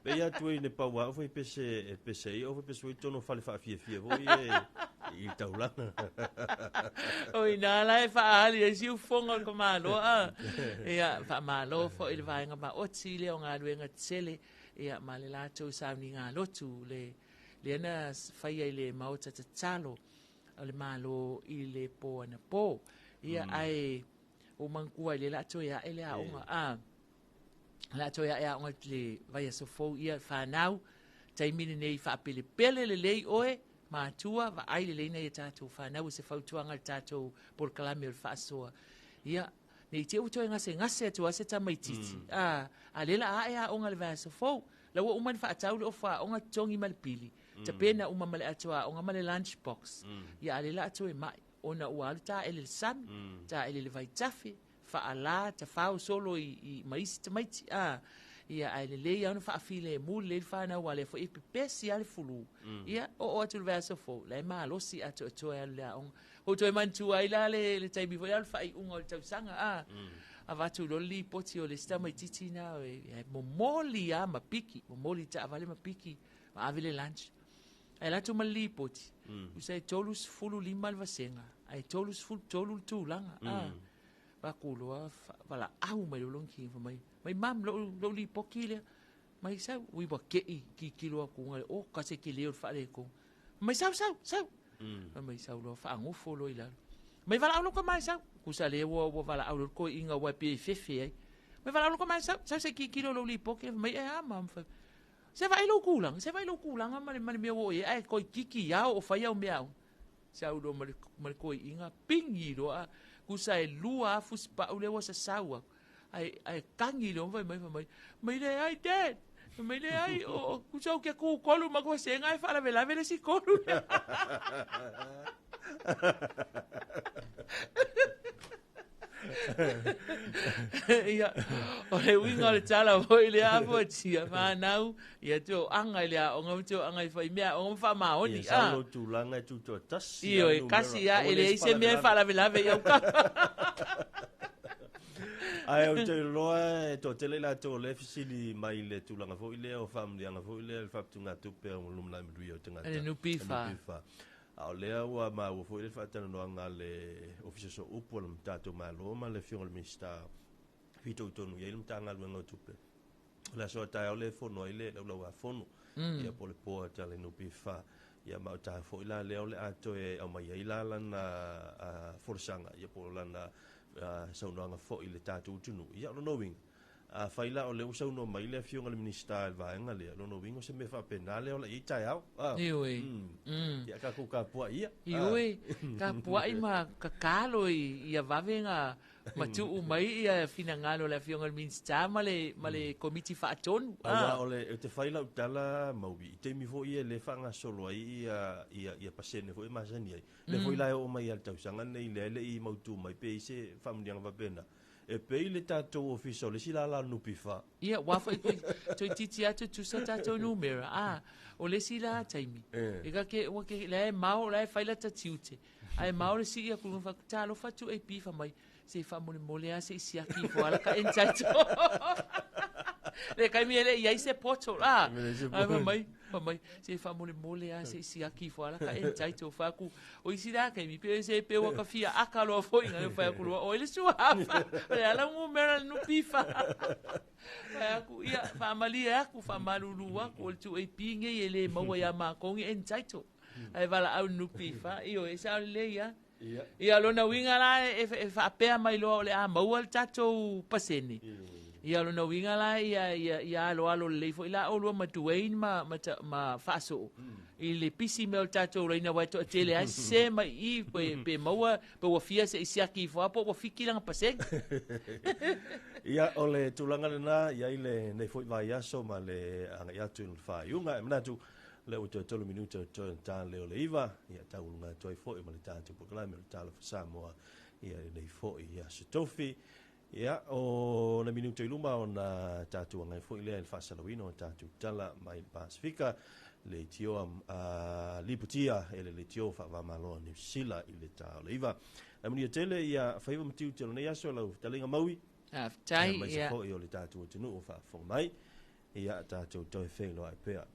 [SPEAKER 2] Pe ia Dwayne e pau lava aufaipese e pese ai, aufaipese foi i totonu o fale faafiafia foi ia i le taulaga.
[SPEAKER 13] O i ina la e faaali ai siufofoga o le tamaloa, a. Ia, faamalo foi i le vaega maoti lea o galuega tetele, ia, ma le latou sauniga lotu, le, lea na faia i le maota tatalo o le Malo i le po anapo. Ia, ae ua manatua ai lea o le a toe ae le aoga, a, o le a toe ae aoga i le vaiaso fou, ia, fanau, taimi lenei faapelepele lelei oe, matua, vaai lelei nai a tatou fanau, o se fautuaga i le tatou polokalame o le faasoa. Ia, ne i te i ua toe gasegase atu lava se tamaitiiti, a, a lea o le a ae aoga i le vaiaso fou. La ua uma ona faatau le ofa aoga, totogi ma le pili, tapena uma ma le ato aoga ma le lunch box. Ia, a lea o le a toe mai, ona ua alu taele i le sami, taele i le vaitafe, faalā, tafao solo i, i, ma isi tamaiti, a. Ia, ae lelei lava ona faafilemu lelei le fanau, aua o lea foi e pepesi lava le fulu. Ia, oo atu i le vaiaso fou, la e malosi atoatoa e alu i le aoga. Ua ou toe manatua ai la le, le taimi foi lea o le faaiuga o le tausaga, a. Avatu loa le lipoti o le isi tamaitiiti na, e momoli lava ma piki, momoli taavale ma piki, ma ave le lunch. Ae alu atu ma le lipoti, tusa e 35 le vasega, ae 33 le tulaga, a. Avatu loa, valaau mai loa lona kina, fai mai, mai mum, lou, lou lipoti lea. Mai sau, ui ua tei, tilotilo atu i luga, oka se tele o le faaletonu. Mai sau, sau, sau. Fai mai sau loa, faanofo loa i lalo. Mai valaau lou tama e sau. Tusa lea ua, ua valaau loa le toeaina aua e pei e fefe ai. Mai valaau lou tama e sau, sau se i tilotilo i lou lipoti. Fai mai, e a mum? Fai, se vaai lou tulaga, se vaai lou tulaga ma le, ma le mea ua oo i ai, ae toeitiiti lava o fai au mea aoga. Sau loa ma le, ma le toeaina, pigi loa, tusa e lua lava fusipau lea ua sasau atu. Ae, ae tagi loa ma fai mai, fai mai, mai leai dad. Mai le ai, o kusau ke ku kolu ma ko se ngai fa la vela vele si kolu. Ia, o le uiga o le tala foi le afuatia whānau, ia te o anga i le a onga te o anga i whai mea, onga whaamaoni.
[SPEAKER 2] Ia, sau lo tulaga e tutoatasi
[SPEAKER 13] Io, e kasi a, e leai se mea e faalavelave i au kapa.
[SPEAKER 2] Ae ou te iloa e toatele i latou o lea e fesili mai i le tulaga foi lea o faamanuiaga foi lea i le faaputugatupe o lumanai manuia o tagata.
[SPEAKER 13] Le NPF.
[SPEAKER 2] NPF. A o lea ua maua foi le faatalanoaga a le Ofisa Sooupu o le tatou Malo ma le Afioga i le Minisita fitoitonu i ai le Matagaluega o Tupe. O le aso a taeao lea e fono ai le Laulau-a-Fono, ia po o le Board a le NPF. Ia ma o taeao foi la lea o le a toe aumai ai la lana folasaga, ia po o lana saunoaga foi i le tatou atunuu. Ia o lona uiga, afai la o lea ua saunoa mai le Afioga i le Minisita i le vaega lea, o lona uiga o se mea faapena lea o la i ai taeao.
[SPEAKER 13] Ioe.
[SPEAKER 2] Ia tatou tapuai ia.
[SPEAKER 13] Ioe, tapuai ma tatalo ia vave na matuu mai ia finagalo o le Afioga i le Minisita ma le ma le Komiti Faatonu.
[SPEAKER 2] Aua o le, ou te fai lau tala Maui, i taimi foi ia lea e faagasolo ai ia ia pasene foi e masani ai, lea foi la e oo mai lava i le tausaga lenei lea e le i mautu mai pe i ai se faamanuiaga faapena. E pei le tatou ofisa o le isi lala o le NPF.
[SPEAKER 13] Ia, ua foi toeitiiti lava tutusa tatou numera. A, o le isi la taimi, e ka ke, ua ke, la e mao, la e fai lata tiute, ae mao le sii atu i luga, fai atu, talofa atu AP fai mai, se i faamolemole lava se i siaki ifo lava laka entitle. Le taimi e le i ai se portal, a, ae fai mai, fai mai, se i faamolemole lava se i siaki ifo lava laka entitle. Fai atu, O isi la taimi, pe se pe ua ka fia aka loa foi na fai aku loa, oi le suafa, o le ala numera le NPF. Fai aku, ia, faamalie aku, faamalulu aku, o le 2AP nei e le maua ia matou ni entitle. Ae valaau i le NPF, ioe, e sao lelei lava. Ia, o lona uiga la e faapea mai loa o le a maua le tatou pasene. Ia, o lona uiga la ia, ia, ia aloalo lelei foi la oulua ma Dwayne ma, ma, ma Faasoo. I le pisi mea o le tatou laina aua e toatele lava e sese mai i i pe, pe maua pe ua fia se i siaki ifo lava po ua fiki lana pasene.
[SPEAKER 2] Ia, o le tulaga lena, i ai lenei foi vaiaso ma le agai atu i le faaiuga. E manatu, o lea ua toe 3 minute o totoe o le ta lea o le 9, ia tauuluga atu ai foi ma le tatou polokalame o le Talofa Samoa ia lenei foi Aso Tofi. Ia, o nai minute i luma ona tatou agai foi lea i le faasalauina o tatou tala mai le Pasefika, leitioa a lipotia e le leitio faava-o-Malo a Niu Sila i le ta o le 9. Ae manuia tele ia faiva ma tiute o lenei aso lau fetalaiga Maui.
[SPEAKER 13] Faafetai,
[SPEAKER 2] Aemaise foi o le tatou atunuu o faafofoga mai. Ia, tatou toe feiloai pea.